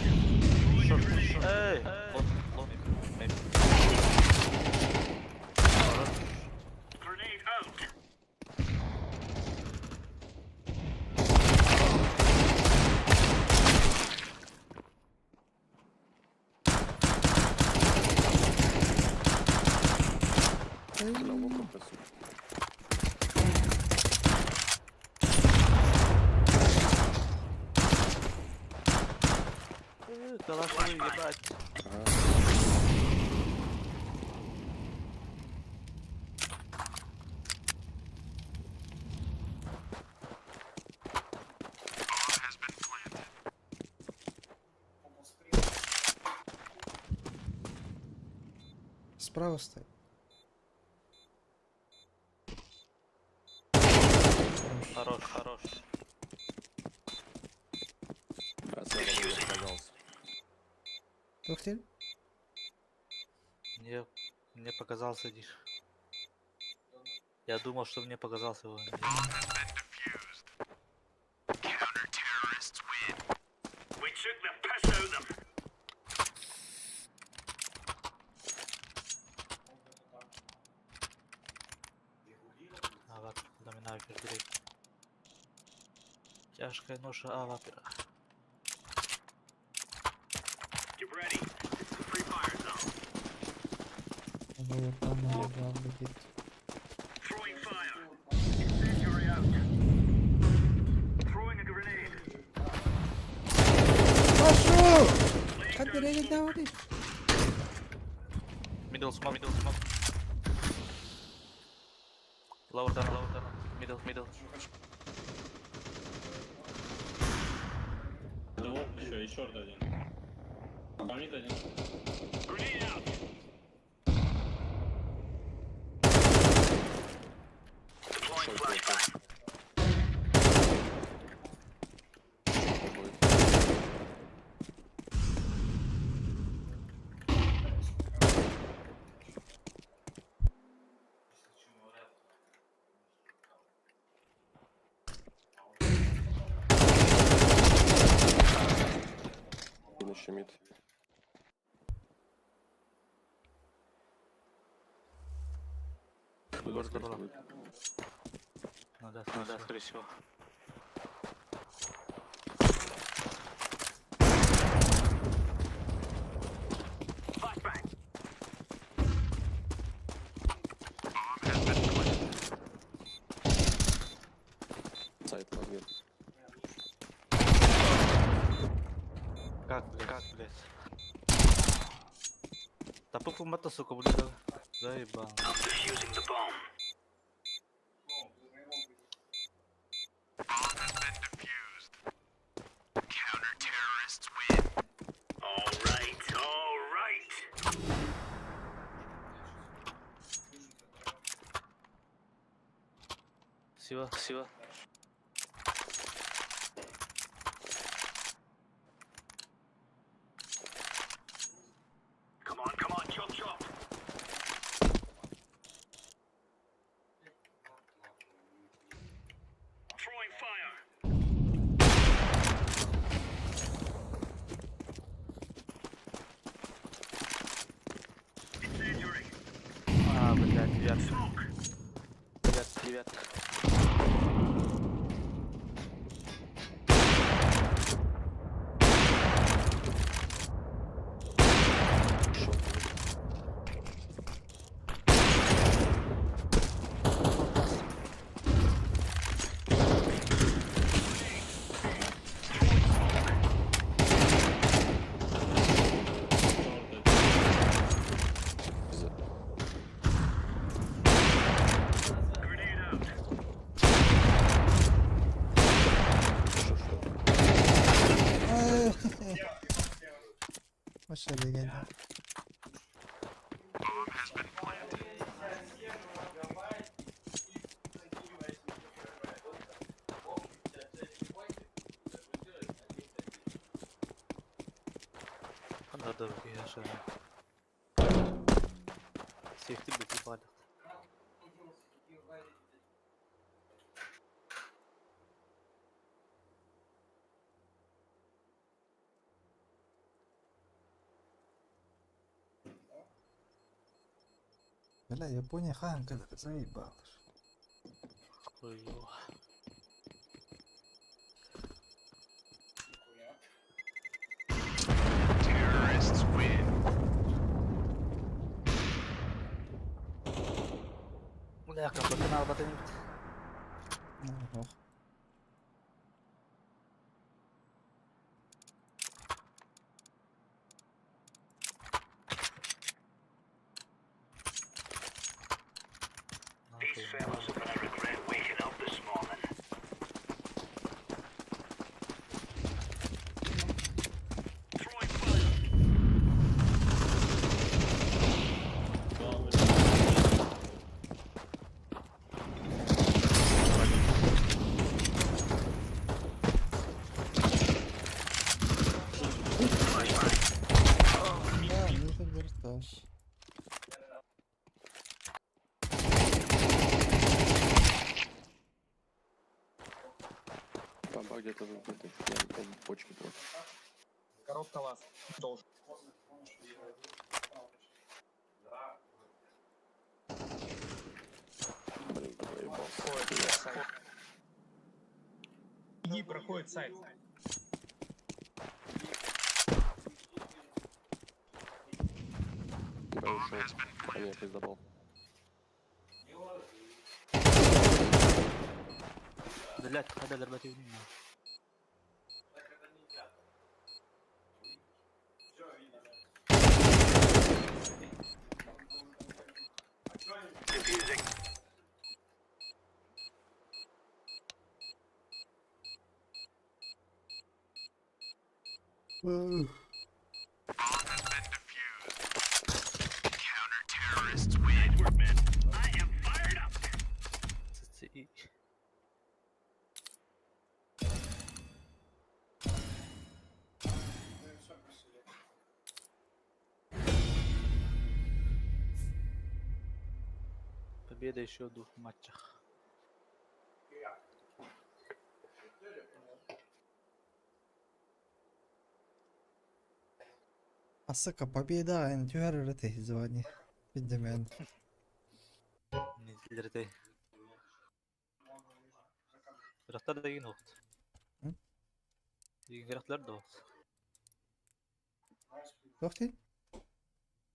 Throwing a grenade. Эй! Лон, лон, maybe. Grenade out. На локу просто. Калашовый, ебать. Ага. Справа стоит. Хорош, хорош. А, слева мне показался. Туох диир? Мне показался диш. Я думал, что мне показался его. We took the piss out of them. Авап, доминавер директ. Тяжкая ноша авапера. Get ready. It's the pre-fire zone. Вот там он летит. Throwing fire. Incendiary out. Throwing a grenade. Пошел! Хадыр давай. Middle smoke, middle smoke. Lower down, lower down. Middle, middle. Двух еще, и short один. Там mid один. Grenade out. Deploying flashbang. Шорт будет. Один еще mid. Егор, Скорее здорово. будет. Ну да, ну да, скорее всего. Flashbang. Сайт лагер. Как, блядь, как, блядь? Да похуй мата, сука, блядь. Заебал. Defusing the bomb. All right, all right. Спасибо, спасибо. Come on, come on, chop, chop. Throwing fire. Incendiary. А, блядь, девятка. Smoke. Девятка, девятка. Short будет. Вообще легенда. Ханна да киһи Сехти бити падах. Бля, Япония хаан когда заебал. Хуё. Бля, кабакын албатын бит. Ох. These fellas are gonna regret waking up this morning. Throwing fire. Да, нужно вертаж. Бомба где-то в этой, я там почки просто. Коробка вас должен. Блин, проебался. Иди, проходит сайт. Да, ушел. А нет, пиздобол. Блять, хада дербати үнүн. Defusing. Counter-terrorists win. Nice work, man. I am fired up. ЦЦИ. Победа еще в двух матчах. А сука, победа, эн түһэр эрэ звание. Бидемен. Незилерде. Графтар да деген оқты. М? Деген графтар да оқты. Тохти?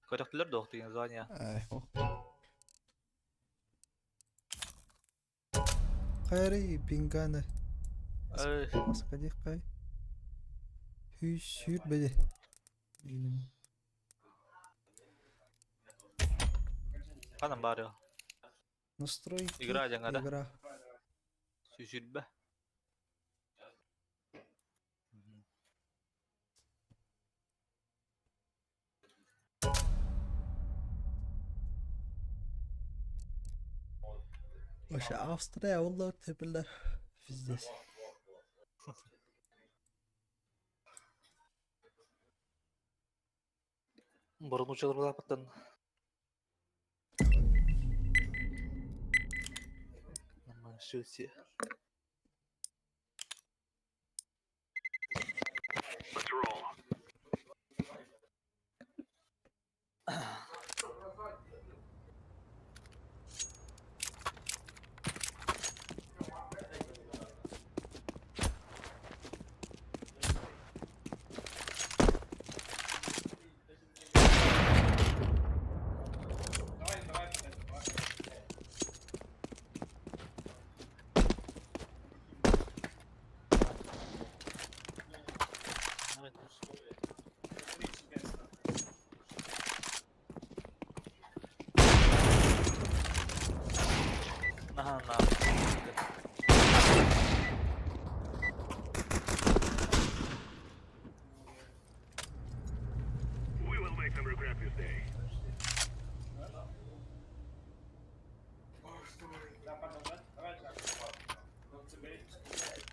Графтар да оқты деген звание. Ай, ох. Хайры пинганы. Ай, Маскади кай. Хүй сүйр беде. Канан бар я. Настройки. Игра жаңа да? Игра. Сүйсүлбе. Вообще Австрия, олар тепелер. Пиздец. Бұрын учылыр лапыттан. Намашуси. Let's roll.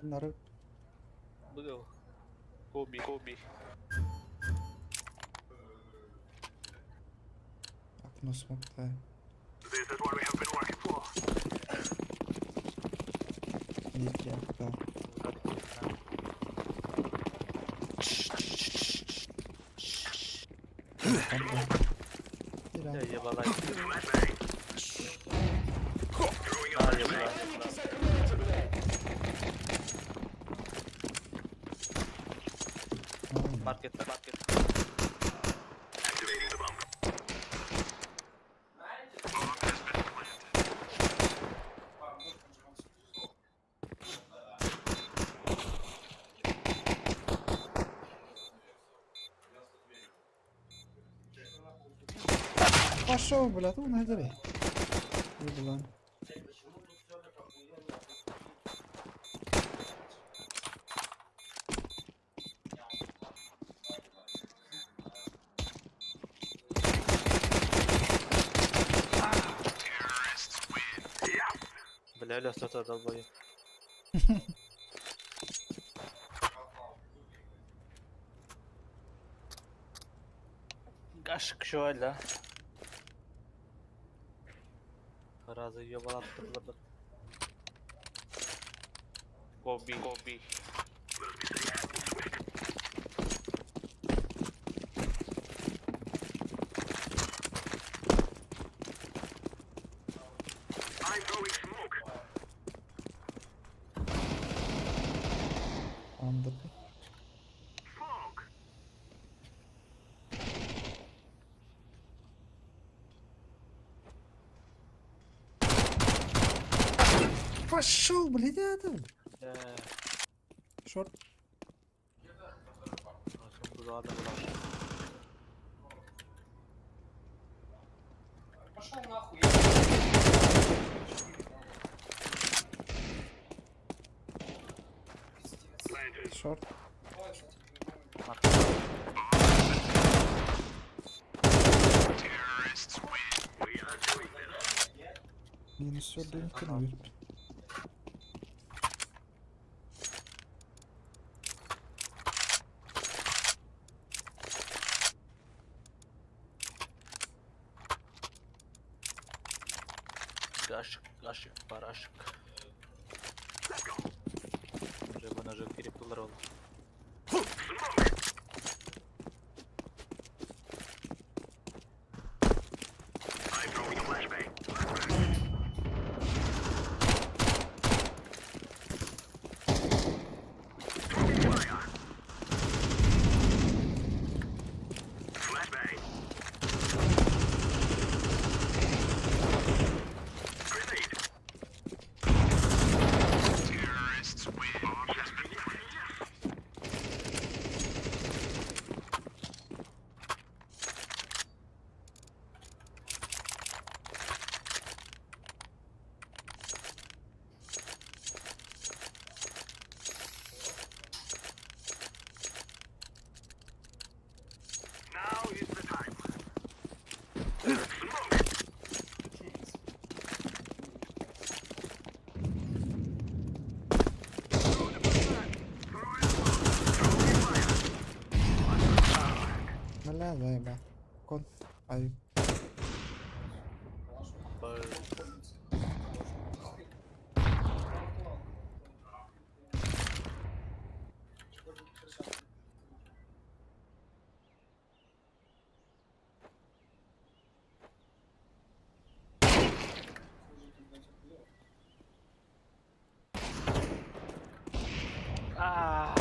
Нары. Был. Коби. Коби. Окно смоктай. Нихуя. Я ебала. А, ебала. Маркет, маркет. Пошел, бля, ты на Еблан. Бля, Лёс, это долбоёб. Гашк şöyle. Разы ебала tıkladı. Gobi. Gobi. Андер. Пошел, блядь, это. Шорт. Пошел нахуй. Шорт. Минус 4 наверх. Гашек, гашек, барашек. Рыба ножи переплыл. Бля, заеба. Кон. Ай. А,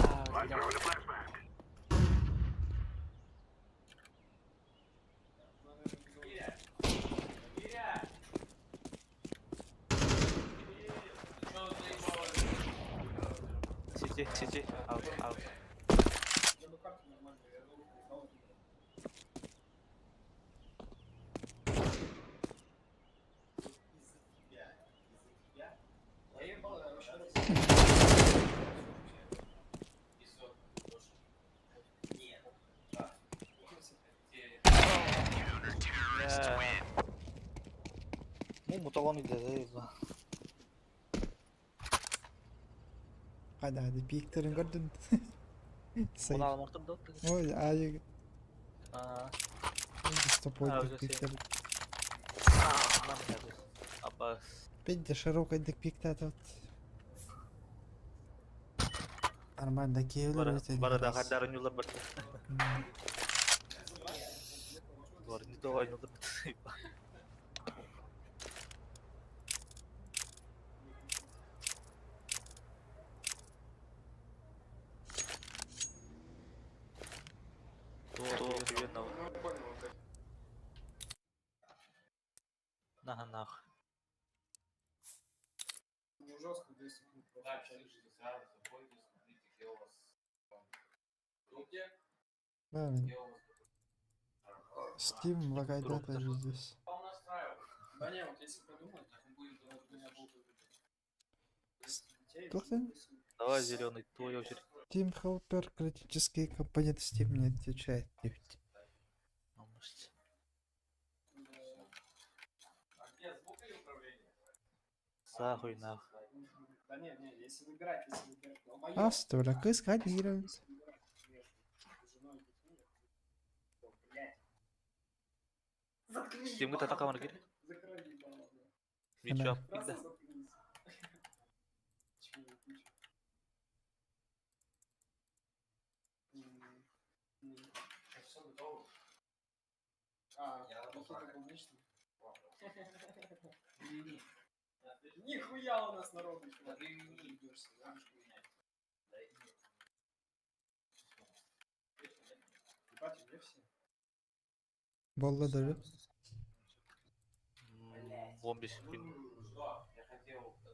Мутагон иде да. Hadi hadi пиктерин көрдүн. Bunu almaktım da. Ой, ай, Аа. стопой уже пиктер. Абас. Пенде широкой дик пиктат. Нормально киевлер өте. Барада хадарын юлар бар. Бар, не то ойнолар. То, привет, На, нах. Жестко 2 секунды. Так, 60, заходите, смотрите, где у вас руки, Да, где у вас Steam лагает даже здесь. Да не, вот если подумать, так он будет давать меня будут. Тух ты? Давай, зеленый, твой очередь. Team Helper критические компоненты Steam не отвечает. Сахуй нах. Да не, не, если выбирать, если выбирать. Астра, кыс кодирует. Steam'e tata kamera gir. Video yap. Нихуя у нас народу, чувак. Ебать, где все? Болла даже. 15 gün.